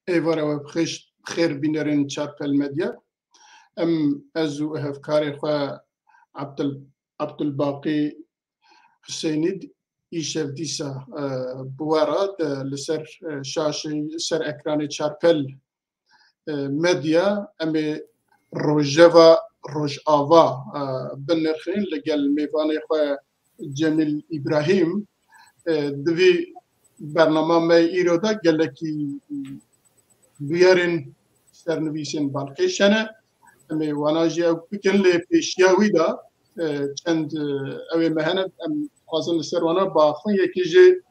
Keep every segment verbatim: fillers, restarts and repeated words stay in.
Êvara we bi xêş, bi xêr bînerên Çarpel Medya. Em, ez û hevkarê xwe Abdul-, Abdulbaqî Huseynî d-, îşev dîsa, e, bi we re de li ser, e, şaşê, ser ekranê Çarpel, e, Medya, em ê rojeva Rojava, e, binirxîn li gel mêvanê xwe Cemîl Îbrahîm. E, di vî bernama me îro de gelekî bûyerên sernivîsên balkêş hene. Em ê wana jî ew bikin, lê pêşiya wî de, e, çend, e, ew ê me hene, em dixwazin li ser wana biaxivin. Yekî jî,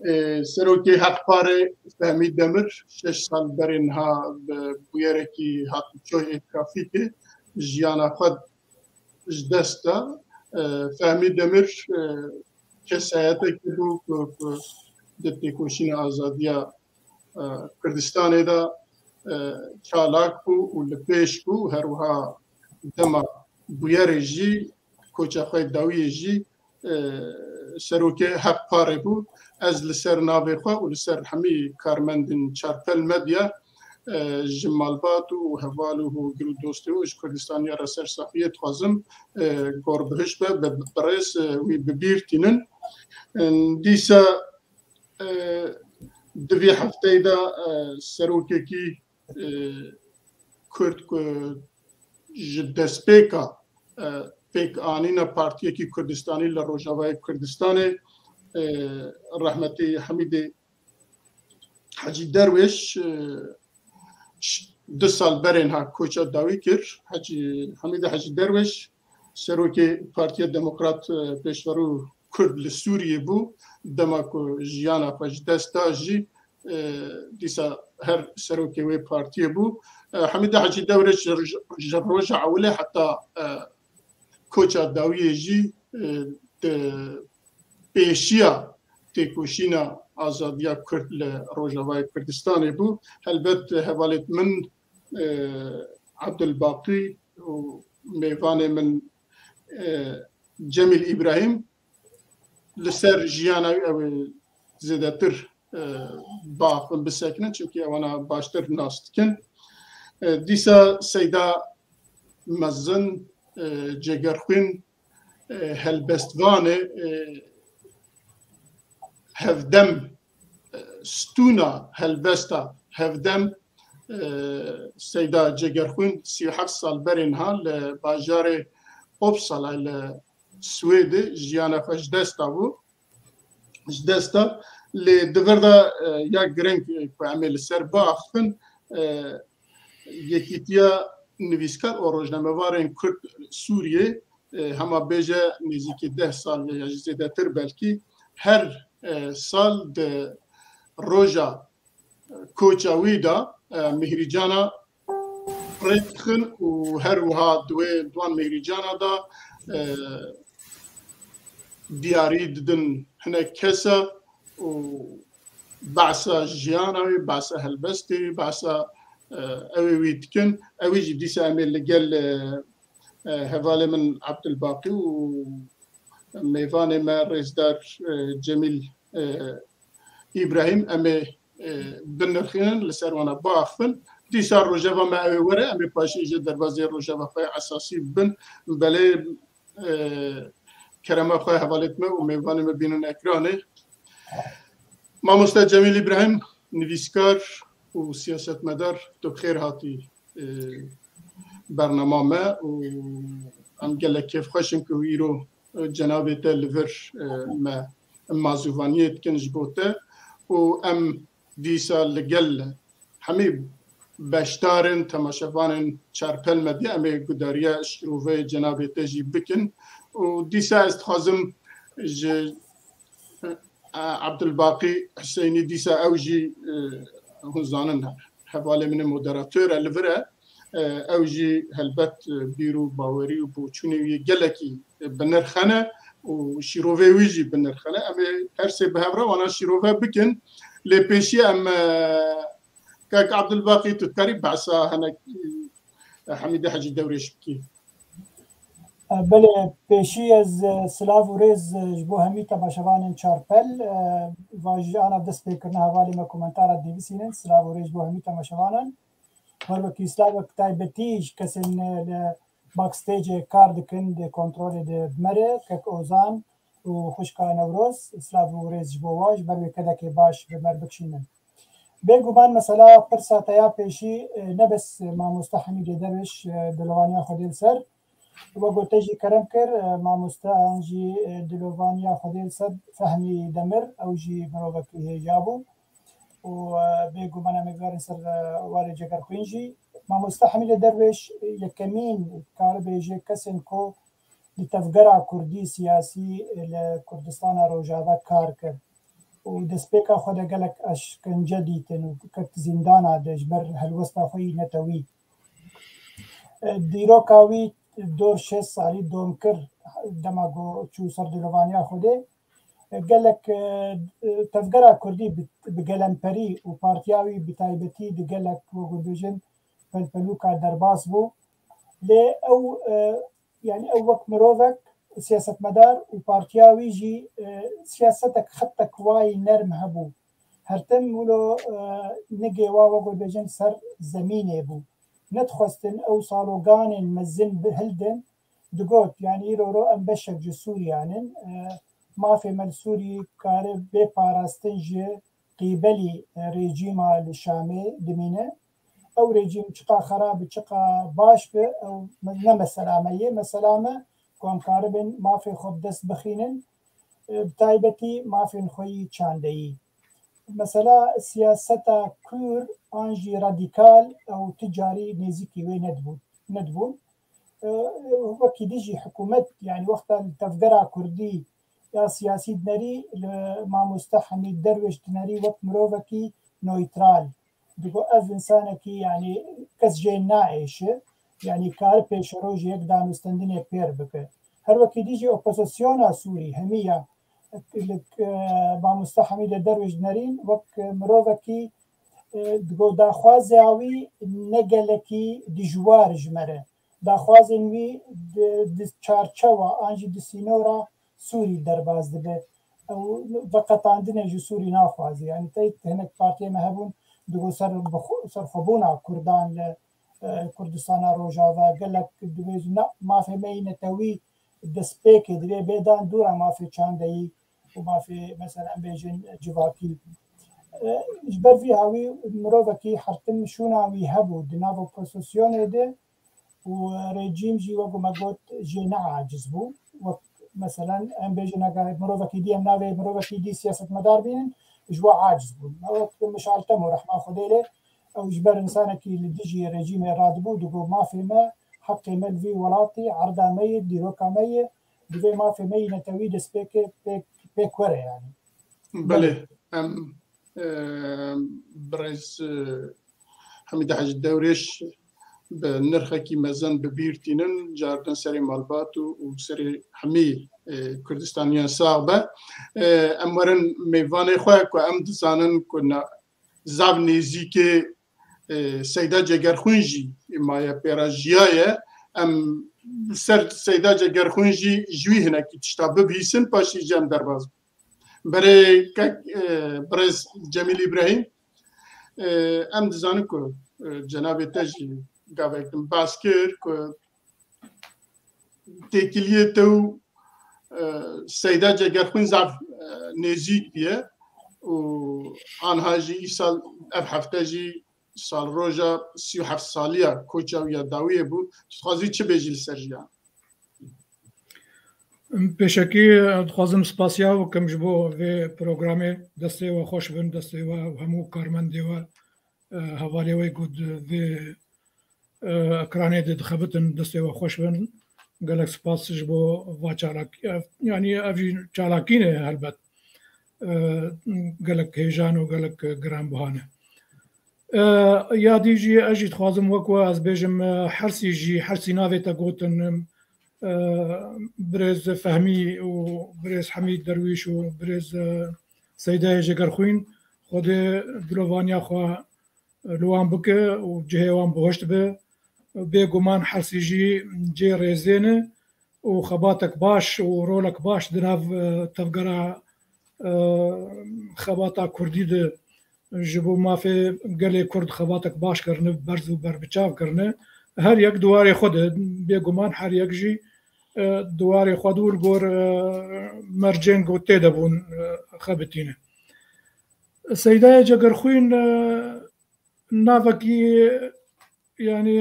e, serokê Hevparê Fehmî Demir şeş sal berê niha bi bûyerekî hatûçoyê trafîkê jiyana xwe ji dest da. E, Fehmî Demir, e, kesayetekî bû ku, ku di têkoşîna azadiya, e, Kurdistanê de, e, çalak bû û li pêş bû. Her wiha dema bûyerê jî, koça xwe dawiyê jî, e, serokê Hevparê bû. Ez li ser navê xwe û li ser hemî karmendên Çarpel Medya, e, ji malbat û heval û hogir û dostê û ji Kurdistaniya re sersafiyê dixwazim, e, gor bihiş be, bi, bi rêz, e, wî bi bîr tînin. E, dîsa, e, di vî hefteyê de, e, serokekî, e, Kurd ku ji destpêka, e, pêkanîna partiyekî Kurdistanî li Rojavayê Kurdistanê, e, rehmetî Hemîdê Hecî Derwêş, e, ş-, du sal berê niha koça dawî kir. Hecî, Hemîdê Hecî Derwêş, serokê Partiya Demokrat, e, Pêşverû Kurd li Sûriyê bû. Dema ku jiyana xwe ji dest da jî, e, dîsa her serokê wê partiyê bû. E, Hemîdê Hecî Derwêş ji, ji roja ewilê heta, e, koça dawiyê jî, e, di pêşiya têkoşîna azadiya Kurd li Rojavayê Kurdistanê bû. Helbet hevalêt min, e, Abdulbaqî û mêvanê min, e, Cemîl Îbrahîm li ser jiyana wî ew ê zêdetir, e, biaxivin, bisekinin, çimkî ewana baştir nas dikin. E, dîsa Seyda Mezin, e, Cegerxwîn, e, helbestvanê, e, hevdem, e, stûna helbesta hevdem, e, Seyda Cegerxwîn sî û heft sal berê niha li bajarê Uppsala li Swêdê jiyana xwe ji dest dabû. Ji dest da. Lê di vir de, e, ya girîng, e, ku em ê li ser biaxivin, e, Yekîtiya Nivîskar û Rojnamevarên Kurd Sûriyê, e, hema bêje nêzîkî deh sal ya jî zêdetir belkî her, e, sal di roja, e, koça wî de, e, mihrîcana rêdixin û her wiha di wê, di wan mihrîcana de, e, diyarî didin hinek kesa û behsa jiyana wî, behsa helbestê wî, behsa, e, ew ê wî dikin. Ew ê jî dîsa em ê li gel, e, e, hevalê min Abdulbaqî û mêvanê me rêzdar, e, Cemîl, e, Îbrahîm, em ê, e, binirxînin, li ser wana biaxivin. Dîsa rojeva me ew ê were, em ê paşê jî derbazê rojeva xwe esasî bibin. Belê, e, kerema xwe hevalêt me û mêvanê me bînin ekranê. Mamoste Cemîl Îbrahîm, nivîskar û siyasetmedar, tu bi xêr hatî, e, bernama me û em gelek kêfxweş in ku îro, e, cenabê te li vir, e, me mazûvaniyê dikin ji bo te û em dîsa li gel hemî beşdarên, temaşevanên Çarpel Medya, em ê gudariya şîroveyê cenabê te jî bikin. Û dîsa ez dixwazim ji, e, Abdulbaqî Huseynî, dîsa ew jî, e, hûn zanin, hevalê min e, moderator e, li vir e. E, ew jî helbet, e, bîr û bawerî û boçûnê wî gelekî, e, bi nirx hene û şîrovê wî jî bi nirx hene. Em ê her sê bi hev re wana şîrove bikin. Lê pêşî em, e, Kak Abdulbaqî, tu dikarî behsa hinek, e, Hemîdê Hecî Dewrêş bikî? Belê, pêşî ez, e, silav û rêz, e, ji bo hemî temaşevanên Çarpel, e, va ji ana dest pê kirina hevalê me komentara dibisînin, silav û rêz ji bo hemî temaşevanan. Her wekî silavek taybetî ji kesên, e, li backstage kar dikin, di kontrolê de bi me re, kek Ozan û xwişka Newroz, silav û rêz ji bo we, ji ber wê kedekê baş bi me re bikişînin. Bêguman mesela pirsa te ya pêşî, e, ne bes mamoste Hemîdê Derwiş, e, dilovaniya Xwedê li ser, we got te jî kerem kir, e, mamoste an jî, e, dilovaniya Xwedê li ser Fehmî Demir, ew jî mirovekî hêja bû. Û, e, bêguman em ê bigerin ser, e, warê Cegerxwîn jî. Mamoste Hemîdê Derwiş, e, yekemîn karibêje kesên ku li tevgera kurdî siyasî, e, li Kurdistana Rojava kar kir. Û destpêka xwe de gelek eşkence dîtin û ket zîndana de ji ber helwesta xwe yî netewî. E, dîroka wî dor şêst salî dom kir, dema ku çû ser dilovaniya Xwedê. E, gelek, e, tevgera kurdî bi, bi gelemperî û partiya wî bi taybetî di gelek, wek bêjin, pelpelûka derbas bû. Lê ew, e, yani ew wek mirovek, siyasetmedar û partiya wî jî, e, siyasetek, xetek wayî nerm hebû. Her tim wilo, e, nigê wa, wek bêjin, ser zemînê bû. Nedixwestin ew saloganên mezin bi hildin, digot, yani îro ro em beşek ji Sûriyan in, e, mafê me li Sûrî kare bê parastin ji qîbelî, e, rejîma li Şamê dimîne. Ew rejîm çiqa xerab bi, çiqa baş bi, ew me-, ne mesela me yê, mesela me ku em karibin mafê xwe bi dest bixînin, e, bi taybetî mafên xwe yî çandeyî. Mesela siyaseta kûr an jî radîkal ew ti carî nêzîkî wê nedibûn, nedibûn. E, wekî dijî hikûmet, yani wexta li tevgera kurdî ya siyasî dinerî, li mamoste Hemîd Derwêş dinerî wek mirovekî neytral. Digo ev însanekî, yani kes jê naêşe, yani kare pêşerojê yek danûstendinê pêr bike. Her wekî dî jî opozisyona Sûrî hemî ya, li, e, mamoste Hemîdê Derwêş dinerîn wek mirovekî, e, digo daxwaza wî ne gelekî dijwar ji me re. Daxwazên wî di, di çarçewa an jî di sînora Sûrî derbas dibe. Ew veqetandinê ji Sûrî naxwaze. Yani te hinek partiyê me hebûn, digo ser bi xwe, serxwebûna Kurdan li, e, Kurdistana Rojava, gelek dibêjin, na, mafê me yî netewî destpêkê divê bê dan dûra mafê çandeyî û mafê, mesela, em bêjin civakî. E, ji ber vî hawî mirovekî hertim şûna wî hebû di nav opozisyonê de, û rejîm jî, wek me got, jê ne aciz bû. Wek, meselen, em bêjin, eger mirovekî dî, em navê mirovekî dî siyasetmedar bînin, ji we aciz bûn. Ew wek Mişal Temo, rehma Xwedê lê, ew ji ber însanekî li dijî rejîmê radibû, digot, mafê me, heqê me li vî welatî, erda me ye, dîroka me ye, divê mafê me yî netewî destpêkê pêk, pêk were, yani. Belê, em, e, birêz, e, Hemîd Hecî Derwêş bi nirxekî mezin bi bîr tînin, cardin serê malbat û, û serê hemî, e, Kurdistaniyan sax be. E, em werin mêvanê xwe ku em dizanin ku na-, zav nêzîkê, e, Seyda Cegerxwîn jî maye pê re jiyaye. Em ser Seyda Cegerxwîn jî ji wî hinekî tişta bibihîsin, paşî jî em derbas bin. Berê kek, e, birêz Cemîl Îbrahîm, e, em dizanin ku, e, cenabê te jî gavek din bas kir ku têkiliyê te û, e, Seyda Cegerxwîn zaf, e, nêzîk bûye û anha jî îsal ev hefte jî salroja sî û heft saliya koça wî ya dawiyê bû. Tu dixwazî çi bêjî li ser jiyan? Pêşekî dixwazim spasiya bikim ji bo vê programê. Destê we xweş bin, destê we û hemû karmendê we, e, hevalê we ku di vê, e, ekranê de dixebitin, destê we xweş bin. Gelek spas ji bo va çalakî, ev, yanî ev jî çalakî ne helbet. E, gelek hêjan û gelek giranbuha ne. E, ya dî jî ez jî dixwazim wek we ez bêjim, e, hersî jî, hersî navê te gotin, e, birêz Fehmî û birêz Hemîd Derwîş û birêz, e, Seydayê Jegerxwîn, Xwedê dilovaniya xwe li wan bike û cihê wan bihuşt be. Bêguman hersî jî cihê rêzê ne. û xebatek baş û rolek baş di nav, e, tevgera, e, xebata kurdî de ji bo mafê gelê kurd xebatek baş kirine, berz û berbiçav kirine. Her yek di warê xwe de, bêguman her yek jî, e, di warê xwe de û li gor, e, mercên ku tê de bûn, e, xebitîne. Seydayê Cegerxwîn, e, navekî, yanî,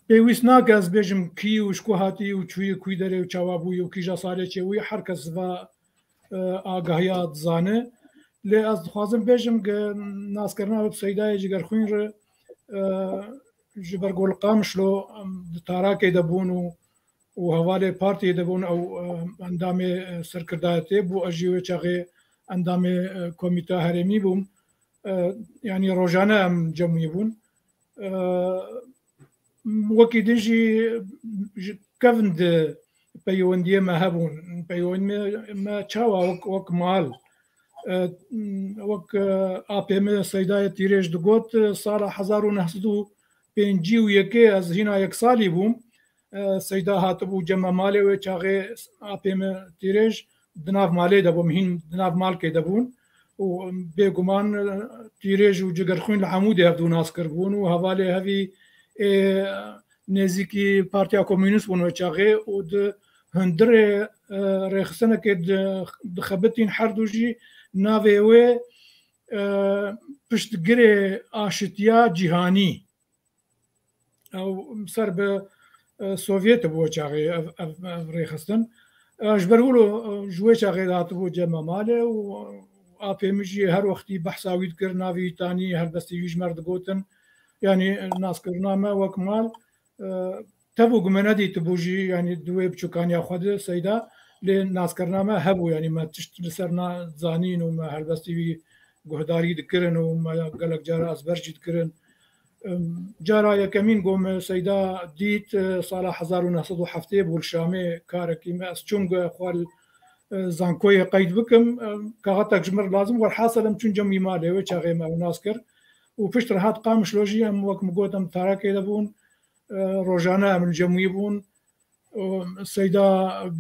pêwîst nake ez bêjim kî û ji ku hatî û çûyî kûyî derê û çawa bûyî û kîja salê çêbûyî, her kes va, e, agahiya dizane. Lê ez dixwazim bêjim ku naskirina wê bi Seydayê Cegerxwîn re, e, ji ber ku li Qamişlo, em, di Tarakê de bûn û û hevalê partiyê de bûn, ew, e, endamê, e, serkirdayetê bû, ez jî wê çaxê endamê, e, komîta herêmî bûm. E, yanî rojane em cem wî bûn. E, wekî din jî ji kevin de peywendiyê me hebûn. Peywendiyê me çawa wek, wek mal. E, wek, e, apê min Seydayê Tîrêj digot, e, sala hezar û neh sed û pêncî û yekê ez hîna yek salî bûm. E, Seyda hatibû cem me malê, wê çaxê apê min Tîrêj di nav malê de bûm, hîn di nav malkê de bûn. Û bêguman, e, Tîrêj û Cigerxwîn li Hemûdê hevdû nas kiribûn û hevalê hevî ê nêzîkî Partiya Komûnîst bûn wê çaxê û di hundirê, e, rêxistinekê di, dixebitîn, her du jî navê wê, e, piştgirê aşitiya cîhanî. Ew ser bi, e, Sovyetê bû wê çaxê ev, ev, ev rêxistin. E, ji ber wilo, e, ji wê çaxê de hatibû cem me malê û apê min jî her wextî behsa wî dikir, navê wî tanî, helbestê wî ji me re digotin. Yanî naskirina me wek mal, e, tev û ku me nedîtibû jî, yanî di wê biçûkaniya xwe de Seyda, lê naskirina me hebû, yanî me tişt li ser na zanîn û me helbestî wî guhdarî dikirin û me gelek cara ezber jî dikirin. Em, cara yekemîn ku me Seyda dît, e, sala hezar û neh sed û heftê bû li Şamê karekî me, ez çûm ku xwe li, e, zankoyê qeyd bikim. Em, kaxetek ji min re lazim, welhasil em çûn cem wî malê, wê çaxê me ew nas kir. Û piştre hat Qamişlo jî, em wek min got, em Tarakê de bûn, e, rojane em li cem wî bûn. Û Seyda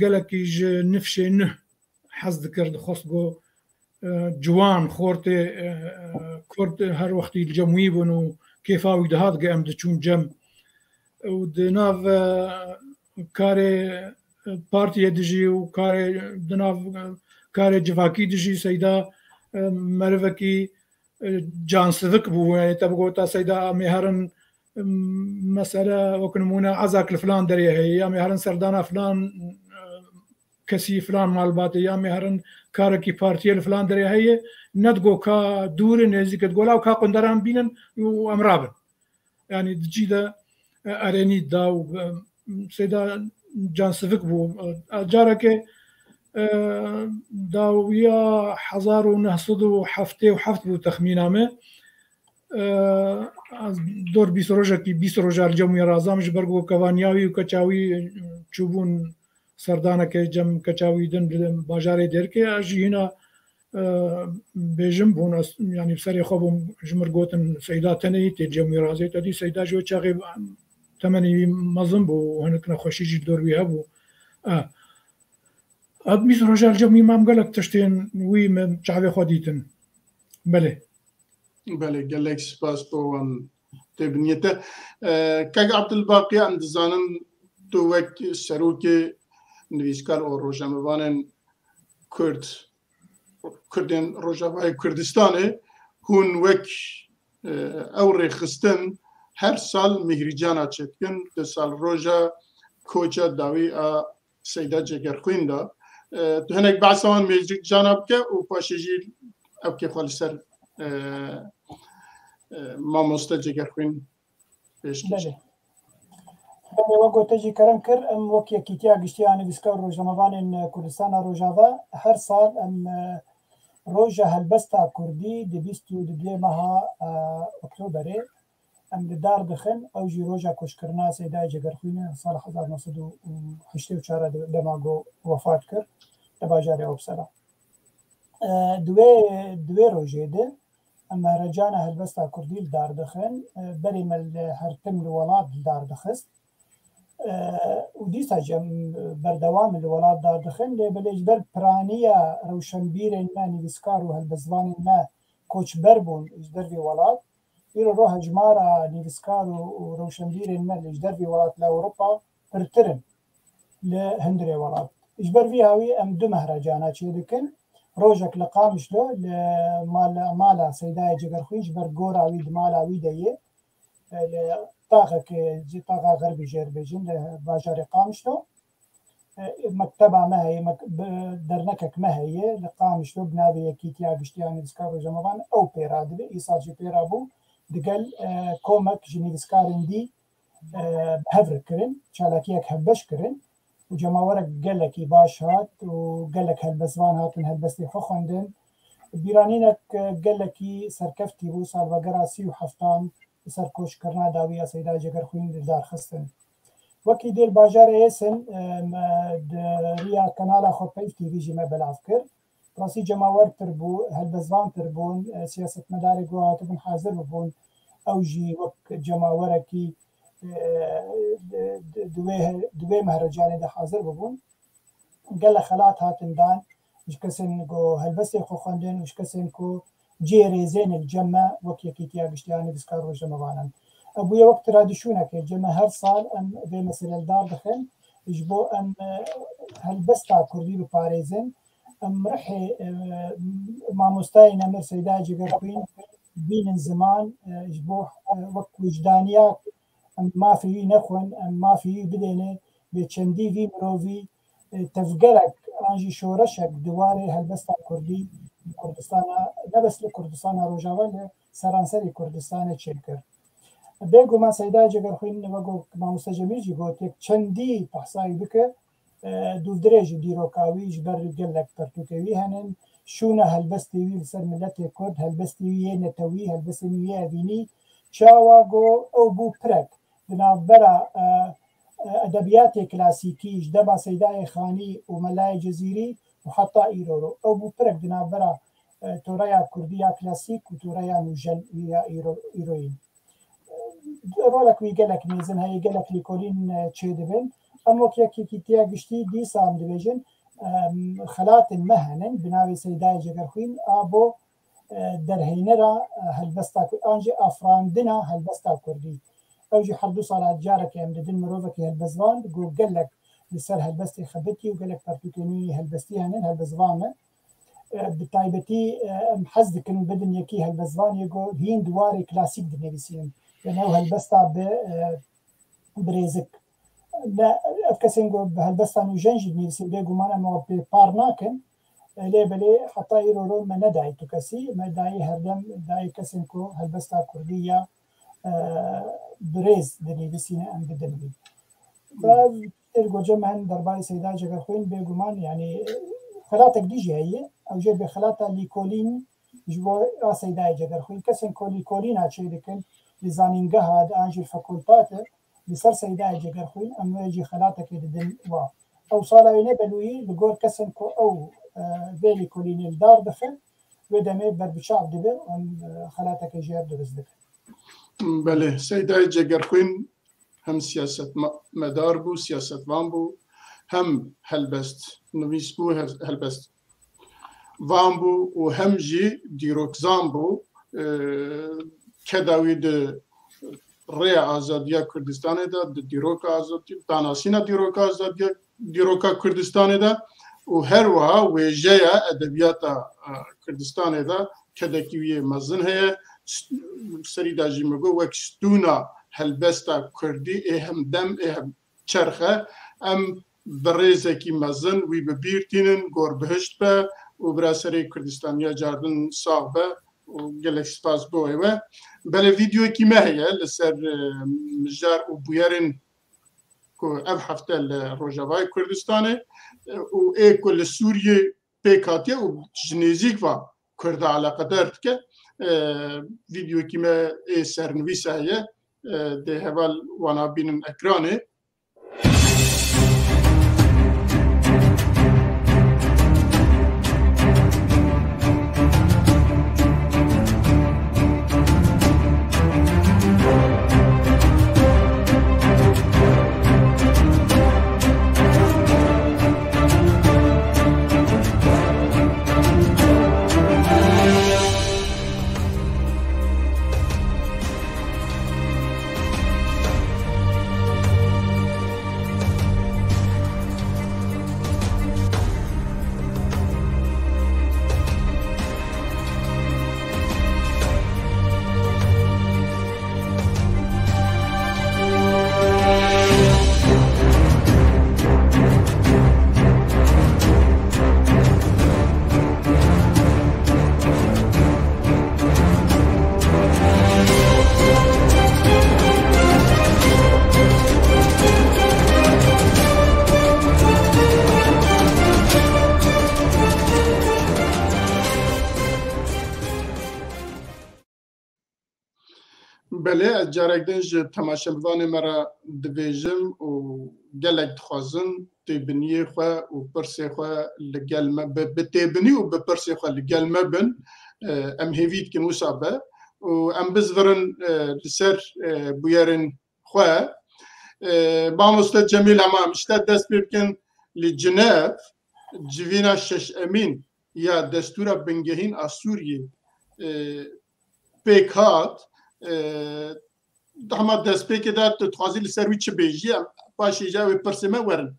gelekî ji nifşê nuh hez dikir, dixwest ku, e, ciwan, xortê, e, e, kurd her wextî li cem wî bûn û kêfa wî dihat ku em diçûn cem. Û di nav, e, karê, e, partiyê dijî û karê, di nav, e, karê civakî dijî Seyda, e, merivekî, e, cansivik bû. Yanî te bigota Seyda, em ê herin, em, mesele wek nimûne ezak li filan derê heye, ya em ê herin serdana filan, e, kesî, filan malbatê, ya em ê herin karekî partiyê li filan derê heye, nedigo ka dûr e, nêzîk e, digo law ka qunderan bînin û em rabin. Yanî di cî de, e, erênî da û, e, Seyda cansivik bû. E, careke, e, dawiya hezar û neh sed û heftê û heft bû texmîna me. E, ez dor bîst rojekî, bîst roja li cem wî razam, ji ber ku kevaniya wî û keça wî, e, çûbûn serdaneke cem keça wî din li bajarê Dêrikê. Ez jî hîna, e, bêjim bûn, ez, yanî bi serê xwe bûm, ji mir gotin Seyda tenê yî tê cem wî razê, te dî Seyda ji wê çaxê temenê wî mezin bû û hinek nexweşî jî li dor wî hebû. E, ev bîst roja li cem wî mam, gelek tiştên wî min çavê xwe dîtin. Belê. Belê, gelek spas bo wan têbiniyê te. E, Kek Abdulbaqî, em dizanin tu wek serokê nivîskar û rojnamevanên Kurd, Kurdên Rojavayê Kurdistanê, hûn wek, e, ew rêxistin her sal Mihrîcana çêdikin, di sal roja koça dawî a Seyda Cegerxwîn de. E, tu hinek behsa wan Mihrîcana bike û paşê jî ew kê xwe li ser, e, e, mamoste Cegerxwîn pêşkêş. Belê. Belê, wek gote jî kerem kir, em wek Yekîtiya Giştî ya Nivîskar û Rojnamevanên Kurdistana Rojava her sal em, e, roja helbesta kurdî di bîst û di duyê meha, e, Oktoberê em li dar dixin. Ew jî roja koçkirina Seydayê Cegerxwîn e, sala hezar neh sed û heştê û çar de dema ku wefat kir li bajarê Opsala. E, di wê, di wê rojê de em mehrecana helbesta kurdî li dar dixin. E, berê me li her tim li welat li dar dixist. E, û dîsa jî em berdewam in li welat dardixin, lê belê ji ber piraniya rewşenbîrên me, nivîskar û helbestvanên me koçber bûn ji dervê welat. Îro ro hejmara nivîskar û, û rewşenbîrên me li ji dervê welat li Ewropa pirtir in li hundirê welat. Ji ber vî hawî em du mehracana çêdikin. Rojek li Qamişlo li mala, mala Seydayê Cegerxwîn ji ber gora wî di mala wî de yê. E, li taxekê, ji taxa xerbî jê re bêjin, li bajarê Qamişlo. E, mekteba me heye, mek-, bi-, dernekek me heye, li Qamişlo bi navê Yekîtiya Giştiya Nivîskar Rojnamevan, ew pê re dibe, îsal jî pê re bû, digel, e, komek ji nivîskarên dî, e, bi hev re kirin, çalakiyek hevbeş kirin û cemawerek gelekî baş hat û gelek helbestvan hatin helbestê xwe xwendin. Bîranînek, e, gelekî serkeftî bû, salvegera sî û heftan li ser koçkirina dawî ya Seyda Cegerxwîn li dar xistin. Wekî dê li bajarê Êsin, e, me di riya kanala xwe Peyv T V jî me belav kir. Rastî cemawer pir bû, helbestvan pir bûn, e, siyasetmedarê ku hatibûn hazir bibûn, ew jî wek cemawerekî, e, di, di, di wê, di wê mehrecanê de hazir bibûn. Gelek xelat hatin dan ji kesên ku helbestê xwe xwendin û ji kesên ku cihê rêzê ne li cem me wek Yekîtiya Giştiya Nivîskar Rojnamevan in. Ev bûye wek tradisyonekê, cem me her sal em vê meselê li dar dixin, ji bo em, e, helbesta kurdî biparêzin. Em rihê, e, mamostayê nemir Seyda Cegerxwîn bînin ziman, e, ji bo, e, wek wijdaniya em mafê wî nexwin, em mafê wî bidêne, bê çendî vî mirovî, e, tevgerek an jî şoreşek di warê helbesta kurdî li Kurdistana, ne bes li Kurdistana Rojava, li seranserê Kurdistanê çêkir. Bêguman Seyda Cegerxwîn, wek ku mamoste Cemîl jî got, yek çendî behsa wî bike, e, dûvdirêj û dîroka wî ji ber gelek pertûkê wî henin, şûna helbestê wî li ser miletê Kurd, helbestê wî yê netewî, helbestê wî yê evînî, çawa ku ew bû pirek di navbera, e, e, edebiyatê klasîkî ji dema Seydayê Xanî û Melayê Cezîrî û heta îro ro. Ew bû pirek di navbera, e, toreya kurdî ya klasîk û toreya nûjen ya îro-, îroyî. E, rolek wî gelek mêzin heye, gelek lêkolîn, e, çêdibin. Em wek yekîtiya giştî dîsa em dibêjin, em, xelatên me henin, bi navê Seydayê Cegerxwîn a bo, e, derheynera, e, helbesta Kur-, an jî afirandina helbesta Kurdî. Ew jî her du sala carekê em didin mirovekî helbestvan, ku gelek li ser helbestê xebitî û gelek pertûkên wî helbestî henin, helbestvan e. E, bi taybetî, e, em hez dikin bidin yekî helbestvanê ku hîn di warê klasîk dinivîsînin. Yani ew helbesta bi, e, bi rêzik. Ne, ev kesên ku bi helbesta nûjen jî dinivîsîn, bêguman em wan pê par nakin. E, lê belê heta îro ro me nedayî tu kesî, me dayî herdem dayî kesên ku helbesta kurdî ya, e, bi rêz dinivîsîne em bidin wî. Ve têr gocê me hin derbarê Seyda Cegerxwîn bêguman, yani, xelatek dî jî heye, ew jê bi xelata lîkolîn ji bo a Seydayê Cegerxwîn. Kesên ku lîkolîna çêdikin li zanîngeha de an jî fakultate, li ser Seydayê Cegerxwîn, em wê jî xelatekê didin wa. Ew sala wê nebelûyî li gor kesên ku ew, e, vê lîkolînê li dar dixin, wê demê berbiçav dibe, em, e, xelatekê jê re dirust dikin. Belê, Seydayê Cegerxwîn hem siyasetmedar bû, siyasetvan bû, hem helbest nivîs bû, he-, helbest van bû û hem jî dîrokzan bû. E, keda wî di rêya azadiya Kurdistanê de, di dîroka azadî, danasîna dîroka azadiya, dîroka Kurdistanê de û her wiha wêjeya edebiyata, e, Kurdistanê de kedekî wî yê mezin heye. S-, serî de jî min got, wek stûna helbesta Kurdî ê hem dem ê hem çerx e. Em bi rêzekî mezin wî bi bîr tînin, gor bihişt be û bira serê Kurdistaniya cardin sax be û gelek spas bo wê. Belê vîdeoyekî me heye li ser, e, mijar û bûyerên ku ev hefte li Rojavayê Kurdistanê, e, û ê ku li Sûriyê pêk hatiye û ji nêzîk ve Kurda eleqedar dike. E, vîdeoyekî me ê sernivîsa heye, e, dê heval wana bînin ekranê. Belê, ez carek din ji temaşevanê me re dibêjim û gelek dixwazin têbiniyê xwe û pirsê xwe li gel me bi, bi têbinî û bi pirsê xwe li gel me bin. E, em hêvî dikin wisa be û em bizvirin, e, li ser, e, bûyerên xwe. E, mamoste Cemîl, hema em ji te dest pê bikin, li Cinev civîna şeş emîn ya destûra bingehîn a Sûriyê, e, pêk hat. E, hema destpêkê de tu dixwazî li ser wî çi bêjî, em paşê jî wê pirsê me werin.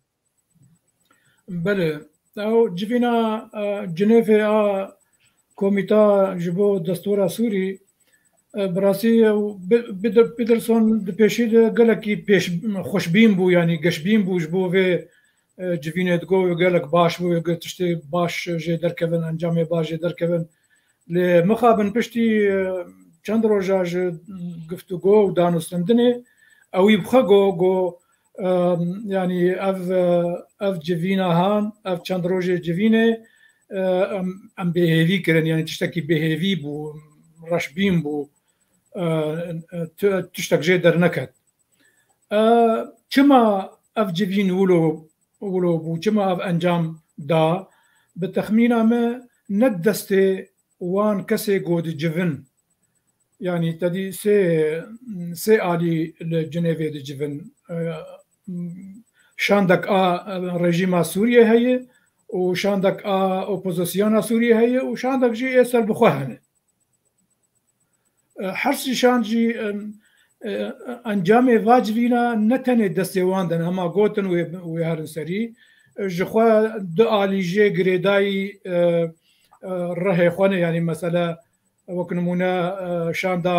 Belê. Ew civîna, e, Cinêvê a Komîta ji bo Destûra Sûrî, e, bi rastî ew Bi-, Bider-, Biderson di pêşî de gelekî pêş-, xweşbîn bû, yanî geşbîn bû ji bo vê, e, civînê, digot gelek baş bû, gelek tiştê baş jê derkevin, encamê baş jê derkevin. Lê mixabin piştî, e, çend roja ji guftûgo û danûstendinê, ewî bi xwe got, got, e, yanî ev, e, ev civîna han, ev çend rojê civînê, e, em, em bêhêvî kirin, yanî tiştekî bêhêvî bû, reşbîn bû, e, e, ti-, tiştek jê derneket. E, çima ev civîn wilo, wilo bû? Çima ev encam da? Bi texmîna me ne destê wan kesê ku dicivin. Yanî te dî sê, sê alî li Cinêvê dicivin. E, şandek a rejîma Sûriyê heye û şandek a opozisyona Sûriyê heye û şandek jî ê serbixwe hene. E, her sî şand jî, em, e, encamê va civîna ne tenê destê wan de ne, hema gotin wê, wê herin serî. E, ji xwe du alî jê girêdayî, e, e, rihê xwe ne, yanî mesela wek nimûne, e, şanda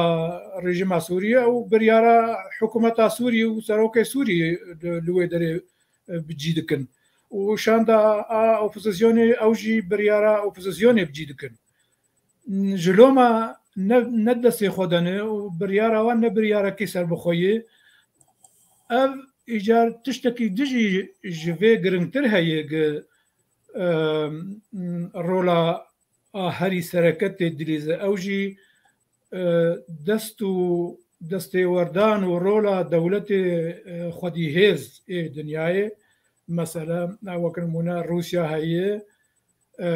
rejîma Sûriyê û biryara hikûmeta Sûriyê û serokê Sûriyê li, li wê derê, e, bi cî dikin. Û şanda a opozisyonê ew jî biryara opozisyonê bi cî dikin. Ji loma ne, ne destê xwe de ne û biryara wan ne biryarekî serbixwe ye. Ev îcar tiştekî dijî ji vê giringtir heye ki, e, rola a herî sereke tê dilîze. Ew jî, e, dest û destêwerdan û rola dewletê, e, xwedîhêz ê dinyayê. Mesela, wek nimûne Rûsya heye, e,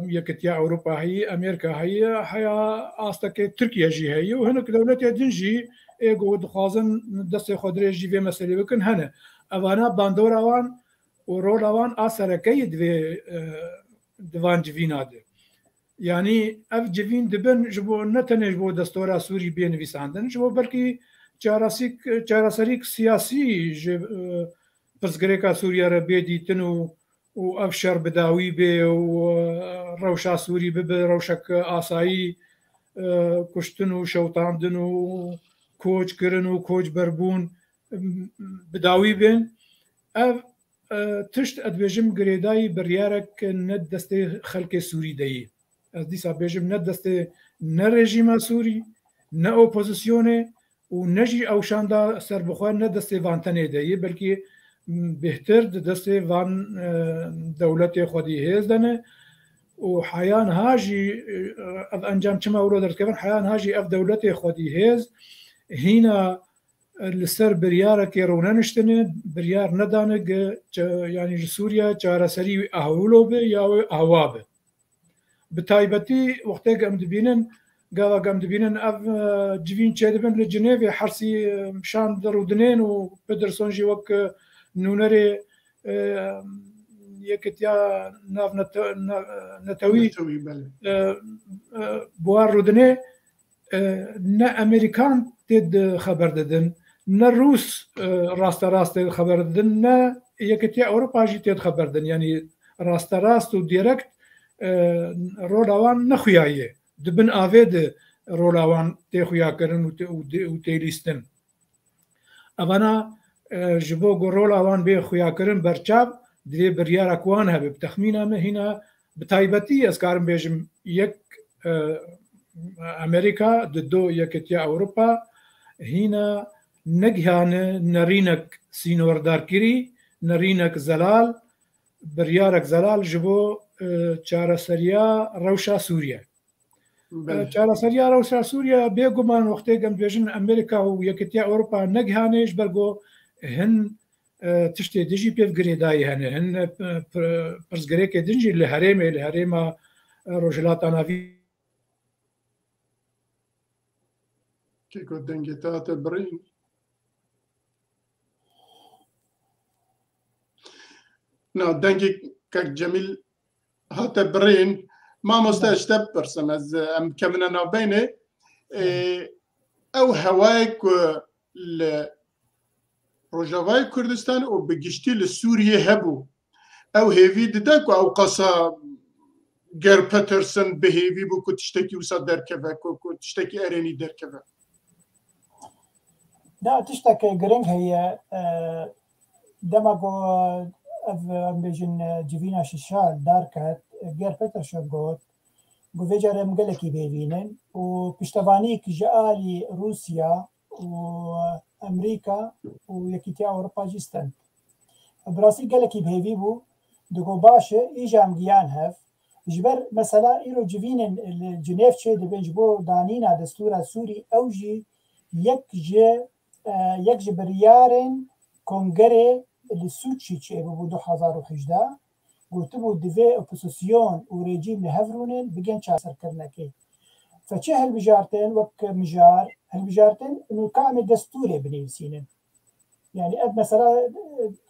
Yekitiya Ewropa heye, Amerîka heye, heya astekê Tirkiye jî heye û hinek dewletê din jî ê ku dixwazin destê xwe dirêj jî vê meselê bikin hene. Evana bandora wan û rola wan a sereke ye di vê, e, di van civîna de. Yanî ev civîn dibin ji bo, ne tenê ji bo destora Sûrî bê nivîsandin, ji bo belkî çaresîk-, çareserîk siyasî ji, e, pirsgirêka Sûriye re bê dîtin û, û ev şer bi dawî bê û, e, rewşa Sûrî bibe rewşek asayî, e, kuştin û şewitandin û koç kirin û koçberbûn, m, bi dawî bên. Ev, e, tişt, ez dibêjim, girêdayî biryarek ne destê xelkê Sûrî de yî. Ez dîsa bêjim, ne destê ne rejîma Sûrî, ne opozisyonê û ne jî ew şanda serbixwe ne destê van tenê de yî, belkî, m, bêhtir di destê van, e, dewletê xwedî hêz de ne. Û heya niha jî, e, ev encam çima wilo derdikevin, heya niha jî ev dewletê xwedî hêz hîna li ser biryarekê rûneniştine, biryar nedane ge-, çe-, yanî ji Sûriye çareserî wî a wilo be ya wê awa be. Bi taybetî wextê ge em dibînin, gava ge em dibînin ev, e, civîn çêdibin li Cinêvê, hersî, e, şand rûdinên û Peterson jî wek, e, nûnerê, e, Yekitiya Navnete-, Na-, Netewî, Netewî, belê. E, e, bi wan rûdinê, e, ne Amerîkan tê di xeber didin, ne Rûs, e, rasterast tê di xeber didin, ne Yekitiya Ewropa jî tê di xeber didin. Yanî rasterast û direkt, e, rola wan ne xuya ye. Di bin avê de rola wan tê xuya kirin û tê, û dê-, û tê lîstin. Evana, e, ji bo ku rola wan bê xuyakirin berçav, divê biryarek wan hebe. Bi texmîna me hîna bi taybetî ez karim bêjim yek, e, Amerîka, di do Yekitiya Ewropa hîna negihane nerînek sînordarkirî, nerînek zelal, biryarek zelal ji bo, e, çareseriya rewşa Sûriye. Belê. Çareseriya rewşa Sûriye bêguman wextê em dibêjin Amerîka û Yekîtiya Ewropa negihane ji ber ku hin, e, tiştê dijî pêv girêdayî hene. Hin, e, p-, pirsgirêkê din jî li herêmê, li herêma, e, Rojhilata Navî. Keko dengê te hate birîn. Na, dengê kek Cemîl hate birîn. Mamoste, ez ji te bipirsim, ez, em kevine navbeynê. Ê, ew hewayê ku li Rojavayê Kurdistan û bi giştî li Sûriyê hebû, ew hêvî dide ku ew qasa Geir Peterson bi hêvî bû ku tiştekî wisa derkeve, ku, ku tiştekî erênî derkeve? Da tiştek giring heye, e, dema ku ev, em bêjin, e, civîna şişa derket, Geir Peterson got, ku vê carê em gelekî bêvînin û piştevanîk ji alî Rûsya û Amerîka û Yekîtiya Ewropa jî stend. Bi rastî gelekî bi hêvî bû, digot baş e, îja em giyan hev. Ji ber mesela îro civînên li Cinêv çê dibin ji bo danîna destûra Sûrî, ew jî yek ji, e, yek ji biryarên kongerê li Sûçî çêbûbû du hezar û hejdeh, gotibû divê opozîsyon û rejîm li hev rûnin bigên çareserkirinekê. Fe çi hilbijartin wek mijar, hilbijartin û ka em ê destûrê binivîsînin. Yani ev mesela, e,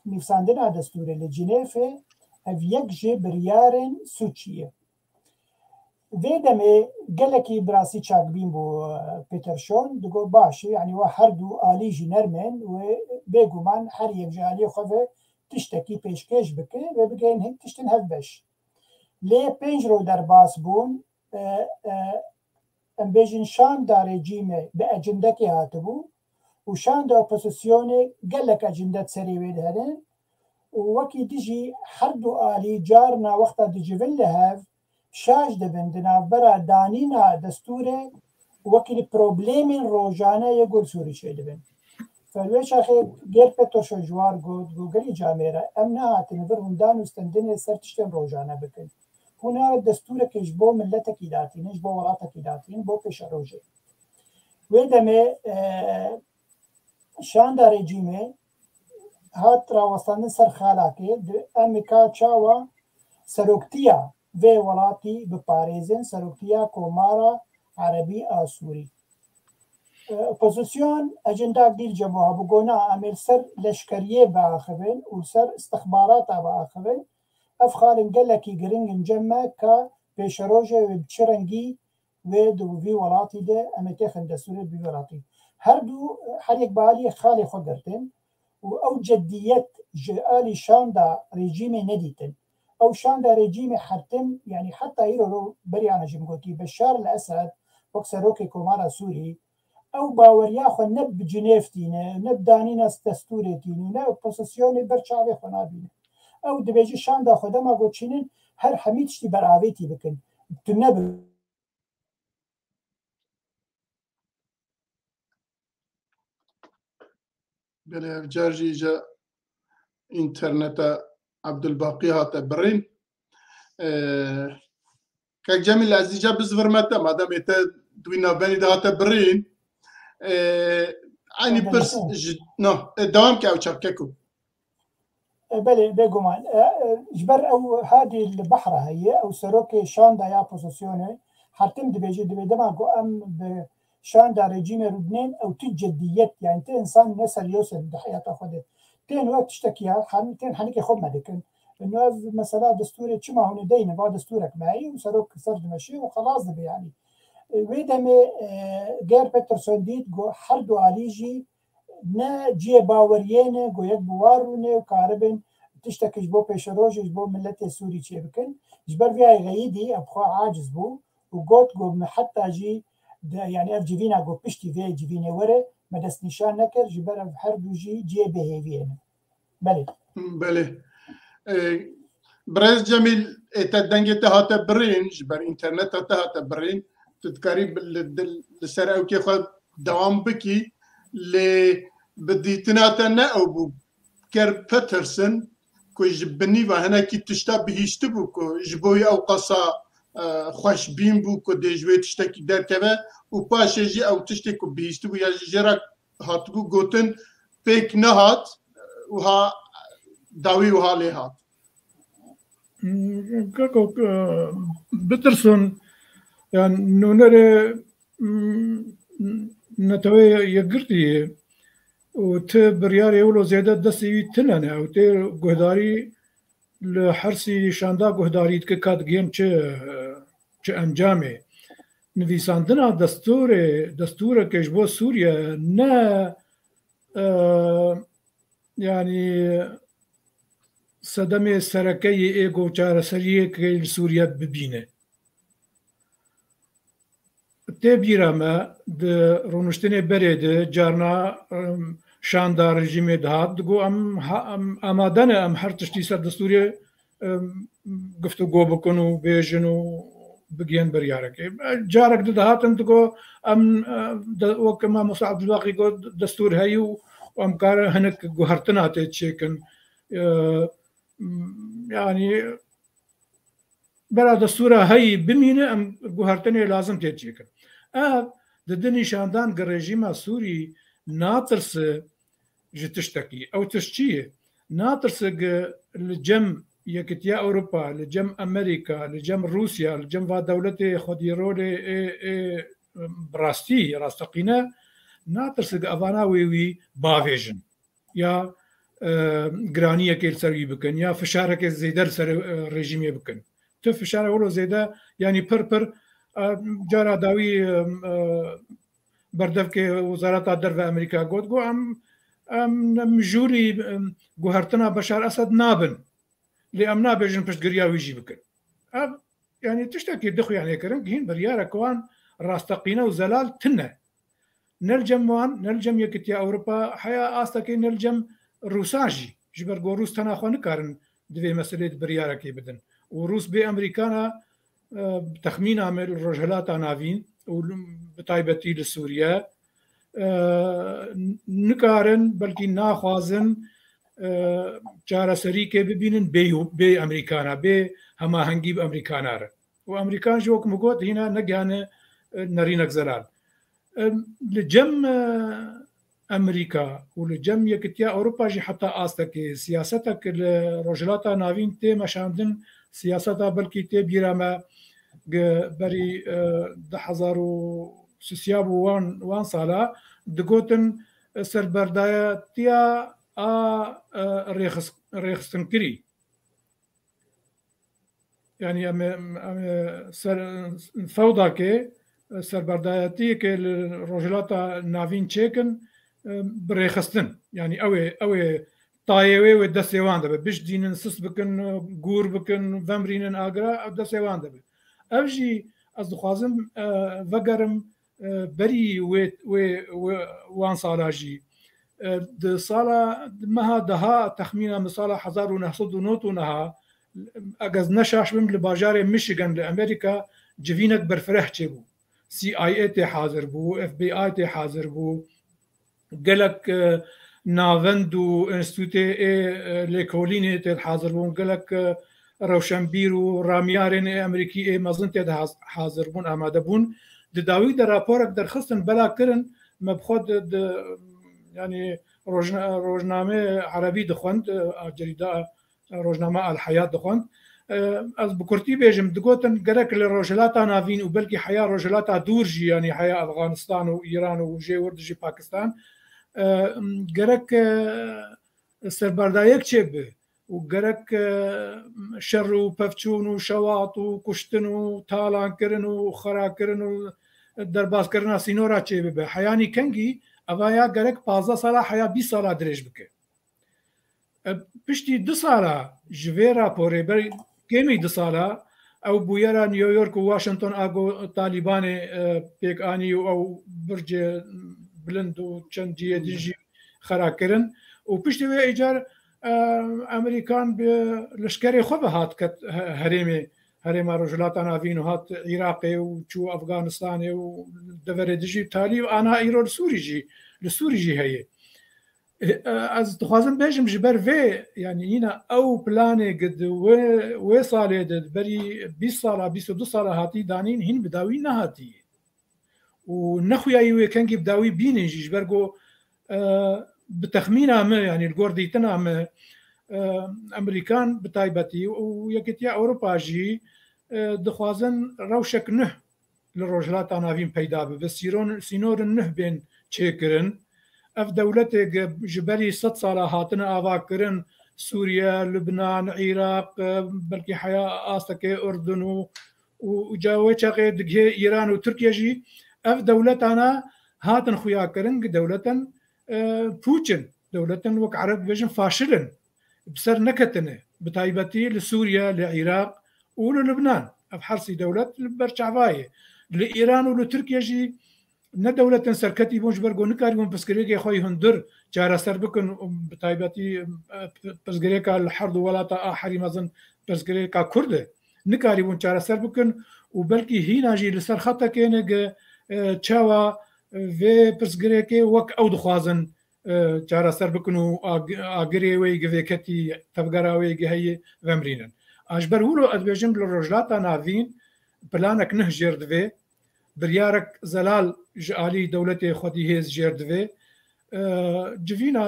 nivîsandina destûrê li Cinêfê, ev yek ji biryarên Sûçî ye. Vê demê gelekî bi rastî çakbîn bû, e, Peterson, digot baş e, yani we her du alî jî nermin wê bêguman her yek ji aliyê xwe ve tiştekî pêşkêş bike ve bigihên hin tiştin hevbeş. Lê pênc roj derbas bûn, e, e, em bêjin şanda rejîmê bi ecindekê hatibû û şanda opozisyonê gelek ecinde di serê wê de hene û wekî dijî her du alî carna wexta dicivin li hev şaş dibin di navbera danîna destûrê û wekî li problemên rojane yê ku li Sûrî çêdibin. Fer wê çaxê Geir Peterson ji wan got, got, gelî camêr e, em nehatine vir hundan û stendinê ser tiştên rojane bikin. Hûn nare destûrekê ji bo miletekî datînin, ji bo welatekî datînin, bo pêşerojê. Wê demê, e, şanda rejîmê hat rawestandin ser xalakê, di em ê ka çawa seroktiya vê welatî biparêzin, seroktiya Komara Erebî a Sûrî. E, opozîsyon ecindak dî li cem we hebû, got na, em ê li ser leşkeriyê biaxivin û li ser istixbarata biaxivin. Ev xalên gelekî giring in cem me ka pêşerojê wê bi çi rengî wê di vî welatî de em ê têxin destûrê di vî welatî. Her du, her yek bi aliyê xalê xwe girtin û ew ceddiyet ji alî şanda rejîmê nedîtin. Ew şanda rejîmê her tim, yani heta îro ro beriya ne jim gotî, Beşar el Esed wek serokê Komara Sûrî, ew baweriya xwe ne bi Cinêv tîne, ne bi danîna destûrê tîne, ne opozisyonê ber çavê xwe nabîne. Ew dibêje şanda xwe dema ku çînin her hemî tiştî beravêtî bikin. Tu ne bi Belê, ev car jî îca înterneta Abdulbaqî hate birîn. Ee, Kek Cemîl, ez îca bizvirme te, madem ê te di wî navbenî de hate birîn. Ee, Eynî pirs ji, no, e, dewam ke ew çap keko. E, belê, bêguman. E, e, ji ber ew hadî li behra heye, ew serokê şanda ya opozisyonê, her tim dibêje, dibê dema ku em bi şanda rejîmê rûdinên, ew tu ceddiyet, yani tu insan ne seryoz in di heyata xwe de. Tên we tiştekî ya, hen-, tên henekê xwe me dikin. Ino ev mesela destûrê çima hûn ê deynin, va destûrek me heye û serok ser dimeşe û xelas dibe yani. E, wê demê, e, Geir Peterson dît ku her du alî jî ne cihê baweriyê ne, ku yek bi wan rûnê û karibin tiştekî ji bo pêşerojê, ji bo miletê Sûrî çêbikin. Ji ber vê yayê xeyidî, ev xwe aciz bû û got ku me heta jî de, yani ev civîna ku piştî vê civînê were, me destnîşan nekir, ji ber ev her du jî cihê bêhêviyê ne. Belê. Belê. E, Birêz Cemîl, ê te dengê te hate birîn, ji ber înterneta te hate birîn, tu dikarî bi-, li, li, li ser ewkê xwe dewam bikî, lê bi dîtina te ne ew bû. Geir Peterson, ku ji binî ve hinekî tişta bihîştibû, ku ji bo wî ew qasa e, xweşbîn bû ku dê ji wê tiştekî derkeve û paşê jî ew tiştê ku bihîstibû ya jî jê re hatibû gotin pêk nehat û ha dawî wiha lê hat. Kako, e, bitirsin, yani nûnerê, m, Neteweyê Yekgirtî û ti biryarê wilo zêde destê wî tine ne. Ew tê guhdarî li hersî şanda guhdarî dike ka digihên çi, çi encamê. Nivîsandina destûrê, destûreke ji bo Sûriye ne, e, yani sedemê sereke yê êgo çareseriyê ke li Sûriye bibîne. Tê bîra me di rûniştinê berê de carna, em, şanda rejîmê dihat, digo em ha-, em amade ne, em her tiştî ser destûrê, em, guftûgo bikin û bêjin û bigihên biryarekê. Carek di dihatin digo em, e, de, wek Mamosta Abdulbaqî got, destûr heyî û em karin hinek guhertina tê çêkin. E, yani bera destûra heyî bimîne, em guhertinê lazim tê çêkin. Ev dide nîşandan gi rejîma Sûrî natirse ji tiştekî. Ew tişt çi ye? Natirse gi li cem Yekitiya Ewropa, li cem Amerîka, li cem Rûsya, li cem va dewletê xwedîrolê ê, ê, bi rastî, rasteqîne, natirse gi evana wê wî bavêjin ya, e, giraniyekê li ser wî bikin, ya fişarekê zêde li ser, e, rejîmê bikin. Tu fişare wilo zêde, yanî pir pir, e, cara dawî, e, e, berdevkê Wezareta Derve Amerîka got, got, em, em, em jûrî, em, guhertina Beşar Esed nabin. Lê em nabêjin piştgiriya wî jî bikin. Ev, yanî tiştekî dixuyanê kirin, hîn biryarek wan rasteqîne û zelal tine. Ne li cem wan, ne li cem Yekitiya Ewropa, heya astekê ne li cem Rûsan jî. Ji ber ku Rûs tena xwe nikarin di vê meselê de biryarekê bidin. Û Rûs bê Amerîkana, e, bi texmîna me li Rojhilata Navîn û li, bi taybetî li Sûriye, e, nikarin, belkî naxwazin, e, çareserîkê bibînin bê, bê Amerîkana, bê hemahengî bi Amerîkana re. Û Amerîkan jî wek min got, hîna negihane, e, nerînek zelal. Em, li cem, e, Amerîka û li cem Yekitiya Ewropa jî heta astekê siyasetek li Rojhilata Navîn tê meşandin, siyaseta belkî tê bîra me gi berî, e, du hezar û sisiya bû wan, wan sala digotin, e, serberdayetiya a, e, rêxis-, rêxistinkirî. Yani em, em, em, ser, fewdakê, serberdayetiyê ke li Rojhilata Navîn çêkin, em, bi rêxistin. Yani ew ê, ew ê tayê wê wê destê wan de be. Bijdînin, sis bikin, gûr bikin, vemrînin agira, ew destê wan de be. Ev jî ez dixwazim, e, vegerim, e, berî wê, wê, wê wan sala jî. E, di sala, di meha deha, texmîna min sala hezar û neh sed û nod û neha, eger ez ne şaş bim, li bajarê Michigan li Amerîka civînek berfireh çêbû. C I A tê hazir bû, F B I tê hazir bû. Gelek, e, navend û înstîtûtê ê, e, lêkolînê tê hazir bûn. Gelek, e, rewşenbîr û ramiyarên ê Amerîkî ê mezin tê de haz-, hazir bûn, amade bûn. Di dawî de raporek derxistin, bela kirin, me bi xwe di, di, yanî rojna-, rojname erebî dixwend, e, cerîda, e, rojname Al Hayat dixwend. E, ez bi kurtî bêjim, digotin gerek li Rojhilata Navîn û belkî heya Rojhilata Dûr jî, yanî heya Afganistan û Îran û jê wir dijî Pakistan, e, gerek, e, serberdayek çêbe û gerek, e, şer û pevçûn û şewat û kuştin û talankirin û xerakirin û derbaskirina sînora çêbibe. Heyanî kengî eva ya gerek pazdeh sala heya bîst sala dirêj bike. E, piştî du sala ji vê raporê ber kêmî du sala ew bûyera New York û Washington a ku Talîbanê, e, pêk anî û ew bircê bilind û çend cihê din jî xera kirin. Û piştî wê îcar, e, Amerîkan bi leşkerê xwe ve hat ket he-, herêmê, herêma Rojhilata Navîn û hat Iraqê û çû Afganistanê û deverê dijî Talîb ana îro li Sûrî jî, li Sûrî jî heye. E, ez dixwazim bêjim, ji ber vê, yanî, hîna ew planê gi di wê, wê salê de, berî bîst sala, bîst û du sala hatî danîn, hîn bi dawî nehatî. Û nexuyayî wê kengî bi dawî bînin jî, ji ber ku, e, bi texmîna me, yanî li gor dîtina me, e, Emerîkan bi taybetî û Yekîtiya Ewropa jî, e, dixwazin rewşek nuh li Rojhilata Navîn peyda bibe. Sîron-, sînorin nuh bên çêkirin. Ev dewletê ge ji berî sed sala hatine avakirin, Sûriye, Lubnan, Iraq, e, belkî heya astekê Urdun û, û, û ca wê çaxê digihê Îran û Tirkiye jî, ev dewletana hatin xuyakirin, gi dewletin, e, pûç in. Dewletin wek Ereb dibêjin faşil in. Bi ser neketine. Bi taybetî li Sûriye, li Iraq û li Lubnan. Ev her sî dewlet li ber çava ye. Li Îran û li Tirkiye jî ne dewletên serketî bûn, ji ber ku nikarîbûn pirsgirêkê xwe yê hundir çareser bikin û bi taybetî, e, pirsgirêka li her du welata a herî mezin pirsgirêka Kurd e. Nikarîbûn çareser bikin û belkî hîna jî li ser xetekê ne ge, e, çawa vê pirsgirêkê wek ew dixwazin, e, çareser bikin û ag-, agirê wê gi vêketî, tevgera wê gi heyî vemrînin. A ji ber wilo ez dibêjim li Rojhilata Navîn planek nuh jêr divê, biryarek zelal ji alî dewletê xwedî hêz jêr divê. E, civîna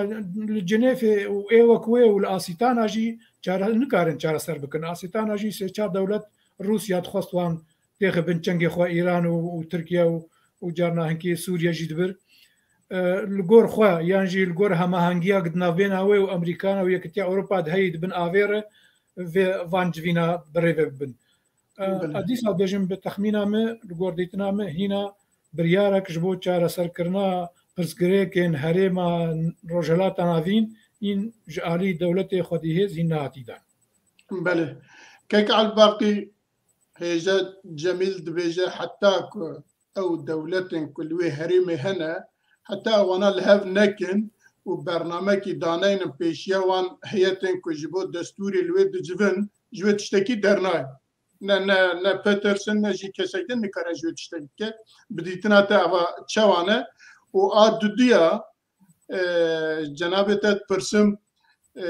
li Cinêfê û ê wek wê û li Asîtana jî çare-, nikarin çareser bikin. Asîtana jî sê çar dewlet Rûsya dixwest wan têxibin çengê xwe Îran û, û Tirkiye û, û carna hinkî Sûriye jî dibir. E, li gor xwe yan jî li gor hemahengiya di navbêna wê û Amerîkana û Yekîtiya Ewropa de heyî di bin avê re vê van civîna bi rê ve bibin. E, Belê. Ez dîsa bêjim bi texmîna me, li gor dîtina me hîna biryarek ji bo çareserkirina pirsgirêkên herêma Rojhilata Navîn hîn ji alî dewletê xwedî hêz hîn nehatî dan. Belê. Kek Elbaqî, hêja Cemîl dibêje heta ku ew dewletên ku li wê herêmê hene, heta wana li hev nekin û bernamekî daneynin pêşiya wan heyetên ku ji bo destûrê li wê dicivin, ji wê tiştekî dernayê. Ne, ne, ne Peterson, ne jî kesek din nikare ji wê tiştekî bike. Bi dîtina te eva çawa ne? Û a duduya, e, cenabê te dipirsim, e,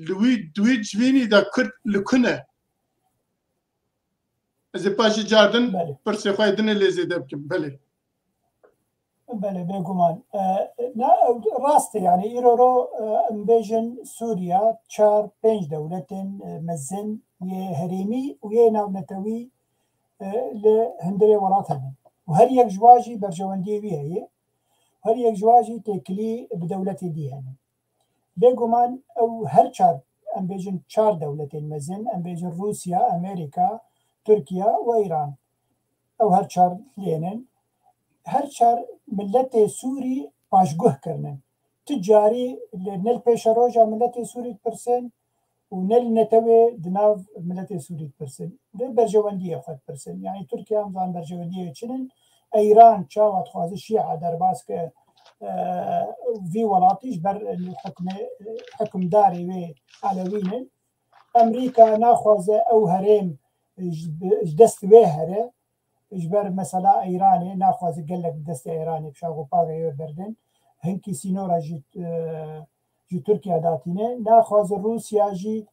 li wî, di wî civînî de Kurd li ku ne? Ez ê paşê cardin Belê. pirsê xwe yê dinê lê zêde bikim. Belê. Belê, bêguman. E, na, rast e, yani, îro ro, e, em bêjin Sûriya çar, pênc dewletên, e, mezin yê herêmî û yê navnetewî, e, li hundirê welat hene. Û her yek ji wa jî berjewendiyê wî heye. Her yek ji wa jî têkilî bi dewletê dî hene. Bêguman ew her çar, em bêjin çar dewletên mezin, em bêjin Rûsya, Amerîka, Tirkiye û Îran. Ew her çar lênin. Her çar miletê Sûrî paşguh kirinin. Tu carî li, ne li pêşeroja miletê Sûrî dipirsin û ne li netewê di nav miletê Sûrî dipirsin. Di berjewendiyê xwe dipirsin. Yani Tirkiye em zanin berjewendiyê çi ne. Îran çawa dixwaze Şîa derbas ke, e, vî welatî ji ber hukmê, hukimdarê wê Elewî ne. Amerîka naxwaze ew herêm ji, ji dest wê here. Ji ber mesela Îranê, naxwaze gelek bi destê Îranê bi şaxopavê wê berdin. Hinkî sînora ji, e, ji Tirkiye datîne. Naxwaze Rûsya jî,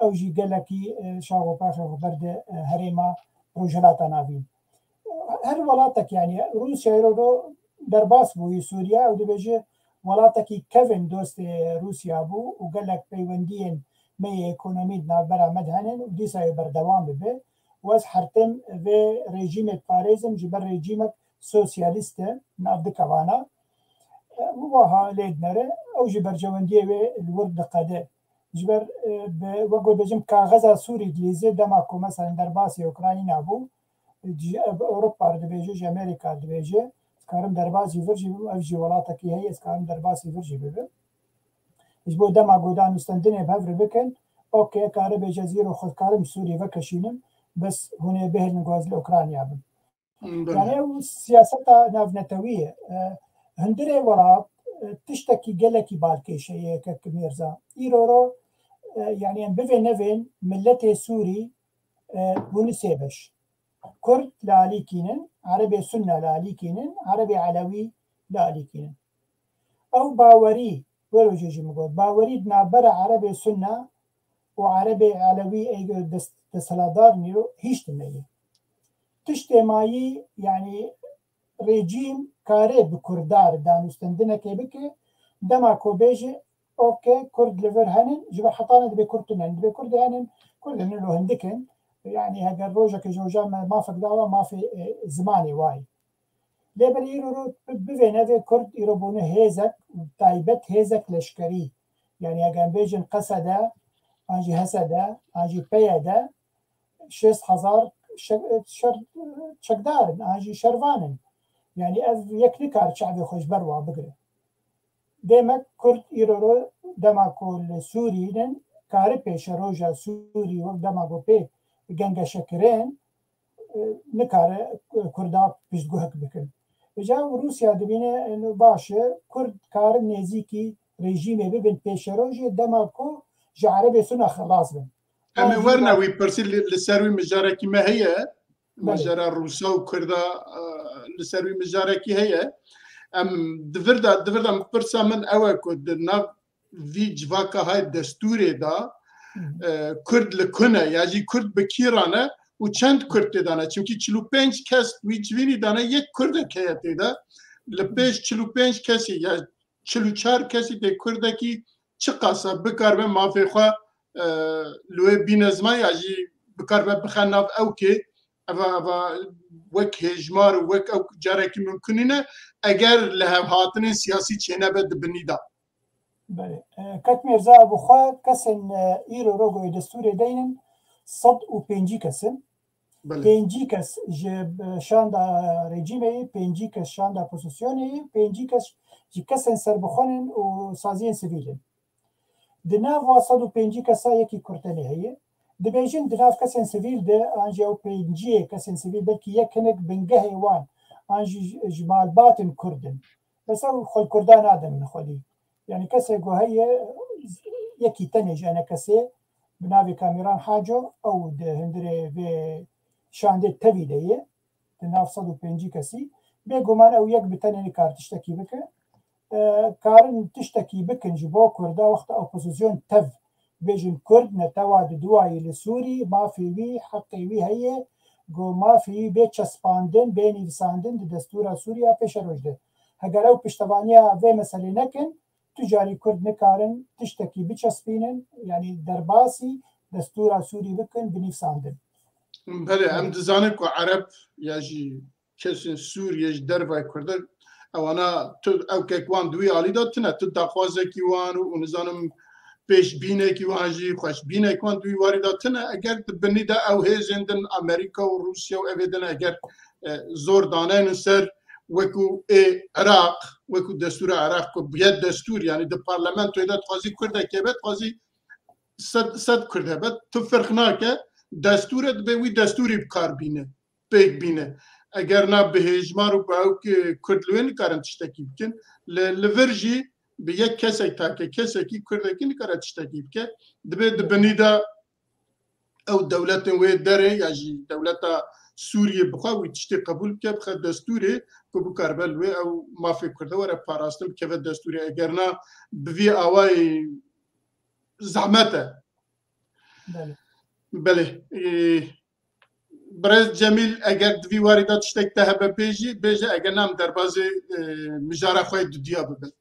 ew jî gelekî, e, şaxopaxê xwe berde, e, herêma Rojhilata Navîn. Her welatek, yani Rûsya îro do derbas bûyî Sûriye, ew dibêje welatekî kevin dostê Rûsya bû û gelek peywendiyên me yê ekonomî di navbera me de hene û dîsa yê berdewam bibe. Û ez hertim vê rejîmê diparêzim ji ber rejîmek sosyalîst e, nav dikevana. E, wiha lê dinere, ew jî berjewendiyê wê li wir diqede. Ji ber, e, bi, wek ku dibêjim, kaxeza Sûrî dilîzê dema ku, mesela, derbasî Ukrayna bû, ji, e, Ewropa re dibêje, ji Amerîka re dibêje, ez karim derbasî vir jî bibim, ev jî welatekî heye, ez karim derbasî vir jî bibim. Ji bo dema ku danûstendinê bi hev re bikin, okey, kare bêje, ez îro xwe karim Sûrî vekeşînim, bes hûn ê bihêlin ku ez li Ukrayna bim. Belê. Yani ew siyaseta navnetewî ye. E, hundirê welat, e, tiştekî gelekî balkêş heye, kek Mîrza. Îro ro, e, yani em bivê nevên miletê Sûrî, e, bûne sê beş. Kurd li alîkî ne, Erebê Sunne li alîkî ne, Erebê Elewî li alîkî ne. Ew bawerî Wero jê jî min got, bawerî di navbera Erebê Sunne û Erebê Elewî ê dest-, desthilatdar nîro hîç tune ye. Tiştê mayî, yanî rejîm kare bi Kurda re danûstendinekê bike, dema ku bêje, oke, Kurd li vir henin, ji ber hetanê dibê Kurd tune ne, dibê Kurdê henin, Kurdê ne lo hindik in. Yanî heger rojekê ji rojan me mafek dawa, mafê, e, zimanê wayê. Lê belê îro ro bi-, bivêne vê Kurd îro bûne hêzek, taybet hêzek leşkerî. Yanî heger em bêjin Qesede, an jî Hesede, an jî Peyede, şêst hezar şe-, şer-, çekdar in, an jî şervan in. Yanî ev yek nikare çavê xwe ji ber wa bigire. Demek Kurd îro ro dema ku li Sûrî ne, kare pêşeroja Sûrî wek dema ku pê gengeşe kirin, e, nikare Kurda piştguhek bikin. Îca Rûsya dibîne, e, baş e, Kurd karin nêzîkî rejîmê bibin pêşerojê dema ku ji Erebê Suna xelas bin. Em ê An jî werine da- wî pirsî li, li ser wî mijarekî me heye. Belê. Mijara Rûsa û Kurda, e, li ser wî mijarekî heye. Em di vir de, di vir de pirsa min ew e ku di nav vî civaka hay destûrê de, Hı hı. e, Kurd li ku ne, ya jî Kurd bi kî re ne û çend Kurd tê de ne? Çimkî çil û pênc kes wî civînî de ne, yek Kurdek heye tê de. Li pêş çil û pênc kesî ya çil û çar kesî tê Kurdekî çiqasa bikaribe mafê xwe, e, li wê bîne ziman ya jî bikaribe bixe nav ewkê, eva, eva wek hêjmar û wek ew carekî mimkun nîne, eger lihevhatinên siyasî çênebe di binî de. Belê. E, Kak Mîrza, bi xwe kesên, e, îro rogoyê destûrê deynin sed û pêncî kes in. Belê. Pêncî kes ji, e, şanda rejîmê yê, pêncî kes şanda opozisyonê yê, pêncî kes ji kesên serbixwe ne û saziyên sivîl in. Di nav wa sed û pêncî kesa yekî Kurd tenê heye. Dibêjin di nav kesên sivîl de, an jî ew pênciyê kesên sivîl, belkî yek hinek bingehê wan, an jî ji, ji malbatên Kurd in. Bes ew xwe li Kurda nadin min xwedî. Yanî kesê ku heye, yekî tenê ji enekesê, bi navê Kamîran Haco, ew di hundirê vê şandê tevî de ye, di nav sed û pêncî kesî. Bêguman ew yek bi tenê nikar tiştekî bike. E, karin tiştekî bikin ji bo Kurda, wexta opozîsyon tev bêjin Kurd netewa diduwayî li Sûrî, mafê wî, heqê wî heye, ku mafê wî bê çespandin, bê nivîsandin di destûra Sûriya pêşeroj de. Heger ew piştevaniya vê meselê nekin, tu carî Kurd nikarin tiştekî biçespînin, yanî derbasî destûra Sûrî bikin, binivîsandin. Belê, em dizanin ku Ereb ya jî kesên Sûriyê ji dervayê Kurdan, ewana tu ew kek wan di wî alî de tune, tu daxwazekî wan û nizanim pêşbînekî wan jî, xweşbînek wan di wî warî de tune. Eger di binî de ew hêzên din, Amerîka û Rûsya û evê din, eger, e, zor daneynin ser wekû ê Iraq, wekû destûra Iraq ku bûye destûr, yanî di parlamentoyê de dixwazî Kurdek hebe, dixwazî sed, sed Kurd hebe, tu ferq nake, destûr e, dibe wî destûrî bi kar bîne, pêk bîne. Eger na bi hêjmar û bi ew ki Kurd li wê nikarin tiştekî bikin, li, li vir jî bi yek kesek take, kesekî Kurdekî nikare tiştekî bike, dibe di binî de ew dewletên wê derê ya jî dewleta Sûriyê bixwe wî tiştê qebûl bike, bixe destûrê ku bikaribe li wê ew mafê Kurda were parastin, bikeve destûrê. Eger na bi vî awayî zehmet e. Belê. Belê. Ee, Birêz Cemîl, eger di vî warî de tiştek te hebe bêjî, bêje, eger na em derbazê, e, mijara xwe yê dudiya bibin.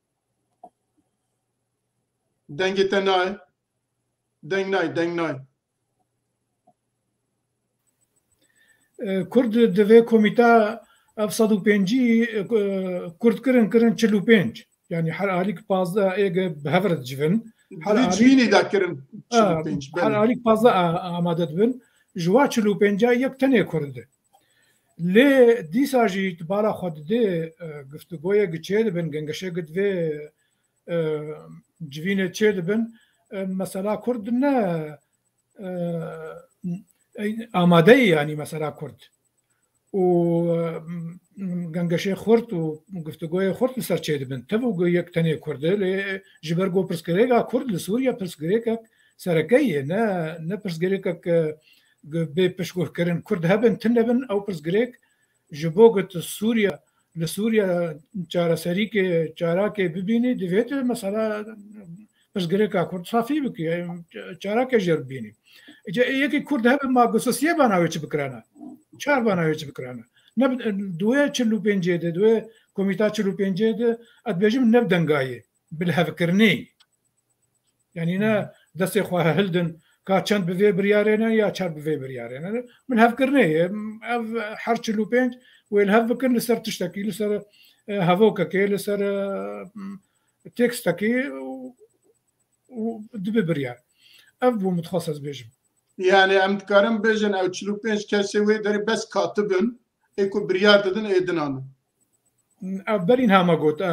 Dengê te nayê. Deng nayê, deng nayê. E, Kurd di vê komîta ev sed û pêncî, e, Kurd kirin, kirin çil û pênc. Yanî her alîk pazdeh ê ge bi hev re dicivin. Her Di alîk civînî de kirin çil û pênc, Her belê. Alîk pazdeh a-, amade dibin. Ji wa çil û pênca yek tenê Kurd e. Lê dîsa jî tu bala xwe didê, e, giftugoyek çê dibin, gengeşek divê, e, civînê çê dibin, e, mesela Kurd ne, e, e, amade ye, yanî mesela Kurd. Û, e, gengeşê xurt û giftugoyê xurt li ser çê dibin. Tev û yek tenê Kurd e, lê ji ber ku pirsgirêka Kurd li Sûriye pirsgirêkek sereke ye, ne, ne pirsgirêkek, e, bê piştguhkirin. Kurd hebin, tune bin, ew pirsgirêk ji bo ku tu Sûriye li Sûriye çareserîkê, çarakê bibînî, divê tu mesela pirsgirêka Kurd safî bikî, çarake jê bibînî. Îca yekî Kurd hebe ma gusisiyê bana wê çi bikirana? Çar bana wê çi bikirana? Ne bi, di wê çil û pêncê de, di wê komîta çil û pêncê de, ez dibêjim ne bi dengayê, bi lihevkirinê. Yanî ne destê xwe hildin ka çend bi vê biryarê ne ya çar bi vê biryarê ne. Min hevkirinê ye. Ev her çil û pênc wê li hev bikin li ser tiştekî, li ser, e, hevokekê, li ser, e, tekstekê û, û dibe biryar. Ev bû min dixwest ez bêjim. Yani em dikarin bêjin ew çil û pênc kesê wê derê bes katibin, ê ku biryar didin ê dinan. Ev berî niha me got, e,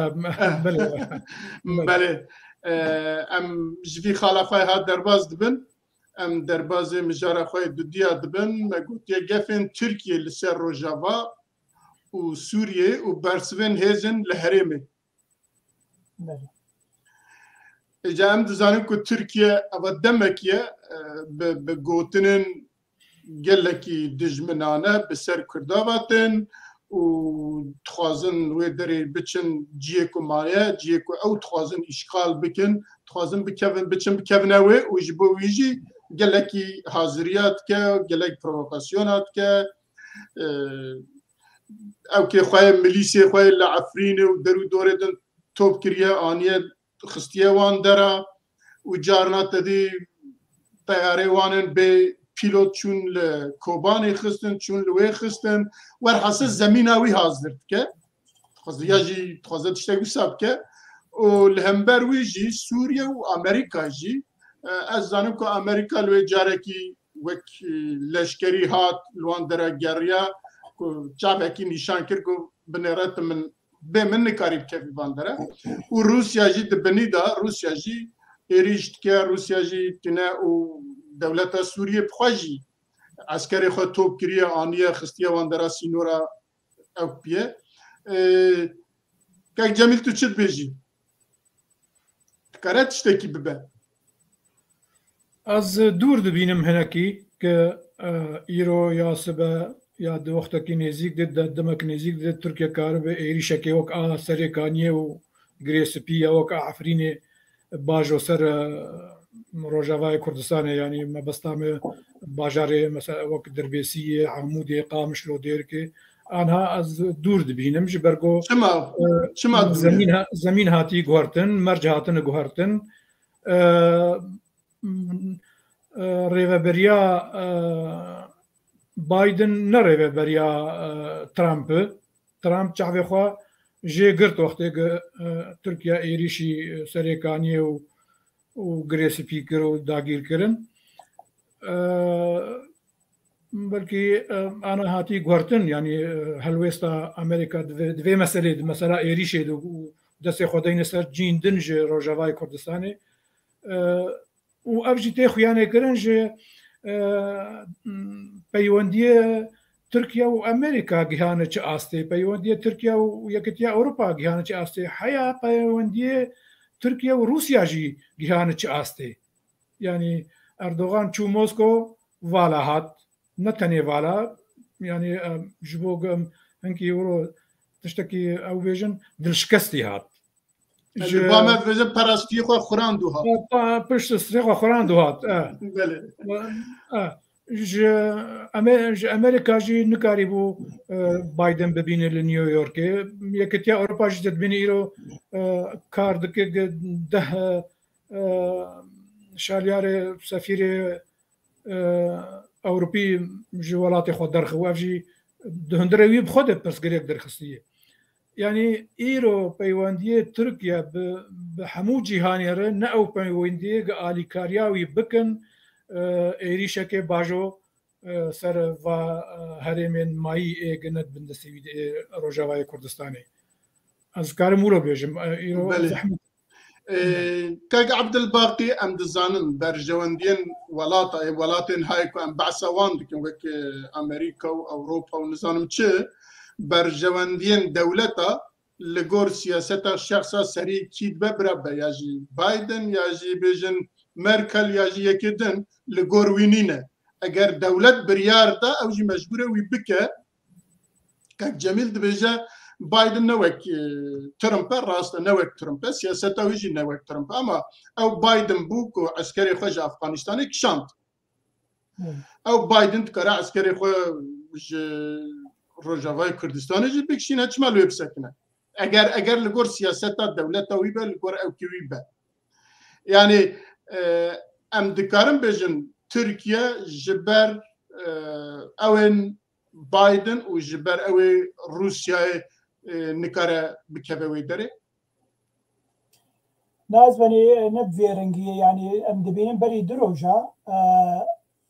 belê. Belê. E, em ji vî xala xwe hat derbas dibin. Em derbazê mijara xwe yê dudiya dibin. Me gotiye gefên Tirkiye li ser Rojava û Sûriye û bersivên hêzên li herêmê. Belê. Îca em dizanin ku Tirkiye eva demek ye, e, bi, bi gotinên gelekî dijminane bi ser Kurda ve tên û dixwazin wê derê biçin cihê ku maye, cihê ku ew dixwazin îşxal bikin, dixwazin bikevin, biçin bikevine wê û ji bo wî jî gelekî haziriya dike, gelek provokasyona dike. E, ew kê xwe yê milîsê xwe yê li Efrînê û der û dorê din top kiriye, aniye xistiye wan dera û carna tedî teyarê wan ên bê pîlot çûn li Kobanê xistin, çûn li wê xistin. Werhasil zemîna wî hazir dike. Dixwaze ya jî dixwaze tiştek wisa bike. Û li hember wî jî Sûriye û Amerîka jî, e, ez zanim ku Amerîka li wê carekî wek, e, leşkerî hat li wan dera geriya ku çavekî nîşan kir ku binêre tu min bê min nikarî bikevî van dere. Û Rûsya jî di binî de, Rûsya jî êrîş dike, Rûsya jî tune û dewleta Sûriyê bi xwe jî eskerê xwe top kiriye, aniye, xistiye wan dera sînora Ewpiye. E, Kek Cemîl, tu çi dibêjî? Dikare tiştekî bibe? Ez dûr dibînim hinekî ke, e, îro ya sibe ya di wextekî nêzîk de, de, demek nêzîk de Tirkiye karibe êrîşekê wek a Serêkaniyê û Girê Spî ya wek a Efrînê bajo ser, e, Rojavayê Kurdistanê, yanî mebesta me bajarê mesela wek Dirbêsiyê, Amûdê, Qamişlo, Dêrikê, anha ez dûr dibînim ji ber ku, Çima? e, Çima dûr e? zemîn ha-, zemîn hatî guhertin, merc hatine guhertin. E, m-, e, rêveberiya, e, Biden ne rêveberiya, e, Trump e. Trump çavê xwe jê girt wextê ku, e, Tirkiye êrîşî Serêkaniyê û, û Girê Spî kir û dagîr kirin. E, belkî, e, ana hatî guhertin, yanî, e, helwêsta Amerîka di vê, di vê meselê, di mesela êrîşê de û destê xwe deyne ser cîn din ji Rojavayê Kurdistanê. E, û ev jî tê xuyanê kirin ji, e, peywendiyê Tirkiye û Amerîka gihane çi astê, peywendiyê Tirkiye û Yekîtiya Ewropa gihane çi astê, heya peywendiyê Tirkiye û Rûsya jî gihane çi astê. Yanî Erdogan çû Mosko, vala hat. Ne tenê vala, yanî, em, ji bo em hinkî wiro tiştekî ew bêjin, dilşikestî hat. Ji ba me dibêjin perastiyê xwe xurand û hat. Pa-, pişt sirê xwe xurand û hat, e. Belê. E, ji Ame-, ji Amerîka jî nikarîbû, e, Biden bibîne li New Yorkê. Yekîtiya Ewropa jî te dibîne îro, e, kar dike ge-, deh, e, e, şalyarê sefîrê, e, Ewropî ji welatê xwe derxiwe. Ev jî di hundirê wî bi xwe de pirsgirêk derxistiye. Yanî îro peywendiyê Tirkiye bi, bi hemû cîhanê re ne ew peywendiyê gi alîkariya wî bikin, e, êrîşekê bajo, e, ser va, e, herêmên mayî ê gi ne di bin destê wî de ê Rojavayê Kurdistanê. Ez karim wilo bêjim, e, îro Belê. zehmet. Ee, Kak Abdulbaqî, em dizanin berjewendiyên welata, ê welatên hayê ku em behsa wan dikin, wek, e, Amerîka û Ewropa û nizanim çi, berjewendiyên dewleta li gor siyaseta şexsa serî kî dibe bira be, ya jî Biden, ya jî bêjin Merkel, ya jî yekê din, li gor wî nîne. Eger dewlet biryar da, ew jî mecbûr e wî bike. Kak Cemîl dibêje, Biden ne wek, e, Trump e, rast e, ne wek Trump e, siyaseta wî jî ne wek Trump e, ama ew Biden bû ku eskerê xwe ji Afganistanê kişand. Ew Biden dikare eskerê xwe ji Rojavayê Kurdistanê jî bikişîne, çima li wê bisekine? Eger, eger li gor siyaseta dewleta wî be, li gor ewkê wî be. Yani, e, em dikarin bêjin Tirkiye ji ber, e, ew ên Biden û ji ber ew ê Rûsyayê, e, nikare bikeve wê derê? Nazbenî ne bi vê rengî ye, yani em dibînin berî du roja, e,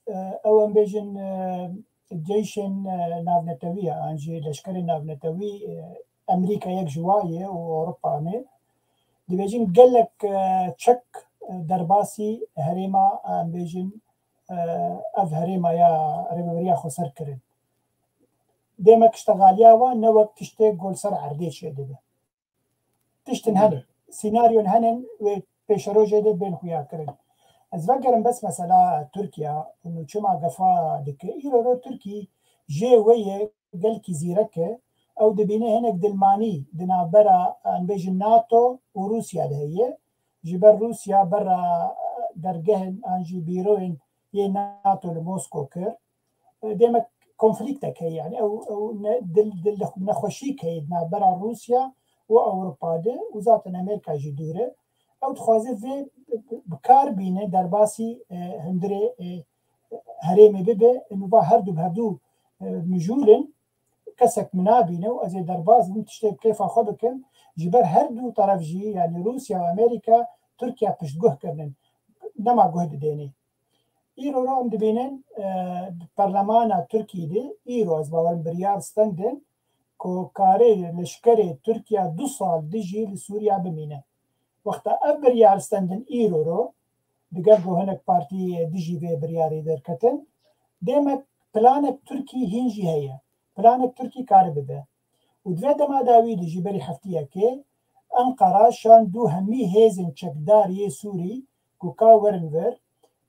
e, ew em bêjin, e, ceyşên, e, navnetewî ye, an jî leşkerên navnetewî, e, Amerîka yek ji wa ye û Ewropa ne. Dibêjin gelek, e, çek, e, derbasî herêma, e, em bêjin, e, ev herêma ya Rêveberiya Xweser kirin. Dêmek iştexaliya wan ne wek tiştê ku li ser erdê çêdibe. Tiştin hene. Sînaryon hene wê pêşerojê de bên xuya kirin. Ez vegerim bes mesela Tirkiye û çima gefa dike. Îro ro Tirkî jê wê ye gelkî zîrek e. Ew dibîne hinek dilmanî di navbera, em bêjin, NATO û Rûsya de heye. Ji ber Rûsya berra dergehên an jî bîroyên yê NATO li Mosko kir. E, demek konfliktek heye, yani ew, ew ne, dil, dil nexweşîk heye di navbera Rûsya û Ewropa de û zaten Amerîka jî dûr e. Ew dixwaze vê bi kar bîne derbasî, e, hundirê, e, herêmê bibe. Û va her du bi hevdû, e, mijûl in, kesek min nabîne û ez ê derbas bim, tiştê bi kêfa xwe bikim. Ji ber her du teref jî, yani Rûsya û Amerîka, Tirkiye piştguh kirinin. Nema guh didênê. Îro ro em dibînin, e, di perlemana Tirkî de îro ez bawerim biryar stendin ku karê leşkerê Tirkiya du sal dijî li Sûriya bimîne. Wexta ev biryar stendin îro ro, digel ku hinek partî dijî vê biryarê derketin, demek planek Tirkî hîn jî heye. Planek Tirkî kare bibe. Û di vê dema dawî de jî berî heftiyekê Enqera şand du hemî hêzên çekdar yê Sûrî ku ka werin vir,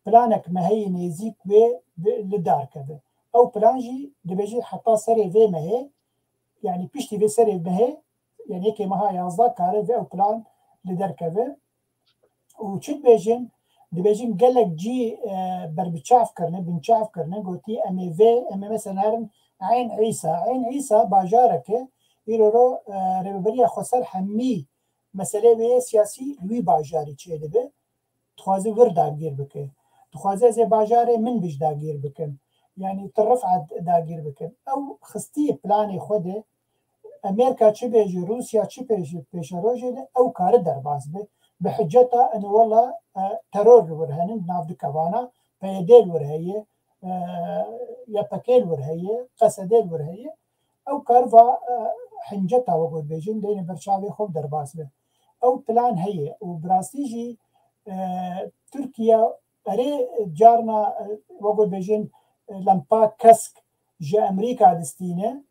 planek me heye nêzîk wê bi, li dar keve. Ew plan jî dibêje heta serê vê mehê, yani piştî vê serê mehê, yani yekê meha yazdeh kare vê ew plan li der keve. Û çi dibêjin? Dibêjin gelek cî, e, berbiçav kirine, binçav kirine, gotî em ê vê, em ê mesela herin Eyn Îsa. Eyn Îsa bajarek e, îro ro, e, Rêveberiya Xweser hemî meseleyê wê yê siyasî li wî bajarî çêdibe. Dixwaze wir dagîr bike. Dixwaze ez ê bajarê Minbij dagîr bikim. Yani Tel Rif'a dagîr bikim. Ew xistî planê xwe de, Amerîka çi bêje, Rûsya çi bêje, pêşerojê de ew kare derbas be. Bi hiceta, ene wela, e, teror li wir henin, nav dikevana, P Y D li wir heye, e, Y P G li wir heye, Q S D li wir heye. Ew kar va, e, hinceta we got bêjin, deyne ber çavê xwe derbas be. Ew plan heye û bi rastî jî, e, Tirkiye erê carna, e, we got bêjin, e, lempa kesk ji Amerîka distîne,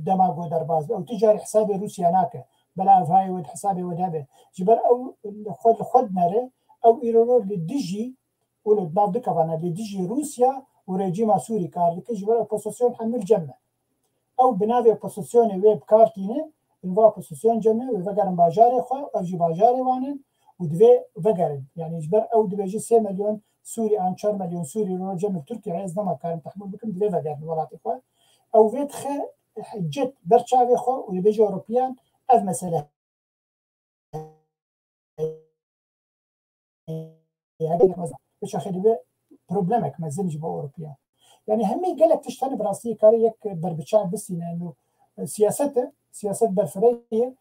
dema got derbas be. Ew tu carî hesabê Rûsya nake. Bela ev hayê we di hesabê we de be. Ji ber ew li xwe, li xwe dinere, ew îro li dijî û li nav dikevana li dijî Rûsya û rejîma Sûrî kar dike, ji ber opozîsyon hemû li cem me. Ew bi navê opozîsyonê wê bi kar tîne, li va opozîsyon cem e, wê vegerin bajarê xwe, ev jî bajarê wan in û divê vegerin. Yani ji ber ew dibêje sê milyon Sûrî an çar milyon Sûrî ro cem li Tirkiyeyê, ez nema karim tehmûl bikim, divê vegerin welatê xwe. Ew vê dixe hicet ber çavê xwe û dibêje Ewropiyan ev mesele Biçaxê dibe problemek mezin ji bo Ewropiya. Yani hemî gelek tişt hene bi rastî karê yek berbiçav bistîne. Eno, e, siyaset e, siyaset berfireh ye.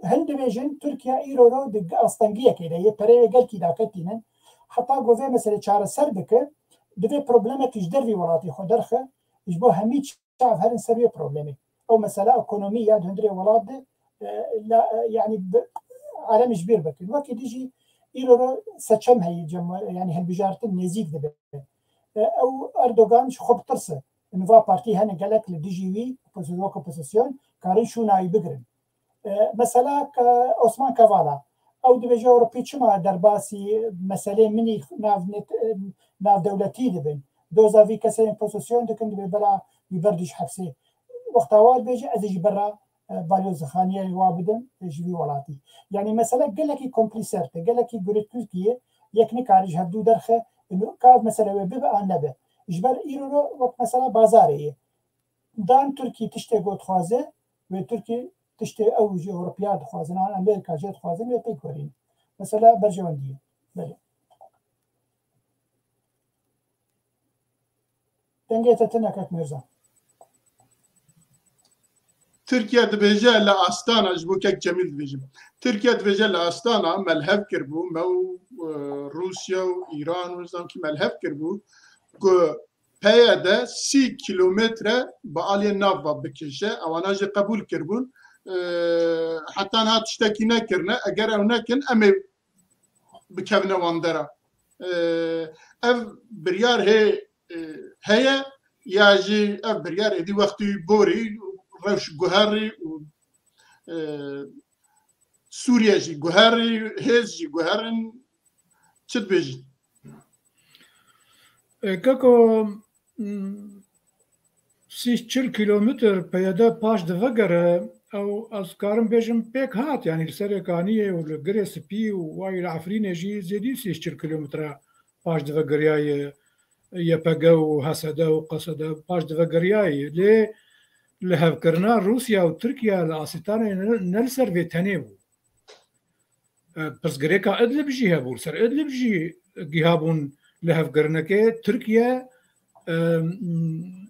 Hin dibêjin Tirkiye îro ro di astengiyekê de ye, pereyê gelkî daketînin. Heta ku vê meselê çareser bike, divê problemekî ji dervî welatê xwe derxe, ji bo hemî çav herin ser wê problemê. Ew mesela ekonomî ya di hundirê welat de, e, la, e, yani bi, alem ji bîr bikin. Wekî dî jî îro ro seçem heye, cem-, yani hilbijartin nêzîk dibe. E, ew Erdogan ji xwe bitirse. Niva partî hene gelek li dijî wî, opozi-, wek opozîsyon, karin şûna wî bigirin. E, mesela, e, Osman Kavala, ew dibêje Ewropî çima derbasî meselê min î nav net-, e, navdewletî dibin. Doza vî kesê opozîsyon dikin, dibê bela wî berdî ji hepsê. Wexta wa dibêje ez ê ji bera, e, balyoz xaniyê wa bidin, e, ji vî welatî. Yanî mesele gelekî komplîser e, gelekî gurî Tirkiye yek nikare ji hevdû derxe, ino ka mesele wê bibe an nebe. Ji ber îro ro wek mesela bazarê ye. Dan Tirkî tiştê got dixwaze, wê Tirkî tiştê ew ji Ewropiya dixwazin, an Amerîka jê dixwazin, wê pêk werîn. Mesela berjewendî ye. Belê. Dengê te tune kek Mirza. Tirkiye dibêje li Astana, ji bo kek Cemîl dibêjim. Tirkiye dibêje li Astana me li hev kiribû, me û, e, Rûsya û Îran û nizam kî me li hev kiribû ku P Y D sî kîlometre bi aliyê nav ve bikêşe, ewana jî qebûl kiribûn. E, heta niha tiştekî nekirine, eger ew nekin, em ê bikevine wan dera. E, ev biryar hê, e, heye, ya jî ev biryar êdî wextî borî, rewş guherî û, e, Sûriye jî guherî, hêz jî guherin, çi dibêjî? E, Keko, m, sî çil kîlometr P Y D paş divegere, ew ez karim bêjim pêk hat, yanî li Serê Kaniyê û li Girê Spî û wayî li Efrînê jî zêdî sî çil kîlometre paş divegeriyaye Y P G û H S D û Q S D paş divegeriyaye. Lê li hevkirina Rûsya û Tirkiye li Asîtanê ne, ne li ser vê tenê bû. E, pirsgirêka Idlib jî hebû. Li ser Idlib jî gihabûn li hevkirinekê. Tirkiye, e, m,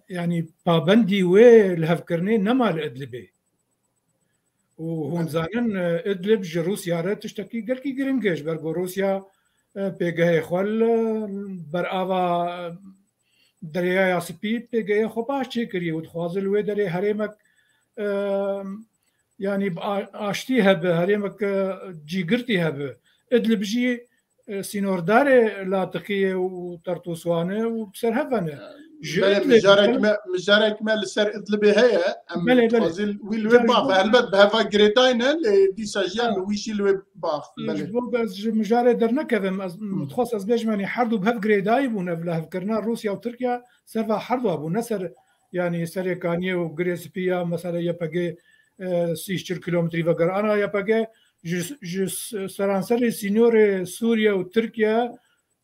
yanî pabendî wê li hevkirinê nema li Idlibê. Û hûn zanin, e, Idlib ji Rûsya re tiştekî gelkî giring e, ji ber ku Rûsya, e, pêgehê xwe li berava, e, Deryaya Spî pêgehê xwe baş çêkiriye û dixwaze li wê derê herêmek, e, yanî bi a-, aştî hebe, herêmek, e, cîgirtî hebe. Idlib jî, e, sînordarê Latiqiyê û Tertûswanê û bi ser hev ve ne. Ji Belê, Idlib, mijarek me, mijarek me li ser Idlibê heye. Em Belê, belê. dixwazin wî li wê Ca ji bax. bo Helbet bi heva girêdayî ne, lê dîsa jî em Ha. bi wî jî li wê bax. Belê. Ji bo ez ji mijarê dernekevim, ez, Hmm. dixwest ez bêjim, yanî her du bi hev girêdayî bûn, ev lihevkirina Rûsya û Tirkiye ser va her du bû, ne ser, yanî Serê Kaniyê û Girê Spî ya, mesela Y P G, e, sî çil kîlometrî vegerana Y P G, ji, ji s-, seranserê sînorê Sûriye û Tirkiye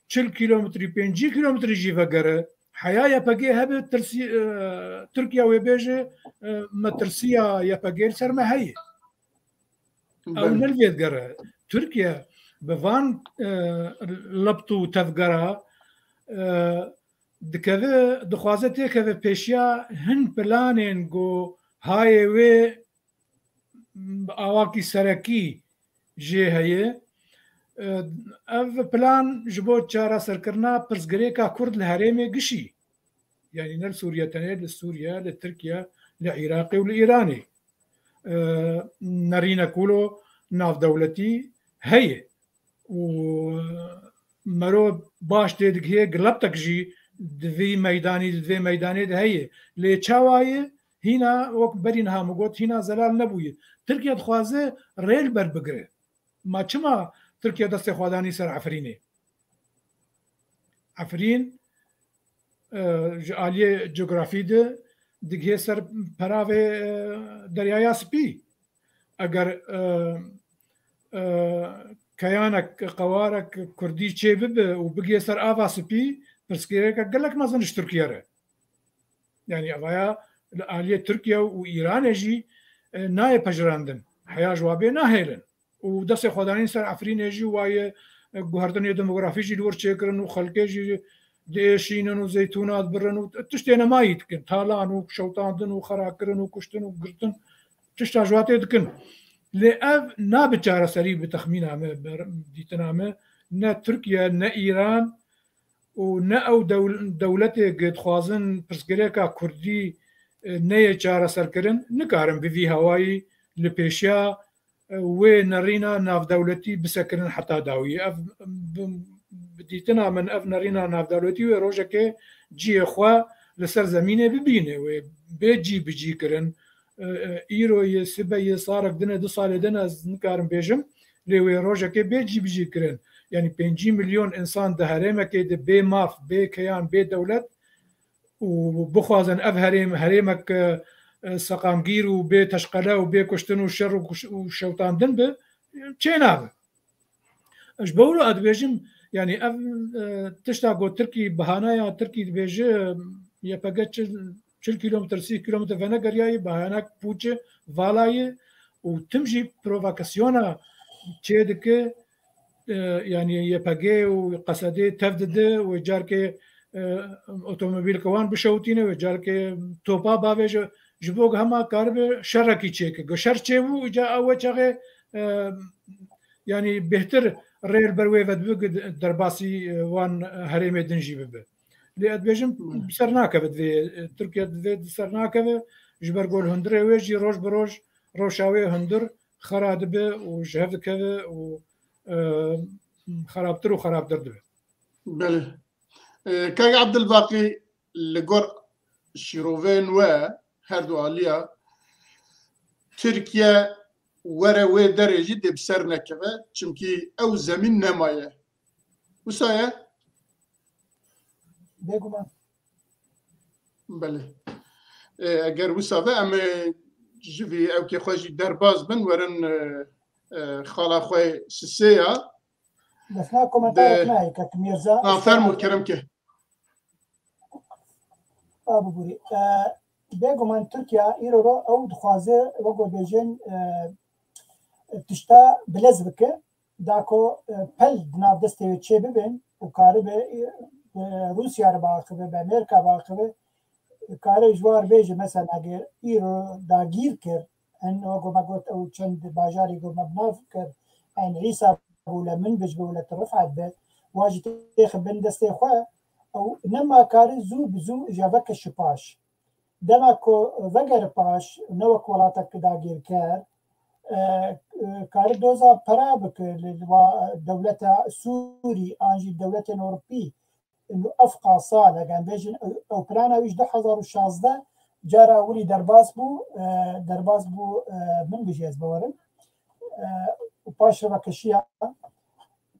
çil kîlometrî, pêncî kîlometrî jî vegere. Heya Y P G hebe tirsî, e, Tirkiye wê bêje, e, me tirsiya Y P G li ser me heye. Ew Belê. ne li vê digere. Tirkiye bi van, e, lept û tevgera, e, dikeve, dixwaze têkeve pêşiya hin planên ku hayê wê bi awakî serekî jê heye. E, ev plan ji bo çareserkirina pirsgirêka Kurd li herêmê gişî, yanî ne li Sûriye tenê, li Sûriye, li Tirkiye, li Iraqê û li Îranê, e, nerînek wilo navdewletî heye. Û mero baş tê digihê, gilaptek jî di vî meydanî, di vê meydanê de heye. Lê çawa ye? Hîna, wek berî niha min got, hîna zelal nebûye. Tirkiye dixwaze rê li ber bigire. Ma çima Tirkiye destê xwe danî ser Efrînê? Efrîn, e, ji aliyê cografî de digihê ser peravê, e, Deryaya Spî. Eger, e, e, keyanek, qewarek kurdî çê bibe û bigihê ser Ava Spî, pirsgirêkek gelek mezin ji Tirkiye re. Yanî evaya li aliyê Tirkiye û Îranê jî, e, nayê pejirandin. Heya ji wa bê nahêlin. Û destê xwedanîn ser Efrînê jî waye, e, guhertinê demografî jî li wir çêkirin û xelkê jî diêşînin û zeytûna dibirin û tiştê nemayî dikin. Talan û şewtandin û xerakirin û kuştin û girtin tişta ji wa tê dikin. Lê ev nabe çareserî bi texmîna me, bi dîtina me. Ne Tirkiye, ne Îran û ne ew dewl-, dewletê ku dixwazin pirsgirêka Kurdî, e, neyê çareserkirin, nikarin bi vî hewayî li pêşiya, e, wê nerîna navdewletî bisekirin heta dawiyê. Ev bi, bi dîtina min ev nerîna navdewletî wê rojekê cihê xwe li ser zemînê bibîne, wê bê cî bi cî kirin. E, e, îro yê, sibe yê, sarek din e, du salê din e, ez nikarim bêjim, lê wê rojekê bê cî bi cî kirin. Yanî pêncî milyon însan di herêmekê de bê maf, bê keyan, bê dewlet û bixwazin ev herêm, herêmek, e, e, seqamgîr û bê teşqele û bê kuştin û şer û kuş-, û şewtandin bi, çênabe. Ji bo wilo ez dibêjim, yanî ev, e, tişta ku Tirkî, bahana ya Tirkî dibêje, Y P G çil, çil kîlometr, sî kîlometr venegeriyaye, bahanek pûçe, vala ye û tim jî provokasyona çêdike, e, yanî Y P G û Qesedê tev dide, wê carkê, e, otomobîlke wan bişewitîne, wê carkê topa bavêje, ji bo ku hema karibe şerekî çêke. Ku şer çêbû, îca ew çaxê, e, yanî bêhtir rê li ber wê vedibe ku derbasî, e, wan herêmê din jî bibe. Lê ez dibêjim, Hmm. bi ser nakeve divê, e, Tirkiye divê di ser nakeve, ji ber ku li hundirê wê jî roj bi roj rewşa wê hundir xera dibe û ji hev dikeve û, e, xerabtir û xerabtir dibe. Belê. E, Kak Abdulbaqî, li gor şîrovên we her du aliya, Tirkiye were wê derê jî dê bi ser nekeve, çimkî ew zemîn nemaye. Wisa ye? Bêguman. Belê. E, eger wisa be, em ê ji vî ewkê xwe jî derbas bin, werin, e, e, xala xwe Sisê ya. Defna komentarek De- nayê, Kak Mîrza. Ha, fermo, kerem ke. A, bibûrî. E, bêguman Tirkiye îro ro ew dixwaze, wek ku bêjin, e, tişta bilez bike, da ku, e, pel di nav destê wê çê bibin û karibe, e, bi Rûsya re biaxive, bi Amerîka biaxive, kare ji war bêje, mesela, eger îro dagîr kir, en, wek ku me got, ew çend bajarî ku me bi nav kir, Eyn Îsa bû, li Minbij bû, li Rifet be, wa jî têxe bin destê xwe, ew nema kare zû bi zû îja veke şipaş. Dema ku vegere paş, ne wek welatek dagîrker, e, e, kare doza pera bike li, li wa dewleta Sûrî an jî dewletên Ewropî. Û ev qasa, eger em bêjin, ew, ew plana wî ji du hezar û şazdeh cara ewilî derbas bû, e, derbas bû, e, Minbijê ez bawerim. E, û paş re vekişiya.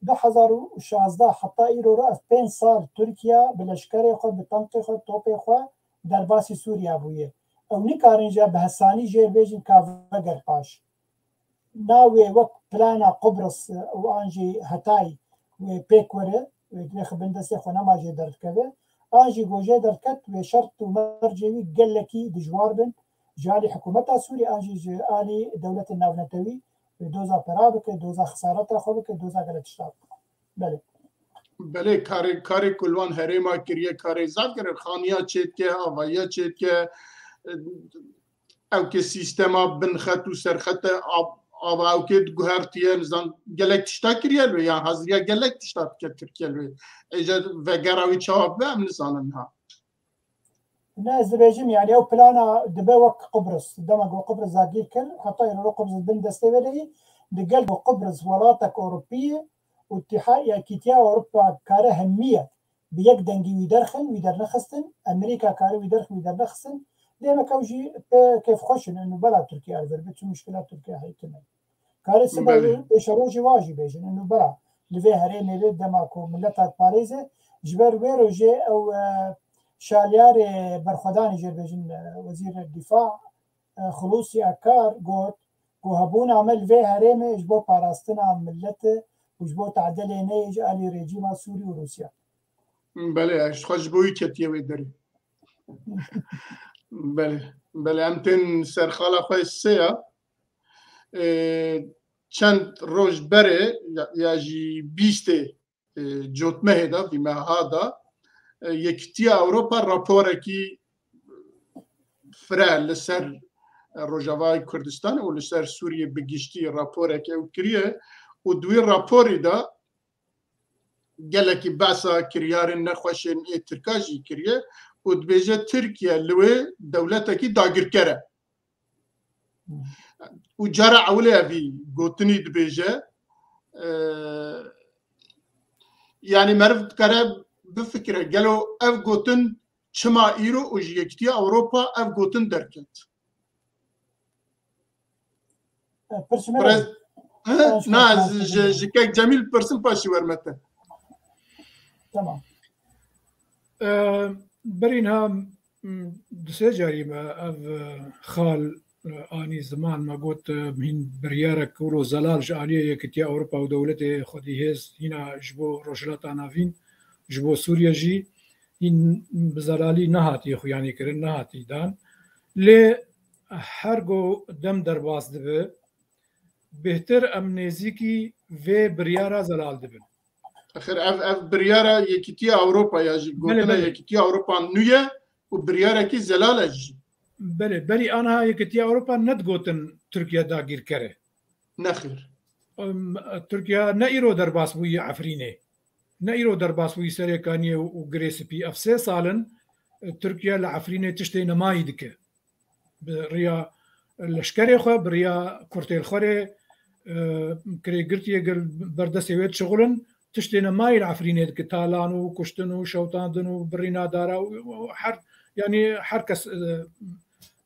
Du hezar û şazdeh heta îro re ev pênc sal Tirkiye bi leşkerê xwe, bi tankê xwe, topê xwe derbasî Sûriye bûye. Ew nikarin jî bi hesanî jê bêjin ka veger paş. Navê wek plana Qubris û an jî Hetay wê pêk were, wê divê xwe bin destê xwe, nema jê derdikeve. An jî ku jê derdiket, wê şert û mercê wî gelekî dijwar bin. Ji alî hikûmeta Sûrî an jî ji alî dewletên navnetewî wê doza pera bike, doza xisareta xwe bike, doza gelek tişta bike. Belê. Belê, karê, karê ku li wan herêma kiriye, karê zaf kirin, xaniya çêdike, avayiya çêdike, ew ke sîstema binxet û serxete av-, ava ew ke diguhertiye, nizam gelek tişta kiriye li wê, yan haziriya gelek tişta dike Tirkiye li wê. Êca vegera wî çawa bibe, em nizanin niha. Ne, ez dibêjim, yani ew plana dibe wek Qibris. Dema ku Qibris dagîr kir, heta îro Qibris bin destê wê de yî, di gel ku Qibris welatek Ewropî ye û Îtîha-, Yekîtiya Ewropa kare hemiye bi yek dengî wî derxin, wî dernexistin, Amerîka kare wî derxin, wî dernexistin, demek ew jî pê kêfxweş in, û bela Tirkiye li vir bi, çi muşkila Tirkiye heye tune. Kare sibe Belê. Pêşerojê wa jî bêjin, û bela li vê herêmê vê dema ku mileta diparêze, ji ber wê rojê ew, e, şalyarê berxwedanê jê dibêjin, e, wezîr difa, e, Xulûsî Akar got ku hebûna me li vê herêmê ji bo parastina milet e û ji bo tedelê neyê ji alî rejîma Sûrî û Rûsya. Belê, ez xwe ji bo wî ketiye wê derê. Belê, belê, em tên ser xala xwe sê ya. E, çend roj berê ya, ya jî bîstê, e, cotmehê de, vî meha de, e, Yekîtiya Ewropa raporekî fire li ser Rojavayê Kurdistan û li ser Sûriyê bi giştî raporek ew kiriye û di wî raporî de gelekî behsa kiryarên nexweşên ê Tirka jî kiriye û dibêje Tirkiye li wê dewletekî dagirker e. Û cara ewilê ev vî gotinî dibêje, e, yanî meriv dikare bifikire, gelo ev gotin çima îro û ji Yekîtiya Ewropa ev gotin derket? E, pirsê me Prez-, re. He? Yanlış Na, ez konuşmam ji, lazım. Ji Kek Cemîl pirsim paşî wermete. Tamam. E, berî niha Di sê carî me ev, e, xal, e, anî ziman, me got, e, hîn biryarek wilo zelal ji aliyê Yekîtiya Ewropa û dewletê xwedî hêz hîna ji bo Rojhilata Navîn, ji bo Sûriye jî hîn bi zelalî nehatî xuyanî kirin, nehatî dan. Lê her ku dem derbas dibe, bêhtir em nêzîkî vê biryara zelal dibin. Axir ev, ev biryara Yekîtiya Ewropa ya jî, belê, gotina belê. Yekîtiya Ewropa nû ye û biryarekî zelal e jî. Belê, berî aniha Yekîtiya Ewropa nedigotin Tirkiye dagîrker e. Nexêr. Em, Tirkiye ne îro derbas bûyî Efrînê. Ne îro derbas bûyî Serêkaniyê û, û Girê Spî. Ev sê sal in, e, Tirkiye li Efrînê tiştê nemayî dike. Bi riya leşkerê xwe, bi riya kurtêl xwe rê, e, kirêgirtiyê gel ber destê wê dişixulin, tiştê nemayî li Efrînê dike, talan û kuştin û şewtandin û birîna dara û, û her, yanî her kes, e,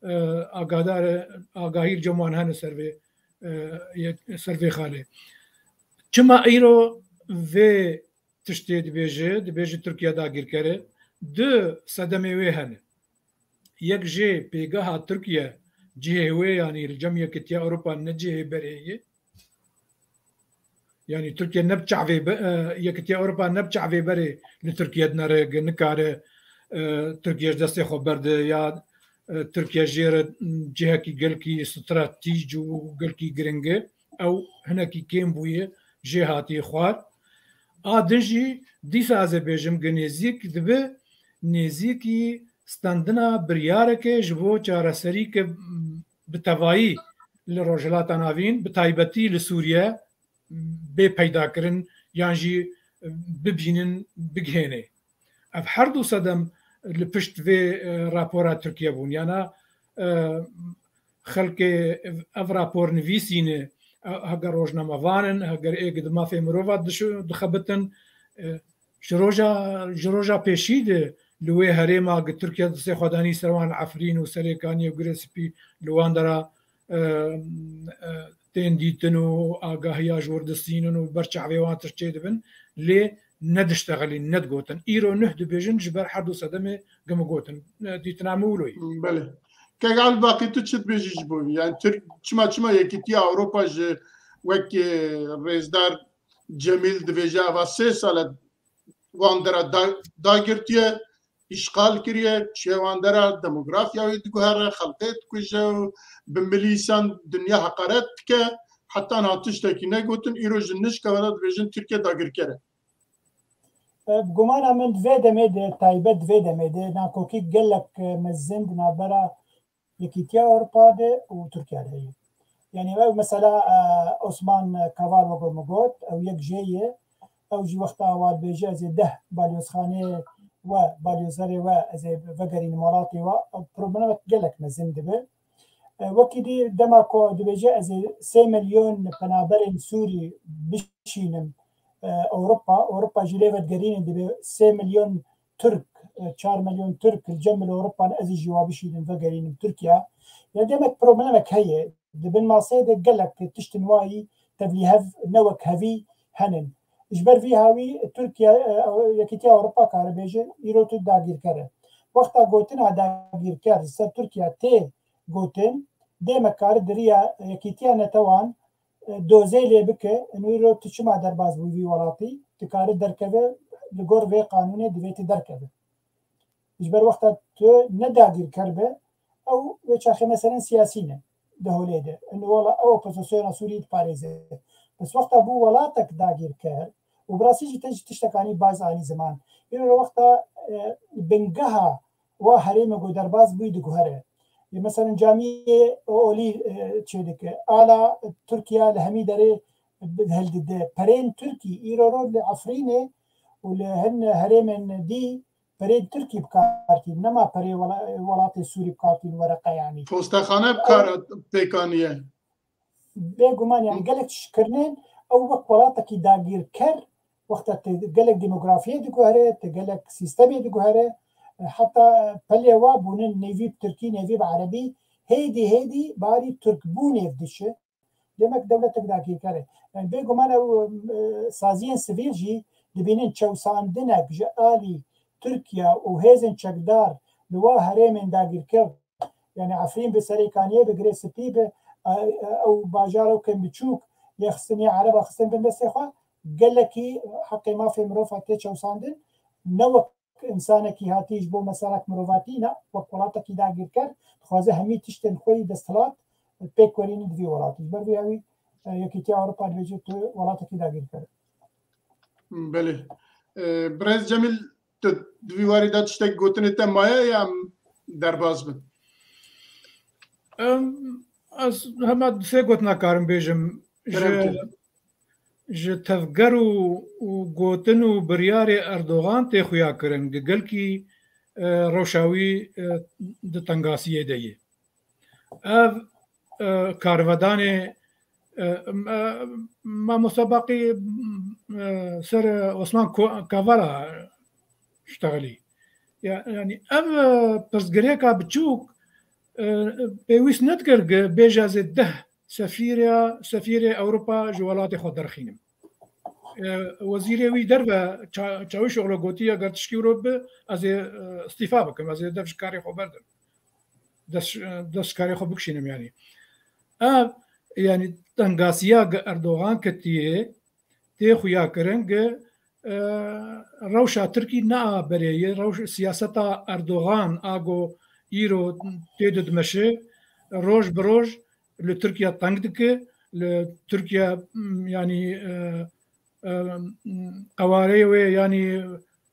e, agadar e, agahî li cem wan hene ser vê, e, yek, ser vê xalê. Çima îro vê tiştê dibêje, dibêje Tirkiye dagîrker e, du sedemê wê hene. Yek jê pêgeha Tirkiye cihê wê, yanî li cem Yekîtiya Ewropa ne cihê berê ye. Yanî Tirkiye ne bi çavê be-, e, Yekîtiya Ewropa ne bi çavê berê li Tirkiye dinere, nikare, e, Tirkiye ji destê xwe berde ya, e, Tirkiye jê re cihekî gelkî stratîj û gelkî giring e. Ew hinekî kêm bûye, jê hatiye xwar. A din jî dîsa ez ê bêjim, gi nêzîk dibe nêzîkî standina biryareke ji bo çareserî ke bi tevayî li Rojhilata Navîn, bi taybetî li Sûriye bê peydakirin yan jî bibînin, bigihêne. Ev her du sedem li pişt vê, e, rapora Tirkiye bûn. Yana, e, xelkê ev rapor nivîsîne, e, heger rojnamevan in, heger êk di mafê mirova diş-, dixebitin, e, ji roja, ji roja pêşî de li wê herêma gi Tirkiye destê xwe danî ser wan, Efrîn û Serêkaniyê û Girê Spî, li wan dera, e, e, tên dîtin û agahiya ji wir distînin û ber çavê wan tişt çêdibin, lê nediştexilîn, nedigotin. Îro nuh dibêjin ji ber her du sedemê gi min gotin. E, dîtina min wilo ye. Belê. Kek Elbaqî, tu çi dibêjî ji bo vî? Yani Tirk-, çima, çima Yekîtiya Ewropa ji wek, e, rêzdar Cemîl dibêje, eva sê sal e wan dera da-, dagirtiye, îşxal kiriye, çiye wan dera, demografya wê diguhere, xelkê dikuje û bi milîsan dinya heqaret dike. Heta niha tiştekî negotin, îro ji nişka ve de dibêjin Tirkiye dagirker e. E, bi gumana min di vê demê de, taybet di vê demê de, nakokî gelek, e, mezin di navbera Yekîtiya Ewropa de û Tirkiye de heye. Yani ev mesela, e, Osman Kaval wek min got, ew yek jê ye. Ew jî wexta wa dibêje ez ê deh balyozxaneyê we, balyozerê we ez ê vegerînim welatê we, ew problemek gelek mezin dibe. E, wekî dî dema ku dibêje ez ê sê milyon penaberên Sûrî bişînim, e, Ewropa, Ewropa jî lê vedigerînin, dibê sê milyon Tirk, e, çar milyon Tirk li cem li Ewropa ne, ez ê jî wa bişînim, vegerînim Tirkiye. Ya demek problemek heye. Di bin maseyê de gelek tiştin wayî tevlîhev ne wek hevî henin. Ji ber vî hawî Tirkiye, e, Yekîtiya Ewropa kare bêje, îro tu dagîrker e. Wexta gotina dagîrker li ser Tirkiye tê gotin, dê me kare di riya Yekîtiya Netewan, e, dozê lê bike, û îro tu çima derbas bû vî welatî, tu kare derkeve, li gor vê qanûnê divê tu derkeve. Ji ber wexta tu ne dagîrker be, ew wê çaxê meselen siyasî ne di holê de. Û wela ew opozisyona Sûriyê diparêze. Bes wexta bû welatek dagîrker, û bi rastî jî te jî tiştekanî baz anî ziman. Îro wexta, e, bingeha wa herême ku derbas bûyî diguhere. Ê, mesela camiyê olî, e, çêdike. Ala Tirkiye li hemî derê hildide. Perên Tirkî îro ro li Efrînê û li hin herêmên dî perên Tirkî bi kar tîn. Nema perê wela-, welatê Sûrî bi kar tîn, wereqe yanî. Postexane bi kar pêk aniye. Bêguman, yani gelek tişt kirinên ew wek welatekî dagîrker, wexta tu gelek demografiyê diguhere, tu gelek sîstemê diguhere, e, heta, e, pelê wa bûnin nêvî bi tirkî, nêvî bi erebî, hêdî hêdî barî tirkbûnê diçe. Demek dewletek dagîrker e. Yani bêguman ew, e, saziyên sivîl jî dibînin çewsandinek ji alî Tirkiye û hêzên çekdar li wa herêmên dagîrker, yani Efrîn bi, Serêkaniyê bi, Girê Spî bi, e, e, ew bajar ew kêm biçûk yê xistin, yê Ereba xistin bin destê xwe, gelekî heqê mafê mirova tê çewsandin, ne wek insanekî hatî ji bo meselek mirovatî, ne, wek welatekî dagîrker, dixwaze hemî tiştên xwe yî desthilat pêk werînin di vî welatî. Ji ber vê yawî, e, Yekîtiya Ewropa dibêje tu welatekî dagîrker. Belê. E, Birêz Cemîl, tu di vî warî de tiştek gotinê te maye ya em derbas bin? Em, ez hema sê gotina karim bêjim. Kerem Ji, kir. ji tevger û, û gotin û biryarê Erdogan tê xuya kirin. Gelkî, e, rewşa wî, e, di tengasiyê de ye. Ev, e, karvedanê, e, m-, e, mamosta Baqî, e, ser Osman Ko-, Kavala ştexilî. Ya, yani ev, e, pirsgirêka biçûk, e, pêwîst nedikir ku bêje ez ê deh sefîrê, sefîrê Ewropa ji welatê xwe derxînim. E, wezîrê wî derve Ça-, Çavuşoglu gotiye, eger tişkî wilo bi, ez ê, e, îstîfa bikim, ez ê dev ji karê xwe berdim. Dest, dest ji karê xwe bikişînim yani. Ev, yani tengasiya gi Erdogan ketiye, tê xuya kirin gi, e, rewşa Tirkî ne a berê ye, rewş-, siyaseta Erdogan a go îro tê dimeşe, roj bi roj li Tirkiye teng dike, li Tirkiye, m, yani, e, e, m, qewareyê wê, yani,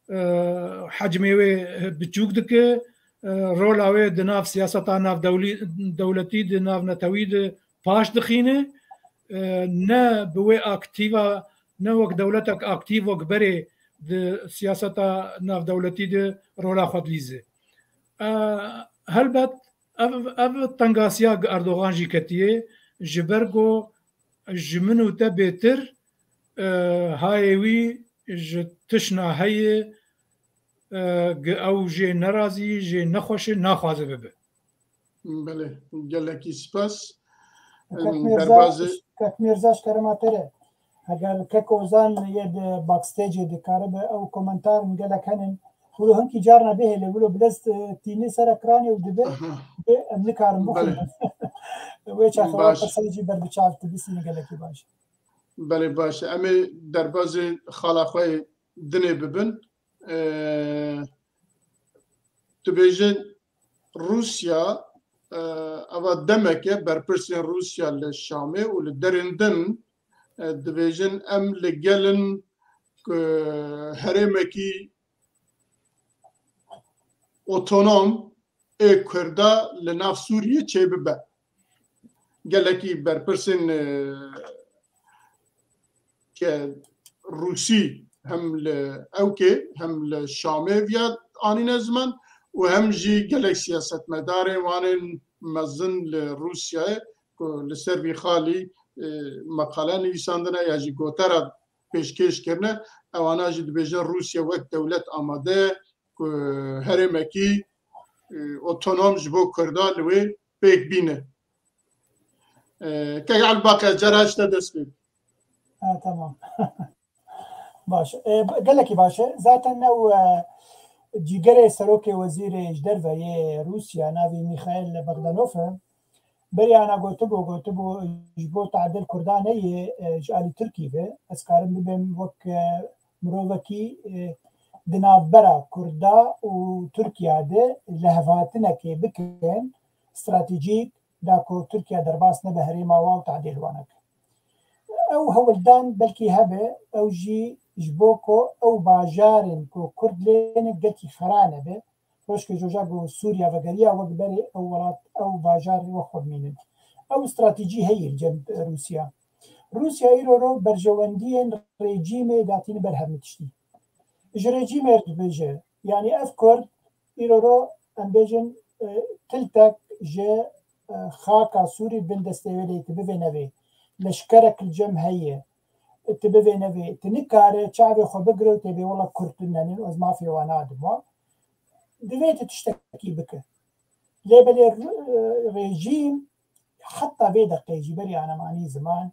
e, hecmê wê biçûk dike, e, rola wê di nav siyaseta navdewlî-, dewletî, di navnetewî de paş dixîne, e, ne bi wê aktîva, ne wek dewletek aktîv wek berê di siyaseta navdewletî de rola xwe dilîze. E, helbet ev, ev tengasiya gi Erdogan jî ketiye, ji ber ku ji min û te bêtir, e, hayê wî ji tişna heye, e, gi ew jê nerazî, jê nexweş e, naxwaze bibe. Belê, gelekî spas. Kek Em, Mîrza, derbazê Kek Mîrza, ji kerema te re. Eger Kek Ozan yê di backstageê dikaribe, ew komentarên gelek henin. Wilo hinkî carna bihêle, wilo bi dest, e, tînî ser ekranê û dibe, Aha. Bi em nikarin Belê. bixwînin. Wê çaxê Baş. Pirsê jî ber bi çav dibîsîne gelekî baş. Belê baş. Em ê derbazê xala xwe yê dinê bibin. E, tu bêjin Rûsya, e, eva demeke berpirsên Rûsya li Şamê û li derên din, e, dibêjin em li gel in ku herêmekî otonom ê Kurda li nav Sûriyê çêbibe. Gelekî berpirsên, e, ke Rûsî hem li ewkê hem li Şamê viya anîne ziman û hem jî gelek siyasetmedarên wanên mezin li Rûsyayê ku li ser vî xalî, e, meqale nivîsandine ya jî gotara pêşkêş kirine, ewana jî dibêjin Rûsya wek dewlet amade ye ku herêmekî, e, otonom ji bo Kurda li wê pêk bîne. E, Kek Elbaq, ez cara ji te dest pê. Ha, tamam. Baş. E, gelekî baş e. Zaten ew, e, cîgerê serokê wezîrê ji derve yê Rûsya, navî Mîxaîl Bogdanov e. Beriya na gotibû, gotibû, ji bo tadil Kurda neyê, e, ji alî Tirkî ve, ez karim bibêm wek, e, mirovekî, e, di navbera Kurda û Tirkiya de lihevhatinekê bikin, stratejîk, da ku Tirkiye derbas nebe herêma wa û tadil wan neke. Ew hewldan belkî hebe, ew jî ji bo ku ew bajarên ku Kurd lê ne gelkî xera nebe, Roşkê joja ku Sûriya vegeriya wek berê ew welat, ew bajar wek xwe bimînin. Ew stratejî heye li cem Rûsya. Rûsya îro ro berjewendiyên rejîmê datîne ber hemî tiştî. Ji rejîmê re dibêje, yanî ev Kurd îro ro em bêjin, e, tiltek ji, e, xaka Sûrî bin destê wê lê tu bivê nevê. Leşkerek li cem heye. Tu bivê nevê. Tu nikare çavê xwe bigire û tê bê wela Kurd tu nenin, ez mafê wan nadim wan. Divê tu tiştekî bike. Lê belê re-, rejîm heta vê deqê jî beriya nemanî ziman,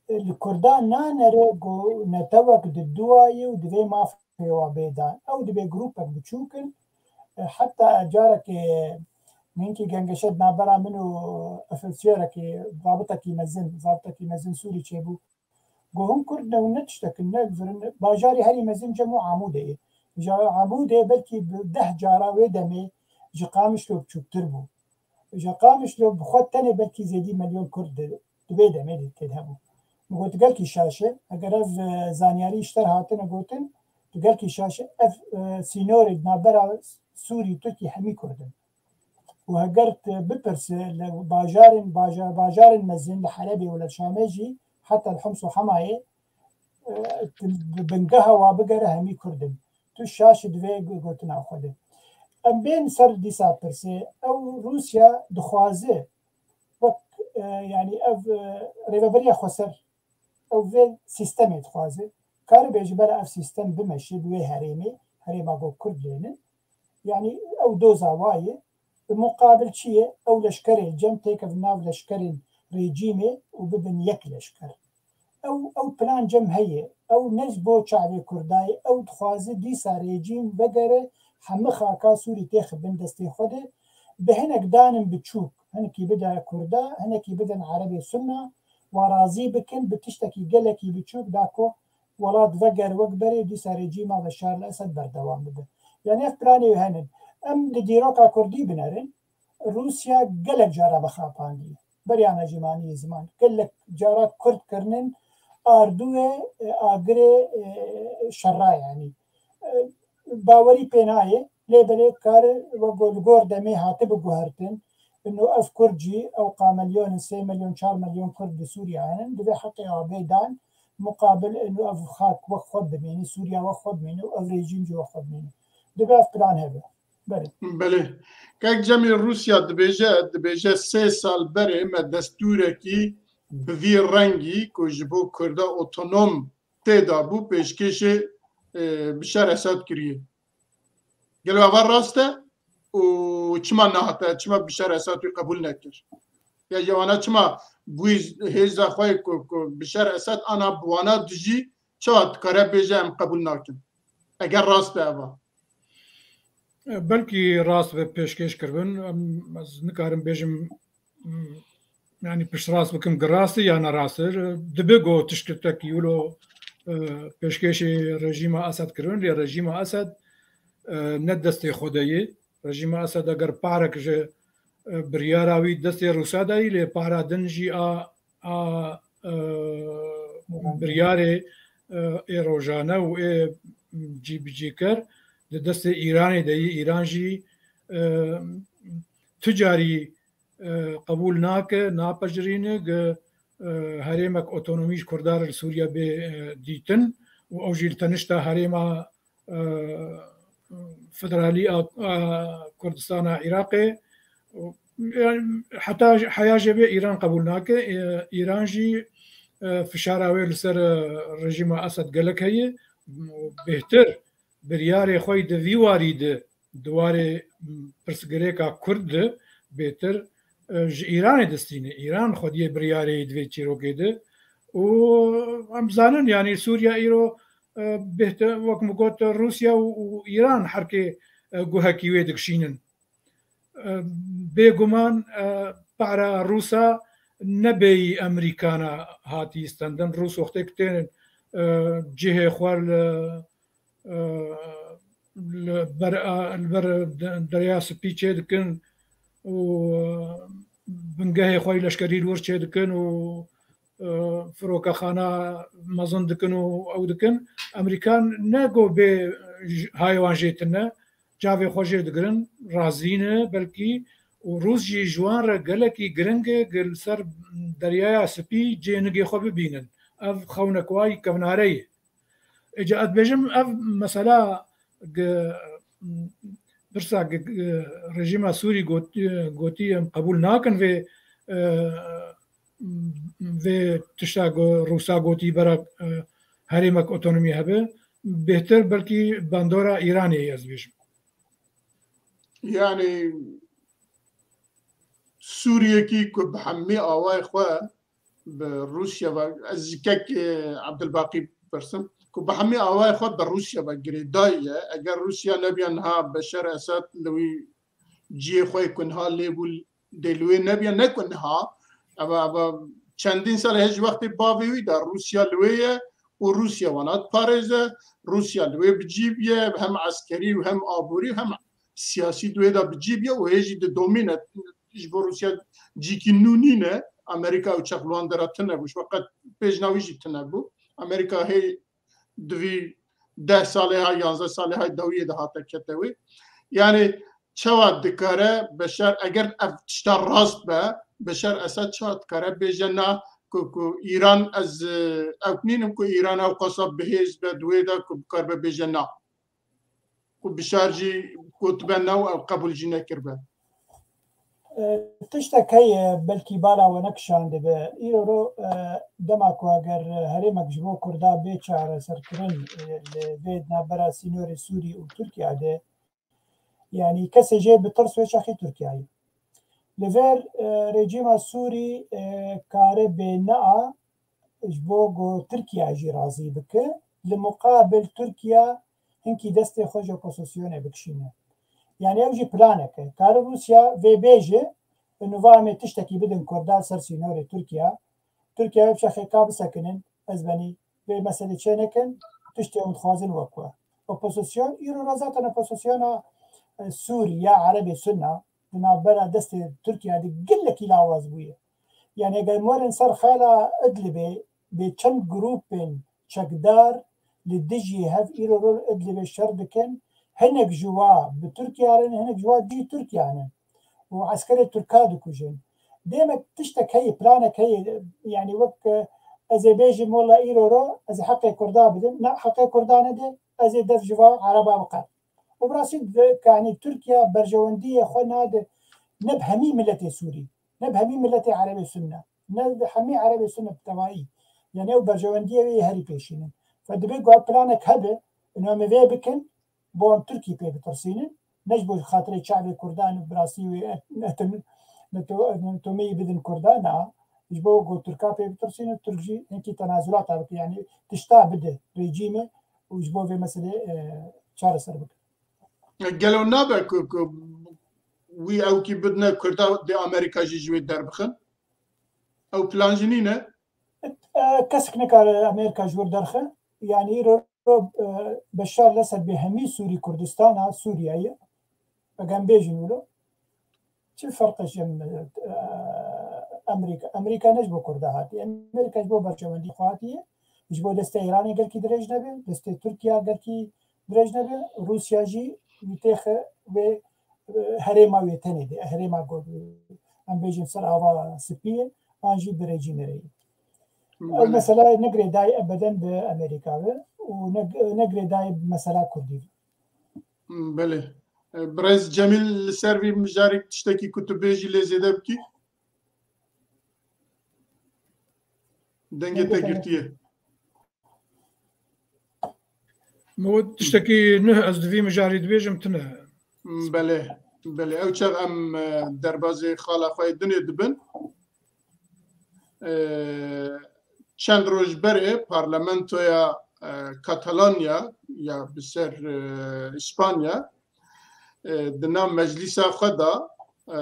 e, li Kurdan nanere ku netewek di duwa ye û divê mafê wa bê dan. Ew dibê grûpek biçûk in, E, heta carekê hinkî gengeşe di navbera min û ofîsyerekî, zabitekî mezin, zabitekî mezin Sûrî çêbû. Got, hûn Kurd ne, hûn ne tiştek in, ne vir in. Bajarê herî mezin Cem û Amûdê ye. Ji Amûdê belkî bi deh cara wê demê ji Qamişlo biçûktir bû. Ji Qamişlo bi xwe tenê belkî zêdî milyon Kurd di, di vê demê de tê de hebû. Min got, gelkî şaş e. Eger ev, e, zanyarî ji te re hatine gotin, tu gelkî şaş e. Ev, e, sînorê di navbera Sûrî û Tirkî hemî Kurd in. Û heger tu bipirse li bajarên, baja-, bajarên mezin li Helebê û li Şamê jî, heta li Hims û Hemayê, e, tu bi bingeha wa bigere hemî Kurd in. Tu şaş divê gu-, gotina xwe de. Em bên ser dîsa pirsê, ew Rûsya dixwaze wek, e, yanî ev, e, rêveberiya xweser, ew vê sîstemê dixwaze. Karibe ji ber ev sîstem bimeşe bi wê herêmê, herêma ku Kurd lê ne. Yanî ew doza wa ye. Bi muqabil çi ye? Ew leşkerê cem têkevin nav leşkerên rejîmê û bibin yek leşker. Ew, ew plan cem heye. Ew ne ji bo çavê Kurda ye. Ew dixwaze dîsa rejîm vegere hemî xaka Sûrî têxe bin destê xwe de. Bi hinek danin biçûk, hinekî bide Kurda, hinekî bidin Erebê Sunna, wa razî bikin bi tiştekî gelekî biçûk da ku welat veger wek berê, dîsa rejîma Beşar el Esed berdewam bibe. Yanî ev planê wê henin. Em di dîroka Kurdî binerin, Rûsya gelek cara vexapandiye. Beriya me jî manî ziman. Gelek cara Kurd kirinin ardûyê, e, agirê, e, şerra yanî. E, bawerî pê nayê, lê belê kar wek li gor demê hatibe guhertin. Ino ev Kurd jî, ew qamelyonin, sê milyon, çar milyon Kurd li Sûriye henin, divê heqê abê dan, muqabil ino ev xak wek xwe bimîne, Sûriye wek xwe bimîne û ev rejîm jî wek xwe bimîne. Divê ev plan hebe. Belê. Belê. Kek Cemî, Rûsya dibêje, dibêje sê sal berê me destûrekî bi vî rengî ku ji bo Kurda otonom tê dabû, pêşkêşê, e, Bişar Esad kiriye. Gelo eva rast e? Û çima nehate, çima Bişar Esad wî qebûl nekir? Ya ji wana çima bûyî hêza xwe ku, ku Bişar Esad ana bi wana dijî, çawa dikare bêje em qebûl nakin? Eger rast be eva. Belkî rast be pêşkêş kiribin. Em, ez nikarim bêjim, m, yanî piştrast bikim ki rast e ya ne rast e. Dibe ku tiştekî wilo, e, pêşkêşê rejîma Esed kiribin, lê rejîma Esed, e, ne destê xwe de ye. Rejîma Esed eger parek ji, e, biryara wî destê Rûsa de yî, lê para din jî a, a, e, biryarê, e, ê rojane û ê cîbicîker di destê Îranê de yî. Îran jî, e, tu carî, e, qebûl nake, napejirîne, gi, e, herêmek otonomî ji Kurda re li Sûriye bê, e, dîtin û ew jî li tenişta herêma, e, federalî a, a Kurdistana Iraqê. Yani, heta heya jê bê Îran qebûl nake. E, Îran jî, e, fişara wê li ser, e, rejîma Esed gelek heye. Bêhtir biryarê xwe yî di vî warî de di warê pirsgirêka Kurd de bêhtir, e, ji Îranê distîne. Îran xwediyê biryarê yî di vê çîrokê de. Û em zanin, yanî Sûriya îro, e, bêhtir, wek min got, Rûsya û, û Îran herkê, e, guhekî wê dikişînin. E, bêguman, e, para Rûsa ne bêyî Amerîkana hatî stendin. Rûs wextê ku tên, e, cihê xwe li, e, li ber, e, li ber de-, Derya Spî çê dikin û bingehê xwe yî leşkerî li wir çê dikin û, e, firokekhana mezin dikin û ew dikin. Amerîkan ne ku bê j-, hayê wan jê tune, çavê xwe jê digirin, razî ne belkî, û Rûs jî ji wan re gelekî giring e, gi li ser Deryaya Spî cê nigê xwe bibînin. Ev xewnek wa yî kevnare ye. Êca ez dibêjim, ev mesela gi-, pirsa gi-, gi-, rejîma Sûrî got-, gotî, em qebûl nakin vê, e, vê tişta ku Rûsa gotî bera, e, herêmek otonomî hebe, bêhtir belkî bandora Îranê ye, ez dibêjim. Yani Sûriyekî ku bi hemî awayê xwe bi Rûsya ve, ez ji kek, e, Abdulbaqî pirsim ku bi hemî awayê xwe bi Rûsya ve girêdayî ye. Eger Rûsya nebiya niha Beşar Esad li wî cihê xwe ku niha lê bû dê li wê nebiya, ne ku niha, eva, eva çendîn sal hê ji wextê bavê wî de Rûsya li wê ye û Rûsya wana diparêze. Rûsya li wê bi cî bûye, hem eskerî û hem aborî û hem siyasî di wê de bi cî bûye û hê jî didomîne. Ji bo Rûsya cîkî nû nîne. Amerîka ew çax li wan dera tune bû. Ji wexta pêjna wî jî tune bû. Amerîka hê di vî deh salê ha, yanzdeh salê ha dawiyê de hate kete wê. Yani çawa dikare Beşar, eger ev tişta rast be, Beşar Esad çawa dikare bêje na ku, ku Îran ez, e, ew nînim ku Îran ew qasa bihêz be di wê de ku bikaribe bêje na. Ku Bişar jî gotibe na û ew qebûl jî nekiribe. E, tiştek heye, belkî bala we nekişandibe. Îro ro, e, dema ku eger herêmek ji bo Kurda bê çareserkirin, e, li vê navbera sînorê Sûrî û Tirkiye de, yanî kesê jê bi tirs wê çaxê Tirkiyeyê. Li ver, e, rejîma Sûrî, e, kare bê nea ji bo ku Tirkiye jî razî bike, li muqabil Tirkiye hinkî destê xwe ji opozisyonê bikişîne. Yani ew jî planek e. Kare Rûsya vê bêje, nûva em ê tiştekî bidin Kurda ser sînorê Tirkiye. Tirkiye ev çaxê ka bisekinin, ez benî vê meselê çê nekin, tiştê hûn dixwazin wek we. Opozisyon, îro re zaten opozisyona, e, Sûrî ya Erebê Sunna, di navbera destê Tirkiye de gelekî lawaz bûye. Yani eger werin ser xela Idlibê, bê çend grûpên çekdar li dijî hev îro rol Idlibê şer dikin, hinek ji wa bi Tirkiye re ne, hinek ji wa dijî Tirkiye ne. Û eskerê Tirka dikujin. Demek tiştek heye, planek heye, yani wek, e, ez ê bêjim, wela îro ro ez ê heqê Kurda bidim. Na, heqê Kurda nede, ez ê def ji va Ereba biqem. Û bi rastî de, yani Tirkiye berjewendiyê xwe nade ne bi hemî miletê Sûrî, ne bi hemî miletê Erebê Sunne, ne bi hemî Erebê Sunne bi tevayî. Yani ew berjewendiyê wê yê herî pêşîn in. Fe dibe ku ev planek hebe, û em ê vê bikin, bo em Tirkî pê bitirsînin. Ne ji bo xatirê çavê Kurdan û bi rastî wê netin, neto-, netomeyî bidin Kurdan, na. Ji bo ku Tirka pê bitirsînin, Tirk jî hinkî tenazulata bike, yani tişta bide rejîmê û ji bo vê meselê, e, çareser bike. Gelo nabe ku, ku wî ewkî bidine Kurda dê Amerîka jî ji wê derbixin? Ew plan jî nîne? E, kesek nikare Amerîka ji wir derxe. Yani îro, e, Beşar Lesed bê hemî Sûrî Kurdistana Sûriyeyê. Eger em bêjin wilo, çi ferqe ji em, e, Amerîka? Amerîka ne ji bo Kurda hatiye. Amerîka ji bo berjewendî xwe hatiye. Ji bo destê Îranê gelkî dirêj nebe, destê Tirkiye gelkî dirêj nebe. Rûsya jî wî têxe wê, e, herêma wê tenê de, herêma got, em bêjin ser ava spî ye, an jî bi rejîmê re ye. Ew, belê, mesela ne girêdayî ebeden bi Amerîka ve û ne, ne girêdayî bi mesela Kurdî ve. Belê. E, Birêz Cemîl, li ser vî mijarê tiştekî ku tu bêjî lê zêde bikî? Dengê te girtiye. Min got tiştekî nuh ez di vî mijarî dibêjim, tune. Belê, belê. Ew çax em, e, derbazê xala xwe yê dinê dibin. E, çend roj berê parlamentoya, e, Katalonya ya bi ser, e, Îspanya, e, di nav meclîsa xwe de, e,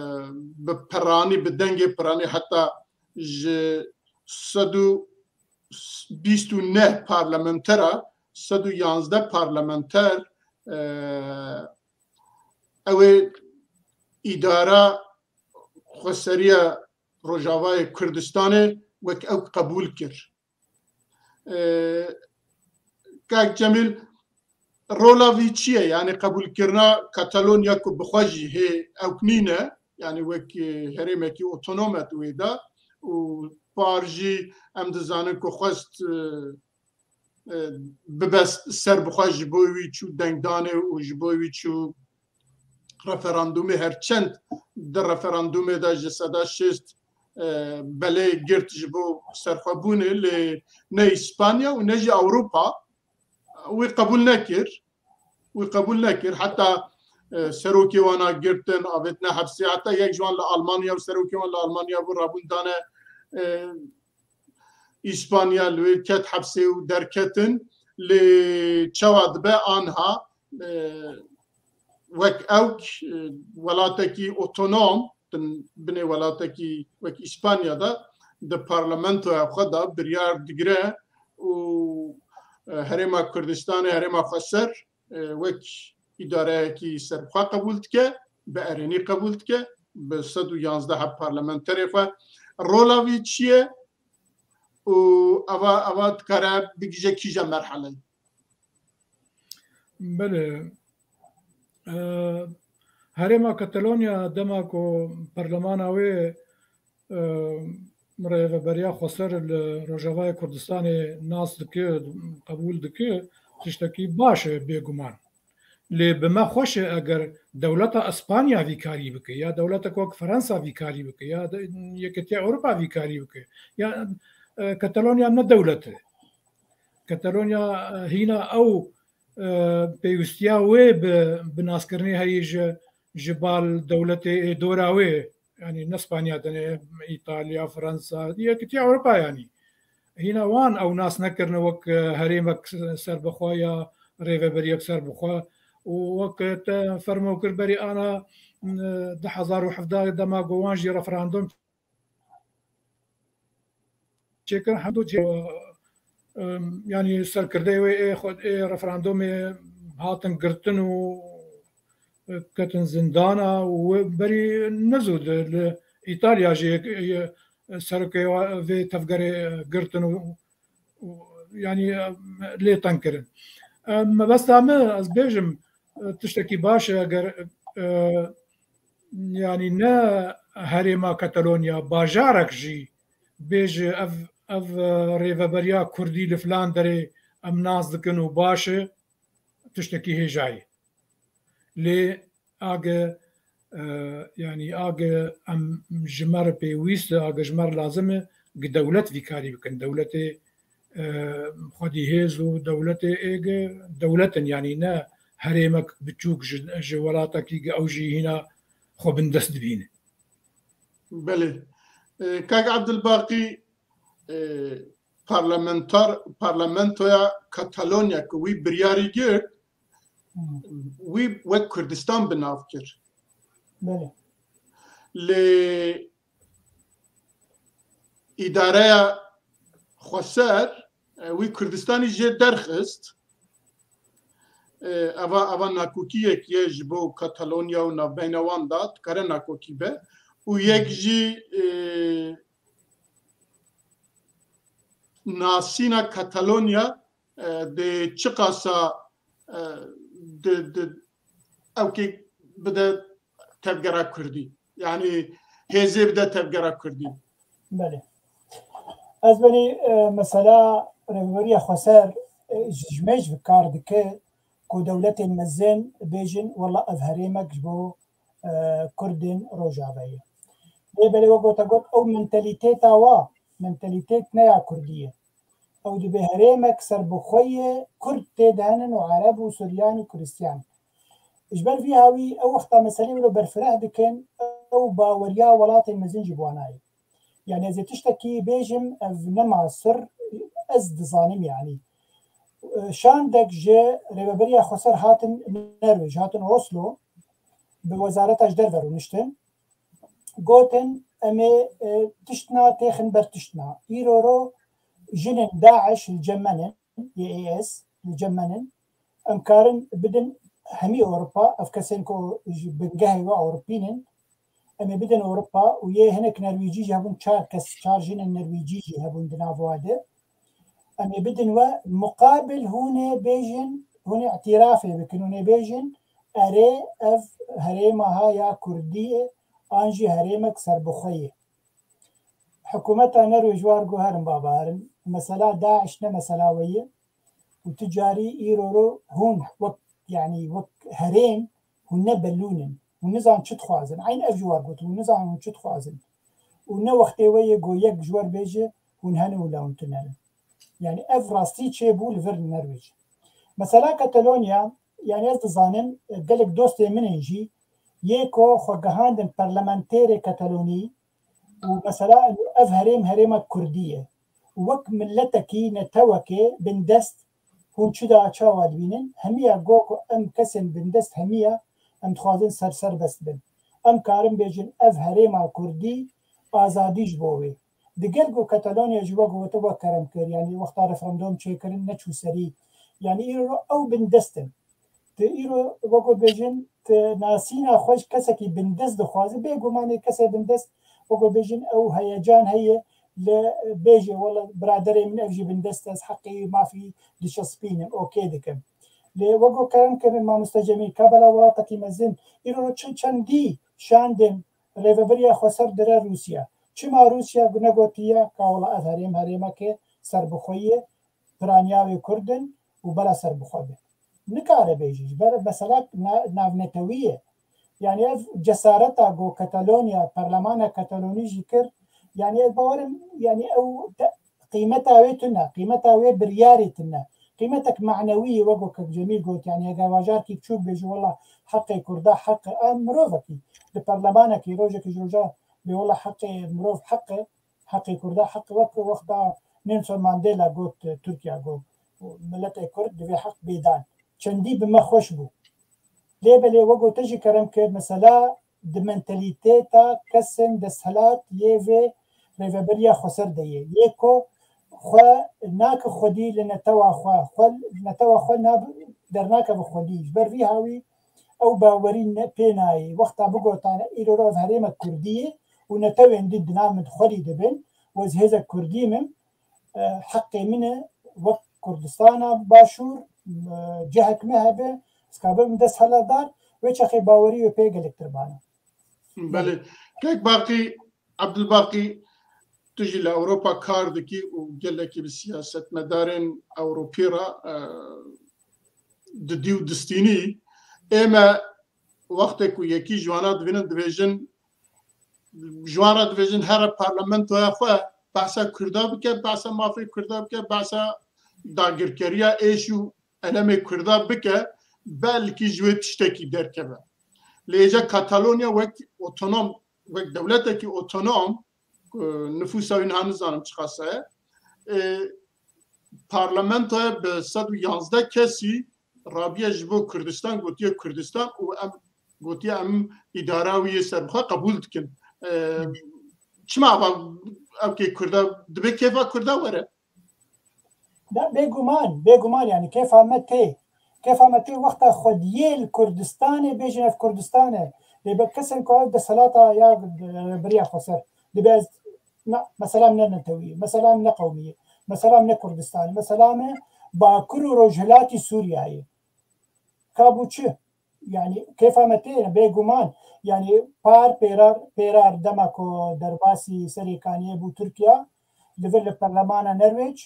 bi piranî, bi dengê piranî heta ji sed û bîst û neh parlamentera, sed û yanzdeh parlamenter, e, ew ê îdara xweseriya Rojavayê Kurdistanê wek ew qebûl kir. E, Kak Cemîl, rola vî çi ye? Yani qebûlkirina Katalonya ku bi xwe jî hê ewk nîne, yani wek, e, herêmekî otonom e di wê de û par jî em dizanin ku xwest, e, e, bibe ser bi xwe, ji bo wî çû dengdanê û ji bo wî çû referandûmê, her çend di referandûmê de ji seda şêst, e, belê girt ji bo serxwebûnê, lê ne Îspanya û ne jî Ewropa wî qebûl nekir. Wî qebûl nekir. Heta, e, serokê wana girtin, avêtine hepsê. Heta yek ji wan li Almanya û serokê wan li Almanya bû, rabûn dane, e, Îspanya li wê ket hepsê û derketin. Lê çawa dibe anha, e, wek ewk, e, welatekî otonom, di binê welatekî wek Îspanya de, di parlamentoya xwe de biryar digire û, e, Herêma Kurdistanê, Herêma Xweser, e, wek îdareyekî serbixwe qebûl dike, bi erênî qebûl dike, bi sed û yanzdeh heb parlamenterê xwe. Rola vî çi ye û eva, eva dikare bigije kîje merheleyê? Belê. E, Herêma Katalonya dema ku perlemana wê, e, rêveberiya xweser li Rojavayê Kurdistanê nas dike, qebûl dike, tiştekî baş e bêguman. Lê bi me xweş e eger dewleta Îspanya vî karî bike, ya dewletek wek Fransa vî karî bike, ya de-, Yekîtiya Ewropa vî karî bike, ya, e, Katalonya ne dewlet e. Katalonya, e, hîna ew, e, pêwîstiya wê bi, bi naskirinê heyî ji, ji bal dewletê ê dora wê, yanî ne Spanya tenê, Îtalya, Fransa, Yekîtiya Ewropa yanî. Hîna wan ew nas nekirine wek, e, herêmek serbixwe ya rêveberiyek serbixwe û wek te fermo kir berî ana, e, du hezar û hevdeh dema ku wan jî referandum çêkirin, hemdo cê-, em, yanî serkirdeyê wê ê xwe, ê referandumê hatin girtin û, e, ketin zindana û wê berî ne zû de li Îtalya jî yek, e, serokê vê tevgerê girtin û, û, yanî, e, lê teng kirin. E, mebesta min, ez bêjim, e, tiştekî baş e eger, e, yanî ne herêma Katalonya, bajarek jî bêje ev, ev, e, rêveberiya kurdî li filan derê em nas dikin û baş e, tiştekî hêja ye. Lê age, e, yanî age em ji me re pêwîst e, age ji me re lazim e, gi dewlet vî karî bikin. Dewletê, e, xwedî hêz û dewletê êge dewlet in, yanî ne herêmek biçûk ji, ji welatekî gi ew jî hîna xwe bindest dibîne. Belê. E, Kak Abdulbaqî, e, parlamentar, parlamentoya Katalonya ku wî biryarî girt, Hmm. wî wek Kurdistan bi nav kir. Belê. Lê îdareya xweser, e, wî Kurdistanî jê derxist. E, eva, eva nakokiyek ye ji bo Katalonya û navbeyna wan de, dikare nakokî be. Û yek Hmm. jî, e, nasîna Katalonya, e, dê çiqasa, e, di, di, ewkê bide tevgera Kurdî. Yanî hêzê bide tevgera Kurdî. Belê. Ez benî, e, mesela rêveberiya xweser, e, ji, ji me ji kar dike ku dewletên mezin bêjin, wela ev herêmek ji bo, e, Kurdên Rojavayê. Lê belê wek te got, ew mentalîteta wa, mentalîtet ne ya Kurdî ye. Ew dibe herêmek serbixwe ye, Kurd tê de henin û Ereb û Suryan û Kristyan. Ji ber vî hawî ew wexta meselê wilo berfireh dikin, ew baweriya welatên mezin ji bo wan nayê. Yani ez ê tiştekî bêjim, ev nema sir, ez dizanim yani. Şandek ji rêveberiya xweser hatin Norwêc, hatin Oslo, bi wezareta ji derve rûniştin. Gotin, em ê, e, tiştna têxin ber tiştna. Îro ro jinên DAIŞ li cem me nin, Y E S, li cem me nin. Em karin bidin hemî Ewropa, ev kesên ku ji bingehê we Ewropî nin. Em ê bidin Ewropa û yê hinek Nerwîcî jî hebûn, çar kes, çar jinên Nerwîcî jî hebûn di nav wa de. Em ê bidin we, muqabil hûn ê bêjin, hûn ê îtirafê bikin, hûn ê bêjin, erê, ev herêma ha ya Kurdî ye, an jî herêmek serbixwe ye. Hikûmeta Nerwêj war got, herin baba, herin. Mesela DAIŞ ne mesela we ye. Û tu carî îro ro hûn wek, yanî wek herêm, hûn ne belûn in. Hûn nizan çi dixwazin. Eyn ev jî war got, hûn nizan hûn çi dixwazin. Û ne wextê we ye go yek ji wer bêje, hûn hene û lewin tune ne. Yani ev rastî çêbû li vir Nerwêc. Mesela Katalonya, yani ez dizanim, e, gelek dostê min in jî, yê ku xwe gihandin parlamenterê Katalonî û mesela ev herêm herêma Kurdî ye. wek miletekî, netewekê bindest, hûn çi da çawa dibînin? Hemiya go ku em kesên bindest hemiya, em dixwazin ser serbest bin. Em karin bêjin ev herêma Kurdî azadî ji bo wê. Digel ku Katalonya jî wek gote wek kerem kir, yanî wexta referandum çêkirin neçû serî. Yanî îro ew bindest in. Tu îro wek bêjin, tu nasîna xwe ji kesekî bindest dixwaze, bêgumanê kesê bindest wek bêjin ew heyecan heye, li bêjê wela biraderê min ev jî bindest e, ez heqê mafî diçespînim, okê dikim. Lê wek kerem kirin mamoste Cemîl, ka bela welatekî mezin, îro çi çendî şandin rêvebiriya xweser dire Rûsya. Çima Rûsya negotiye ka wela ev herêm herêmeke serbixwe ye, piraniya wê Kurd in û bela serbixwe be. Nikare bêjî, ji ber mesela na-, navnetewî ye. Yanî ev cesareta ku Katalonya, perlemana Katalonî jî kir, yanî ez bawerim, yanî ew te-, qîmeta wê tune, qîmeta wê biryarê tune. Qîmetek manewî ye, wek ku Kek Cemîl got, yanî eger bajarkî biçûk bêjî, wela heqê Kurda, heqê a mirovekî, li perlemanekî rojekî ji roja bê, wela heqê mirov heq e, heqê Kurda heq e, wek wexta Nelson Mandela got, Tirkiya got, miletê Kurd divê heq bê dan. Çendî bi me xweş bû. Lê belê wek gote jî kerem kir, mesela di mentalîteta kesên desthilat yê vê rêveberiya xweser de ye. Yê ku xwe nake xwedî li netewa xwe, xwe netewa xwe nab-, dernakeve xwedî. Ji ber vî hawî ew bawerî ne, pê nayê. Wexta bigotane, îro ro ev herêmek Kurdî ye û netewên din di nav min xwedî dibin û ez hêzek Kurdî min, e, heqê min e wek Kurdistana Başûr, e, cihek me hebe, ez kabim desthilatdar, wê çaxê bawerî wê pê gelektir bana. Belê. Kek Baqî, Abdulbaqî, tu jî li Ewropa kar dikî û gelekî bi siyasetmedarên Ewropî re, e, didî û distînî. Ê me wextê ku yekî ji wana dibînin, dibêjin, ji wan re dibêjin here parlamentoya xwe behsa Kurda bike, behsa mafê Kurda bike, behsa dagirkeriya êş û elemê Kurda bike, belkî ji wê tiştekî derkeve. Lê êca Katalonya wek otonom, wek dewletekî otonom, ku nifûsa wî niha nizanim çiqas e, e, parlamentoya bi sed û yanzdeh kesî rabiye ji bo Kurdistan, gotiye Kurdistan û em gotiye em îdara wî yê serbixwe qebûl dikin. E, çima ava ev kê Kurda, dibe kêfa Kurda were? Ne, bêguman, bêguman, yanî kêfa me tê. Kêfa me tê wexta xwediyê li Kurdistanê bêjin ev Kurdistan e. Lê be kesên ku ev desthilata ya, e, biriya xweser. Dibe ez, na, mesela ne netewî, mesela ne qewmî, mesela ne Kurdistan, mesela me Bakur û Rojhilatî Sûriyeyê. Ka bû çi? Yanî kêfa me tê, bêguman. Yanî par pêrar, pêrar dema ku derbasî Serê Kaniyê bû Tirkiye, li vir li perlemana Nerwêc,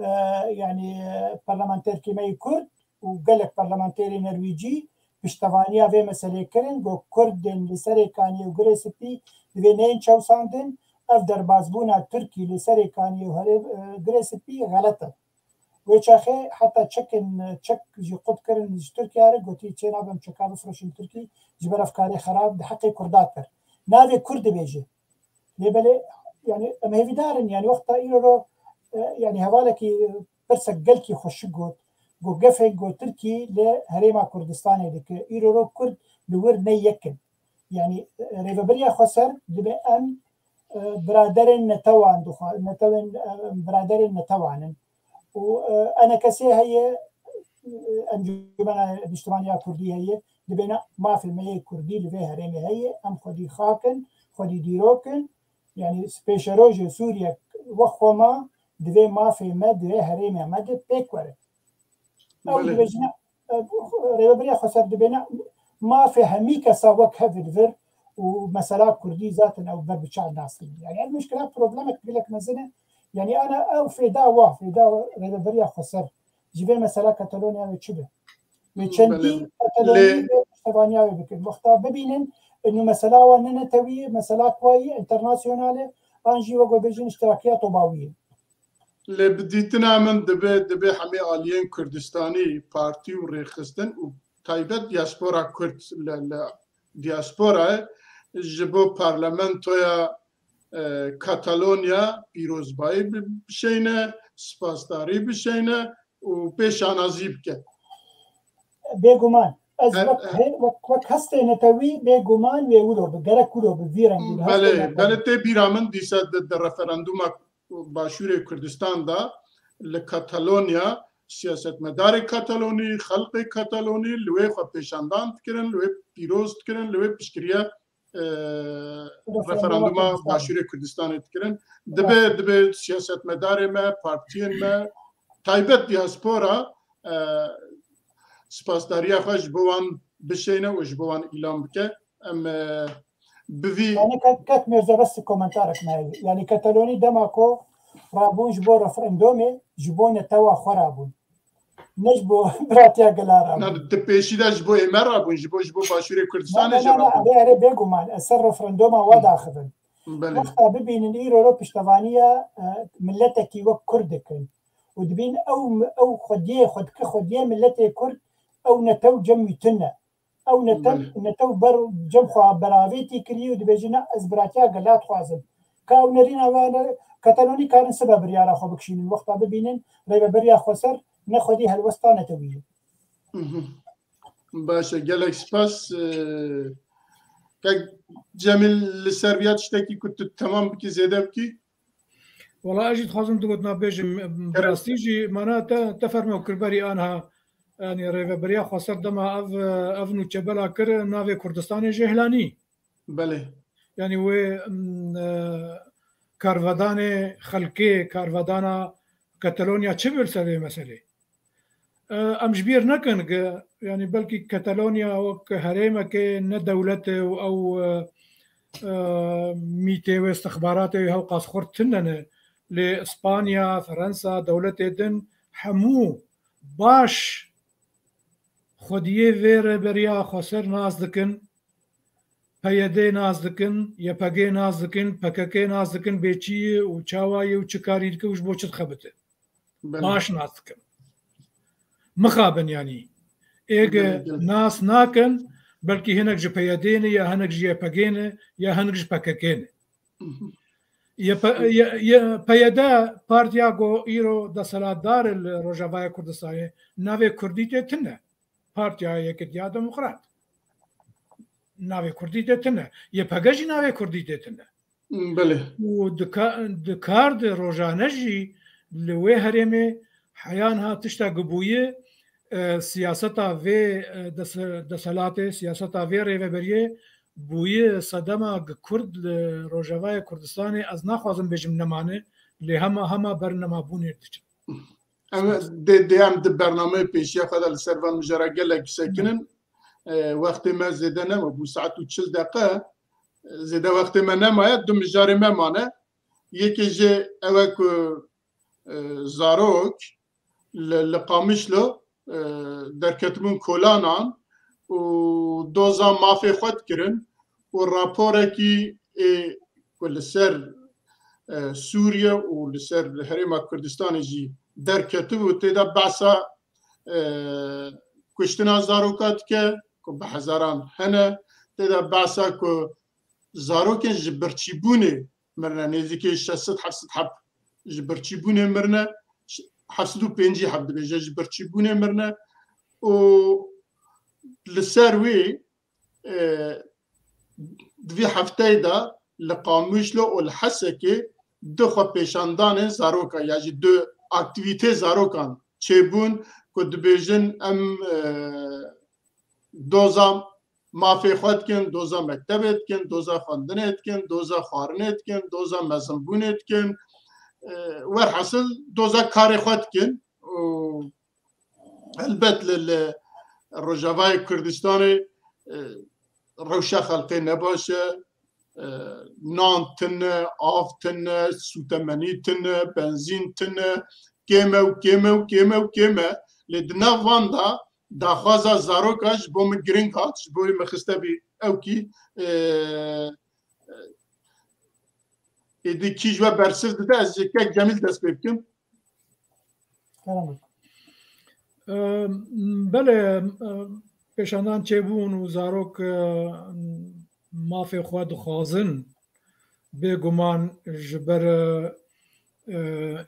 e, yanî, e, parlamenterkî me yê Kurd û gelek parlamenterê Nerwêcî piştevaniya vê meselê kirin, got Kurdên li Serê Kaniyê û Girê Spî divê neyên çewsandin, ev derbasbûna Tirkî li Serê Kaniyê û herê, e, Girê Spî xelet e. Wê çaxê heta çekin, çek jî qut kirin ji Tirkiye re, gotî çê nabe em çeka bifroşin Tirkî, ji ber ev karê xerab di heqê Kurda kir. Navê Kurd dibêje. Lê belê, yanî em hêvîdar in, yanî wexta îro ro, e, yanî hevalekî pirsek gelkî xweşik got, got gefên got Tirkî li herêma Kurdistanê dike. Îro ro Kurd li wir ne yek in. Yanî, e, rêveberiya xweser dibe em, e, biraderên netewan dixwa-, netewên, e, biraderên netewan in. Û, e, enekesê heye, e, Encûmena Niştimaniya Kurdî heye, dibêne mafê me yê Kurdî li vê herêmê heye, em xwedî xak in, xwedî dîrok in. Yanî pêşerojê Sûriye wek xwe ma, divê mafê me di vê herêmê me de pêk were. Ew Belê. dibêjine, e, rêveberiya xweser dibêne mafê hemî kesa wek hev li vir û mesela Kurdî zaten ew ber bi çav nas dibin. Yanî ev muşkila problemek gelek mezin e. Yanî ana ew fêda wa, fêda rêveberiya xweser ji vê mesela Katalonya wê çi be? Wê çendî Belê. Katalonî Lê- wê piştevaniya wê bikin. Wexta bibînin, inu mesela wan ne netewî, mesela kuayî, internasyonal e, an jî wek bêjin iştirakiya tobawî ye. Lê bi dîtina min dibe, dibe hemê aliyên Kurdistanî, partî û rêxistin û taybet diaspora Kurd li, li diaspora ji bo parlamentoya e, Katalonya pîrozbayî bi-, bişeyne, spasdarî bişeyne û pêşanazî bike. Bêguman. Ez He, wek, he. he, wek, wek hestê netewî bêguman wê wilo bi, gerek wilo bi vî rengî bi hestê Belê, netewî. belê tê bîra min dîsa di, di referanduma Başûrê Kurdistan de li Katalonya siyasetmedarê Katalonî, xelqê Katalonî li wê xwe pêşandan dikirin, li wê pîroz dikirin, li wê piştgiriya, e, Referanduma referanduma Kurdistan. Başûrê Kurdistanê dikirin. Dibe, dibe siyasetmedarê me, partiyên me, taybet diaspora, e, spasdariya xwe ji bo wan bişeyne û ji bo wan îlan bike. Em, e, bi vî Yani kek, kek Mirze bes komentarek me heye. Yani Katalonî dema ku rabûn ji bo referandumê, ji bo netewa xwe rabûn. Ne ji bo biratiya gela rabûn. Na, di pêşî de ji bo ême rabûn, ji bo, ji bo Başûrê Kurdistanê Ne, ne, jî ne, ne, rabûn. erê, erê, bêguman. Ez ser referanduma wa daxivim. Belê. Wexta bibînin îro ro piştevaniya, e, miletekî wek Kurd dikin. Û dibîn ew, ew xwediyê, xwedike xwediyê miletê Kurd, ew netew cem wî tune. Ew netew, Belê. netew ber cem xwe beravêtî kiriye û dibêje, ne, ez biratiya gela dixwazim. Ka ew nerîna we ne, Katalonî karin sibe biryara xwe bikişînin. Wexta bibînin rêveberiya xweser ne xwedî helwesta netewî ye. Mhm. Baş e, gelek spas. Ee, kek Cemîl, li ser viya tiştekî ku tu temam bikî, zêde bikî? Wala ez jî dixwazim du gotina bêjim. Kerem. Rastî jî mana te, te fermo kir berî anha, yani rêveberiya xweser dema ev, ev nûçe bela kir, navê Kurdistanê jê hilanî. Belê. Yani wê, m, e, karvedanê xelkê, karvedana Katalonya çi bir ser vê meselê? E, em ji bîr nekin ki, yani belkî Katalonya wek herêmekê ne dewlet e û ew, e, e, mîtê wê, istixbaratê wê hewqas xurt tune ne. Lê Îspanya, Fransa, dewletê din hemû baş xwediyê vê rêberiya xweser nas dikin, P Y D nas dikin, Y P G nas dikin, P K K nas dikin, bê çi ye û çawa ye û çi karî dike û ji bo çi dixebite. Belê. Baş nas dikin. Mixabin, yanî. Ê ge Belê, belê. nas nakin, belkî hinek ji P Y D ne, ya hinek ji Y P G ne, ya hinek ji P K K ne. Mhm. Y P, Y, Y, P Y D partiya ku îro desthilatdar e li Rojavayê Kurdistanê, navê Kurdî tê tune. Partiya Yekitiya Demokrat. Navê Kurdî tê tune. Y P G jî navê Kurdî tê tune. Belê. Û di ka-, di kar de rojane jî li wê herêmê heya niha tişta ku bûye, e, siyaseta vê, e, des-, desthilatê, siyaseta vê rêveberiyê bûye sedema ku Kurd li Rojavayê Kurdistanê, ez naxwazim bêjim nemane, lê hema, hema ber nemabûnê diçin. Em dê, dê em di bernameyê pêşiya xwe de li ser van mijara gelek sekinin. E, wextê me zêde nema, bû saet û çil deqe. Zêde wextê me nemaye, du mijarê me mane. Yekê jê ew e ku, e, zarok li, li Qamişlo, e, derketibûn kolanan û doza mafê xwe dikirin û raporekî ê ku li ser, e, Sûriye û li ser herêma Kurdistanê jî derketibû, tê de behsa, e, kuştina zaroka dike ku bi hezaran hene, tê de behsa ku zarokên ji birçîbûnê mirine, nêzîkî şeş sed heft sed heb ji birçîbûnê mirine, heft sed û pêncî heb dibêje ji birçîbûnê mirine û li ser wî, e, di vî hefteyê de li Qamişlo û li Hesekê du xwepêşandanên zarokan ya jî du aktîvîtê zarokan çêbûn ku dibêjin em, e, doza mafê xwe dikin, doza mektebê dikin, doza xwendinê dikin, doza xwarinê dikin, doza mezinbûnê dikin. E, werhasil doza karê xwe dikin û helbet li, li Rojavayê Kurdistanê, e, rewşa xelkê ne baş e, e, nan tune, av tune, sûtemenî tune, benzîn tune, kêm e û kêm e û kêm e û kêm e. Lê di nav van de daxwaza zaroka ji bo min giring hat, ji bo wê min xiste bî ewkî, e, e, êdî kî ji we bersiv dide, ez ji kek Cemîl dest pê bikim. Kerem. E, belê, e, pêşandan çêbûn û zarok, e, mafê xwe dixwazin. Bêguman ji ber, e,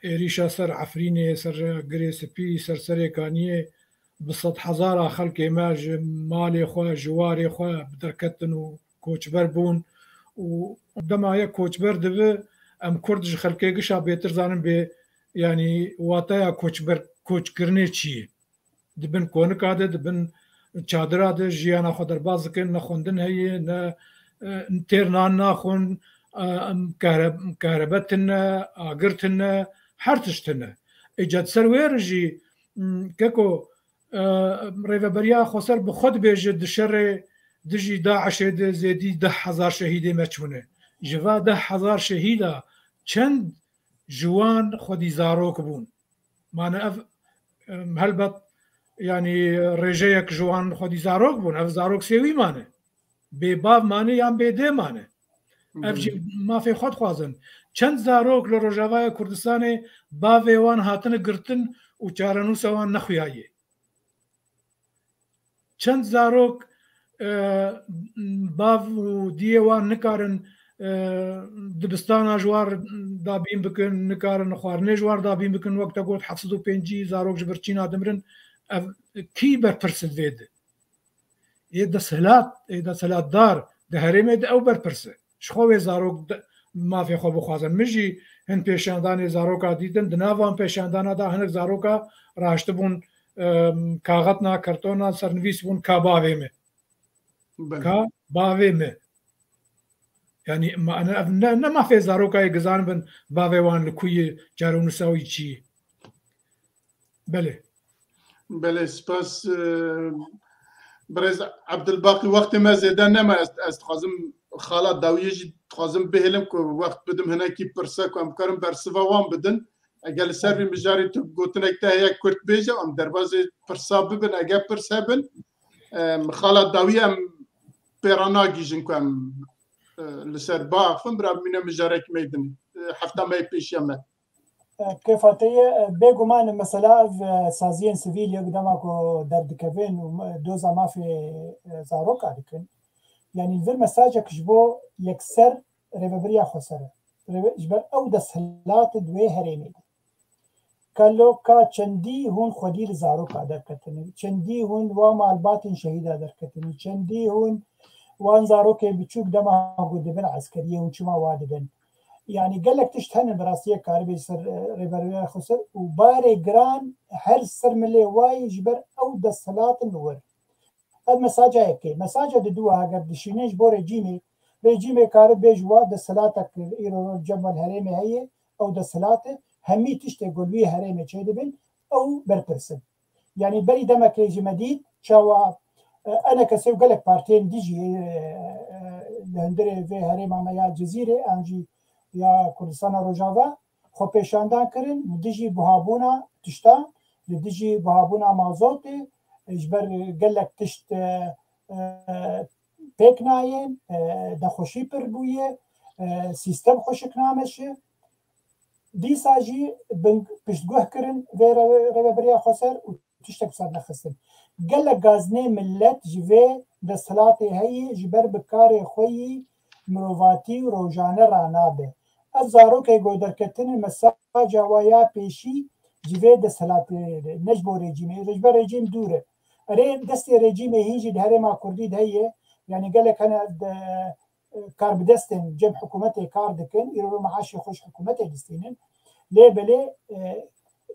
êrîşa ser Efrînê, ser Girê Spî, ser Serê Kaniyê, bi sedhezara xelkê me ji malê xwe, ji warê xwe bi derketin û koçber bûn. Û dema yek koçber dibi, em Kurd ji xelkê gişa bêtir zanin bê, yanî wateya koçber, koçkirinê çi ye? Di bin konika de, di bin çadira de jiyana xwe derbas dikin, ne xwendin heye, ne, e, têr nan naxwin, e, em kahre-, kahrebe tine, agir tine, her tişt tine. Ê, ca di ser wê re jî, m, keko, e, rêveberiya Xweser bi xwe dibêje di şerê dijî DAIŞê de zêdî deh hezar şehîdê me çûne. Ji va deh hezar şehîda çend ji wan xwedî zarok bûn? Mane ev, em, helbet, yanî rêjeyek ji wan xwedî zarok bûn. Ev zarok sê wî mane. Bê bav mane yan bê dê mane. Ev jî mafê xwe dixwazin. Çend zarok li Rojavaya Kurdistanê bavê wan hatine girtin û çarenûsa wan nexuyaye? Çend zarok, e, bav û diyê wan nikarin, e, dibistana ji war dabîn bikin, nikarin xwarinê ji war dabîn bikin, wek te got heft sed û pêncî zarok ji birçîna dimirin, ev kî berpirs e vê de? Ê desthilat, ê desthilatdar di herêmê de ew berpirs e. Ji xwe wê zarok de, mafê xwe bixwazin. Min jî hin pêşandanê zaroka dîtin. Di nav van pêşandana de hinek zaroka raştibûn, em, kaxetna, kartona, sernivîs bûn ka bavê me. Belê. Ka bavê me. Yanî ma-, ne, ne, ne mafê zaroka yê gizan bin bavê wan li ku ye, çarenûsa wî çi ye. Belê. Belê, spas, e, birêz Ebdulbaqî, wextê me zêde nema, ez, ez dixwazim xala dawiyê jî dixwazim bihêlim ku wext bidim hinekî pirse ku em bikarin bersiva wan bidin. Eger li ser vî mijarê tu gotinek te heye kurt bêje, em derbazê pirsa bibin, eger pirs hebin, em, xala dawiyê em pêra nagihîjin ku em, e, li ser biaxivin, bira bimîne mijarek me din, e, hefta me yê pêşiya me. Kêfa te ye, bêguman mesela ev, e, saziyên sivîl yek dema ku derdikevin û me-, doza mafê, e, zaroka dikin. Yanî li vir mesajek ji bo yekser rêvebiriya Xweser e. Rêve-, ji ber ew desthilat di wê herêmê de. Kalo ka çendî hûn xwedî li zaroka derketine, çendî hûn wa malbatên şehîda derketine, çendî hûn wan zarokê biçûk dema ku dibin eskeriyê hûn çima wa dibin. Yanî gelek tişt hene bi rastiyê karibê ser, e, rêveberiya Xweser û barê giran her ser milê wayî ji ber ew desthilatin li wir. Ev mesaja yekê. Mesaja diduwa, heger dişînin ji bo rejîmê, rejîmê kare bêj wa desthilatek îro cem wan herêmê heye, ew desthilat e, hemî tiştê ku li wî herêmê çêdibin, ew berpirs in. Yanî berî demekê jî me dît çawa, e, enekesê û gelek partiyên dijî, e, e, li hundirê vê herêma me ya Cizîrê an jî ya Kurdistana Rojava xwepêşandan kirin li dijî buhabûna tiştan, li dijî buhabûna mazotê, e, ji ber gelek tişt, e, e, pêk nayên, e, nexweşî pir bûye, e, sîstem xweşik nameşe. Dîsa jî bin piştguh kirin vê re-, rêveberiya Xweser û tiştek bi ser nexistin. Gelek gazinê millet ji vê desthilatê heye ji ber bi karê xwe yî mirovatî û rojane ranabe. Ev zarokê ku derketine mesaja wa ya pêşî ji vê desthilatê re, ne ji bo rejîmê. Ji ber rejîm dûr e. Erê destê rejîmê hîn jî di herêma Kurdî de heye. Yanî gelek hene de, e, karbidestên cem hikûmetê kar dikin, îro meaşê xwe ji hikûmetê distînin. Lê belê, e,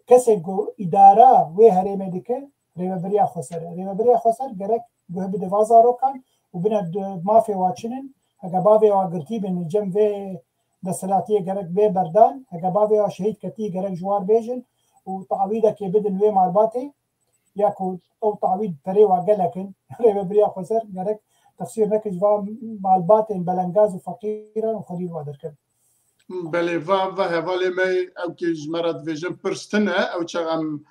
kesê ku îdara wê herêmê dike, rêveberiya Xweser e. Rêveberiya Xweser gerek guh bide va zarokan û bine di mafê wa çinin. Heke bavê wa girtî bin cem vê desthilatiyê gerek bê berdan. Heke bavê wa şehîd ketî gerek ji war bêjin û tawîdekê bidin wê malbatê. Ya ku ew tawîd perê wa gelek in, rêveberiya Xweser gerek texsîr neke ji van malbatên belengaz û feqîran û xwedî li wa derkevin. Belê, va, va hevalê me, ew kê ji me re dibêjin pirs tune, ew çax em,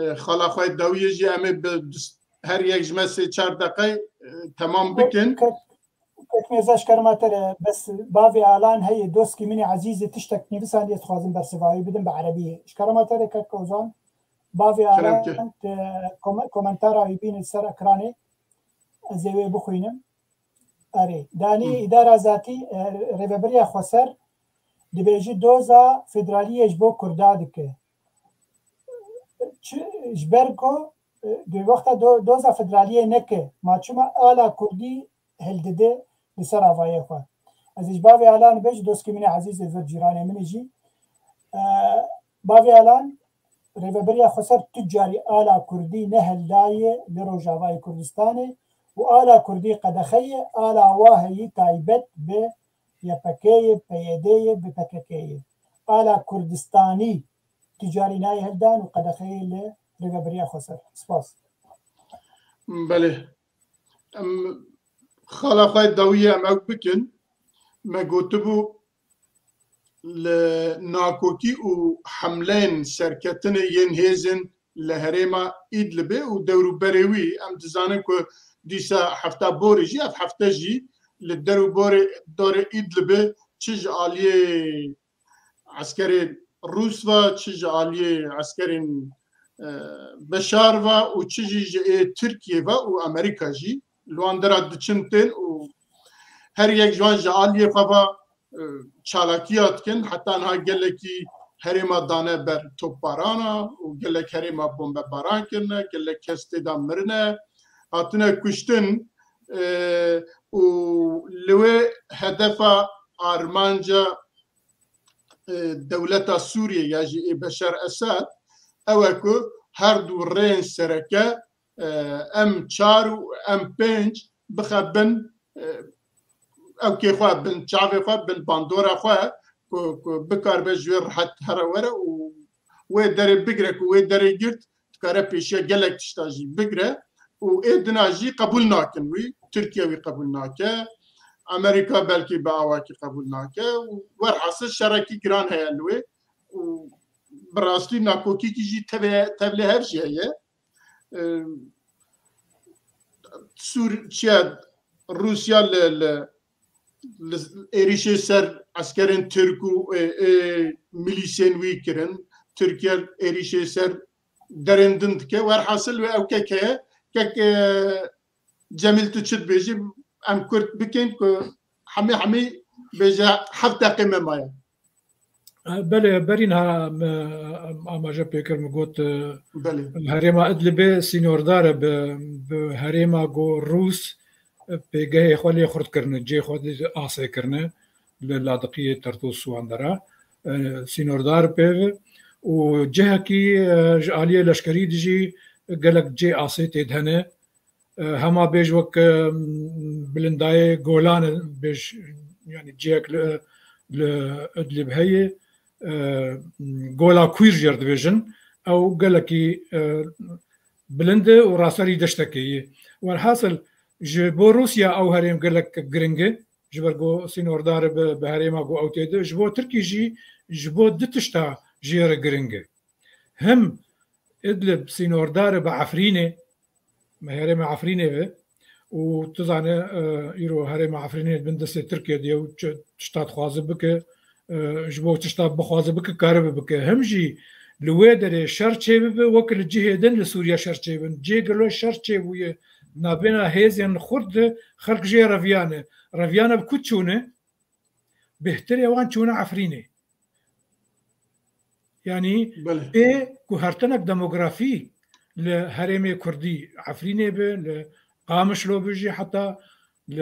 e, xala xwe dawiyê jî em ê bi dus-, her yek ji me sê çar deqe, e, temam bikin. Kek, kek Mêza, ji kerema te re, bes bavê Alan heye, doskî min ê ezîz ê tiştek nivîsandiye, ez dixwazim bersiva wî bidim bi erebiyê. Ji kerema te re kek Ozan, bavê Kerem ki. Alan, te kome-, komentara wî bîne ser ekranê. Ez ê wê bixwînim. Erê, danî Hı. îdara zatî, e, rêveberiya Xweser dibêjî doza federaliyê ji bo Kurda dike. Çi, ji ber ku, e, di wexta do-, doza federaliyê neke, ma çima ala Kurdî hildide li ser avayê xwe? Ez ê ji bavê Alan bêjim, dostkê min ê ezîz ê vir cîranê min ê jî. E, bavê Alan, Rêveberiya Xweser tu carî ala Kurdî nehildaye li Rojavayê Kurdistanê û ala Kurdî qedexe ye, ala wa heyî taybet bi Y P K'yê, P Y D'yê, bi P K K'yê. Ala Kurdistanî tu carî nayê hildan û qedexeyê li Rêveberiya Xweser. Spas. Belê. Em xala xwe dawiyê em ew bikin. Me gotibû li nakokî û hemleyên serketinê yên hêzên li herêma Îdlibê û dewrûberê wî, em dizanin ku dîsa hefta borê jî, ev hefte jî li derûborê dorê Îdlibê çi ji aliyê eskerê Rûs ve, çi ji aliyê eskerên, e, Beşar ve û çi jî ji ê Tirkiyê ve û Amerîka jî li wan dera diçin tên û her yek ji wan ji aliyê xwe ve, e, çalakiya dikin. Heta niha gelekî herêma dane ber topbarana û gelek herêma bombebaran kirine, gelek kes tê de mirine, hatine kuştin, e, û li wê hedefa armanca, e, dewleta Sûriyê ya jî ê Beşar Esad ew e ku her du rêyên sereke, e, M çar û M pênc bixe bin, e, ewkê xwe, bin çavê xwe, bin bandora xwe ku, ku bikaribe ji wê rehet here were û wê derê bigire ku wê derê girt dikare pêşiya gelek tişta jî bigire û ê dina jî qebûl nakin wî. Tirkiye wî qebûl nake, Amerîka belkî bi awakî qebûl nake û werhasil şerekî giran heye li wê û bi rastî nakokîkî jî tevê, tevlê hev jî heye. Em, Sûr-, çiya Rûsya li, li, li êrîşê ser eskerên Tirk û, e, e, milîsên wî kirin. Tirkiye êrîşê ser derên din dike. Werhasil wê ew kek heye. Kek, e, Cemîl, tu çi dibêjî? Em kurt bikin ku hemî hemî bêje heft deqê me maye. Belê, berî niha me amaje pê kir, min got, Belê. herêma Idlibê sînordar e bi, bi herêma ku Rûs pêgehê xwe lê xurt kirine, cihê xwe dî asê kirine li Ladiqiyê Tertûs wan dera, e, sînordar pê ve û cihekî, e, ji aliyê leşkerî de jî gelek cihê asê tê de hene. E, hema bêj wek, e, bilindayê Golan e, bêj, yanî cihek li, li Idlib heye, e, Gola Kwîr jê re dibêjin. Ew gelekî, e, bilind e û raserî deştekê ye. Welhasil, ji bo Rûsya ew herêm gelek giring e, ji ber ku sînordar e bi, bi herêma ku ew tê de. Ji bo Tirkî jî, ji bo du tişta jê re giring e. Him Idlib sînordar e bi Efrînê, bi herêma Efrînê ve û tu zane, e, îro herêma Efrînê bin destê Tirkiyê de ye û çi tişta dixwaze bike, e, ji bo tişta bixwaze bike, karibe bike. Him jî li wê derê şer çêbibe, wek li cihê din li Sûriye şer çêbin. Cê gelo şer çêbûye nabêna hêzên xurt de, xelk jê reviyane. Reviyane bi ku çûne? Bêhtirê wan çûne Efrînê. Yanî Belê. pê guhertinek demografî li herêmê Kurdî Efrînê be, li Qamişlo be jî heta li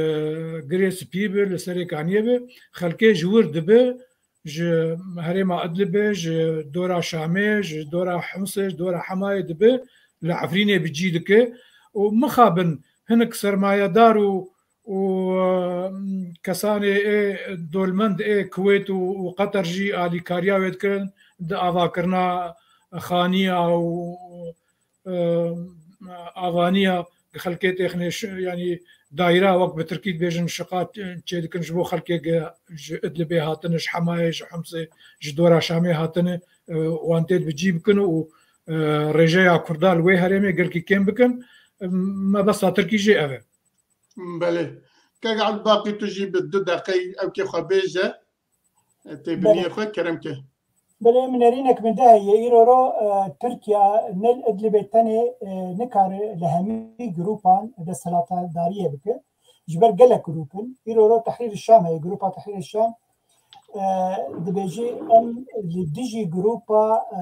Girê Spî be, li Serêkaniyê be, xelkê ji wir dibe, ji herêma Idlibê, ji dora Şamê, ji dora Himsê, ji dora Hemayê dibe, li Efrînê bi cî dike û mixabin hinek sermayedar û û, e, kesanê ê dolmend ê Kuwêt û, û Qeter jî alîkariya wê dikirin di avakirina xaniya û, e, avaniya xelkê têxinê şi-, yanî dayra wek bi tirkî dibêjin şiqa çêdikin ji bo xelkê ge-, ji Idlibê hatine, ji Hemayê, ji Himsê, ji dora Şamê hatine, e, wan tê bi cî bikin û, e, rêjeya Kurda li wê herêmê gelkî kêm bikin. E, mebesta tirkî jê ev e. Belê. Kek Elbaqî, tu jî bi du deqeyî ewkê xwe bêje, e, têbiniyê Belê. xwe, kerem ke. Belê, min nerînek min de heye. Îro ro, e, Tirkiye ne li Idlibê tenê, e, nikare li hemî grûpan desthilatdariyê bike. Ji ber gelek grûp in. Îro ro Tehrîr Şam heye, grûpa Tehrîr Şam. e, dibêjî em li dijî grupa, e,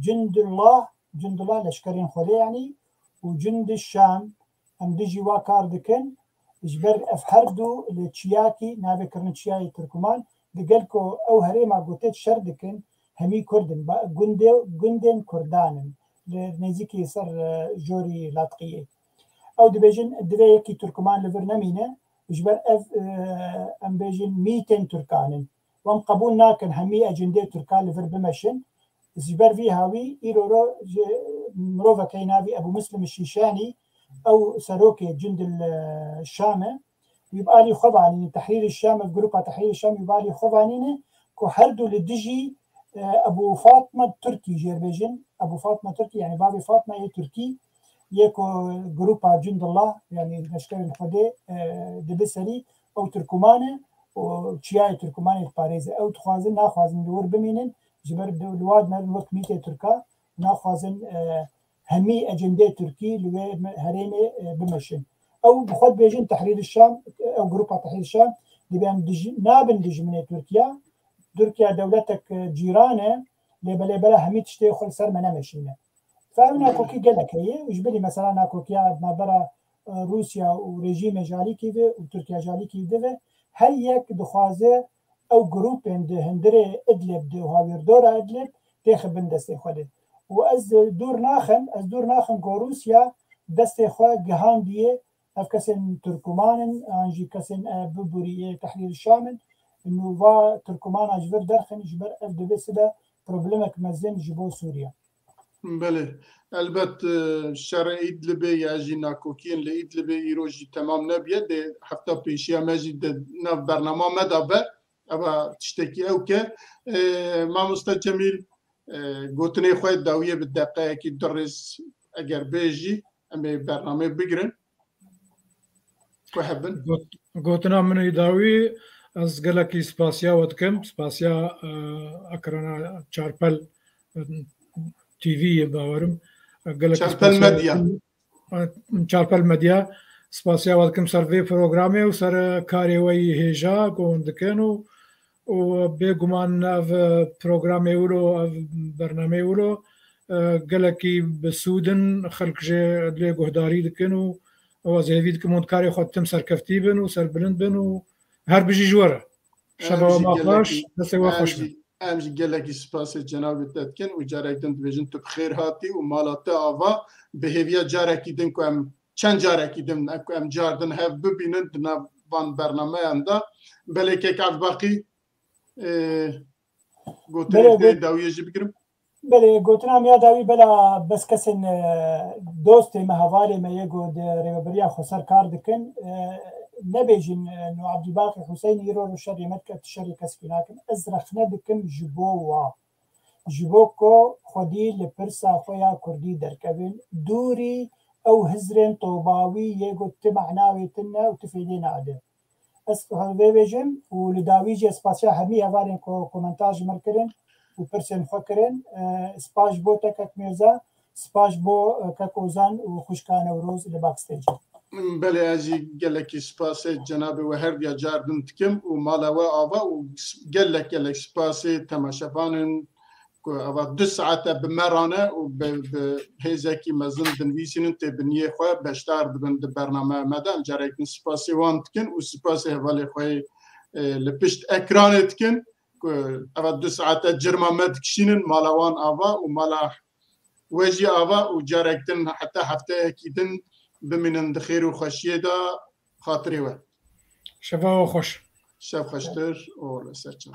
Cundullah, Cundullah leşkerên Xwedê yanî û Cundî Şam, em dijî wa kar dikin. Ji ber ev her du li çiyakî navê kirine çiyayê Tirkuman, digel ku ew herêma gotê şer dikin, hemî Kurd in, ba-, gundê, gundên Kurdan in, li nêzîkî ser, e, jorî Latqiyê. Ew dibêjin, divê yekî Tirkuman li vir nemîne, ji ber ev, e, em bêjin mîtên Tirkan in. Wan qebûl nakin hemî ecindê Tirka li vir bimeşin. Ji ber vî hawî îro ro ji mirovekê navî Ebû Muslim Şîşanî, ew serokê Cundil, e, Şam e. Wî bi alî xwe vanîne, Tehrîr Şam, ev grupa Tehrîr Şam wî bi alî xwe vanîne ku her du li dijî, e, Ebû Fatma Tirkî jêr bêjin. Ebû Fatma Tirkî, yani bavê Fatma yê Tirkî, yê ku grupa Cundullah, yani leşkerên Xwedê, e, dibe serî, ew Tirkuman e û çiyayê Tirkumanê diparêze. Ew dixwazin, naxwazin li wir bimînin, ji ber li wa dimerin wek mîtê Tirka, naxwazin, e, hemî ecendê Tirkî li wê me-, herêmê, e, bimeşin. Ew bi xwe dibêjin Tehrîr Şam, ew grupa Tehrîr Şam, dibê em dij-, nabin dijminê Tirkiya. Tirkiya dewletek, e, cîran e, lê belê bela hemî tiştê xwe li ser me nemeşîne. Fa ew nakokî gelek heye, ji bilî mesela nakokiya navbera, e, Rûsya û rejîmê ji alîkî ve û Tirkiya ji alîkî dive, her yek dixwaze ew grûpên di hundirê Idlib, di hawîrdora Idlib têxe bin destê xwe de. Û ez dûr naxim, ez dûr naxim ku Rûsya destê xwe gihandiye ev kesên Tirkuman in, an jî kesên, e, biborî yê Tehrîr Şam in. Nû va Tirkumana ji vir derxin, ji ber ev dibe sibe problemek mezin ji bo Sûriye. Belê. Elbet, e, şerê Îdlibê ya jî nakokiyên li Îdlibê îro jî temam nebiye. Dê hefta pêşiya me jî di nav bernama me de be. Eva tiştekî ew ke. E, Mamoste Cemîl, e, gotinê xwe dawiyê bi deqeyekî du rêz eger bê jî em ê bernameyê bigirin. Ku hebin. Got-, gotina min ê dawî, ez gelekî spasiya we dikim. Spasiya, e, ekrana Çarpel, e, T V ye bawerim. E, gelekî Çarpel spasiya we Medya. dikim. E, Çarpel Medya. Spasiya we dikim ser vê programê û ser, e, karê we yî hêja ku hûn dikin û, û bêguman ev, e, programê wilo, ev bernameyê wilo, e, gelekî bi sûd in, xelk jê lê guhdarî dikin û, û ez hêvî dikim hûn karê xwe dikim serkeftî bin û serbilind bin û her bijî ji we re. Em Şeva jî we ma xweş, gelekî, destê we em xweş be. jî, em jî gelekî spasê cenabê te dikin û carek din dibêjin tu bi xêr hatî û mala te ava, bi hêviya carekî din ku em çend carekî din ku em cardin hev bibînin di nav van bernameyan de. Belê kek Evbaqî, e, gotinê Belê, te got-, dawiyê jî bigirim. Belê, gotina me ya dawî bela bes kesên, e, dostê me, hevalê me yê ku di rêveberiya xweser kar dikin, e, nebêjin, e, no Ebdulbaqî Huseyîn îro ro şerê me dike, tu şerê kesekî nakin. Ez rexne dikim ji bo wa. Ji bo ku xwedî li pirsa xwe ya kurdî derkevin, dûrî ew hizrên tobawî yê ku ti mena wê tune û ti fêdê nade. Ez vê bêjim û li dawî jî ez spasiya hemî hevalên ku komentar ji min kirin û pirsên xwe kirin. E, spas ji bo te kek Mîrza, spas ji bo, e, kek Ozan û xwişka Newroz li backstage. Belê, ez jî gelekî spasê cenabê we her diya car din dikim û mala we ava û gelek gelek spasê temaşevanên ku ava du saete bi me rane û bi, bi hêzekî mezin dinivîsînin tê bi niyê xwe beşdar dibin di bernameya me de. Em carek din spasê wan dikin û spasê hevalê xwe yê, e, li pişt ekranê dikin ku eva du saete cirma me dikişînin, mala wan ava û mala we jî ava û carek din heta hefteyekî din bimînin di xêr û xweşiyê de xatirê we. Şeva we xweş. Şev xweştir û li ser çav.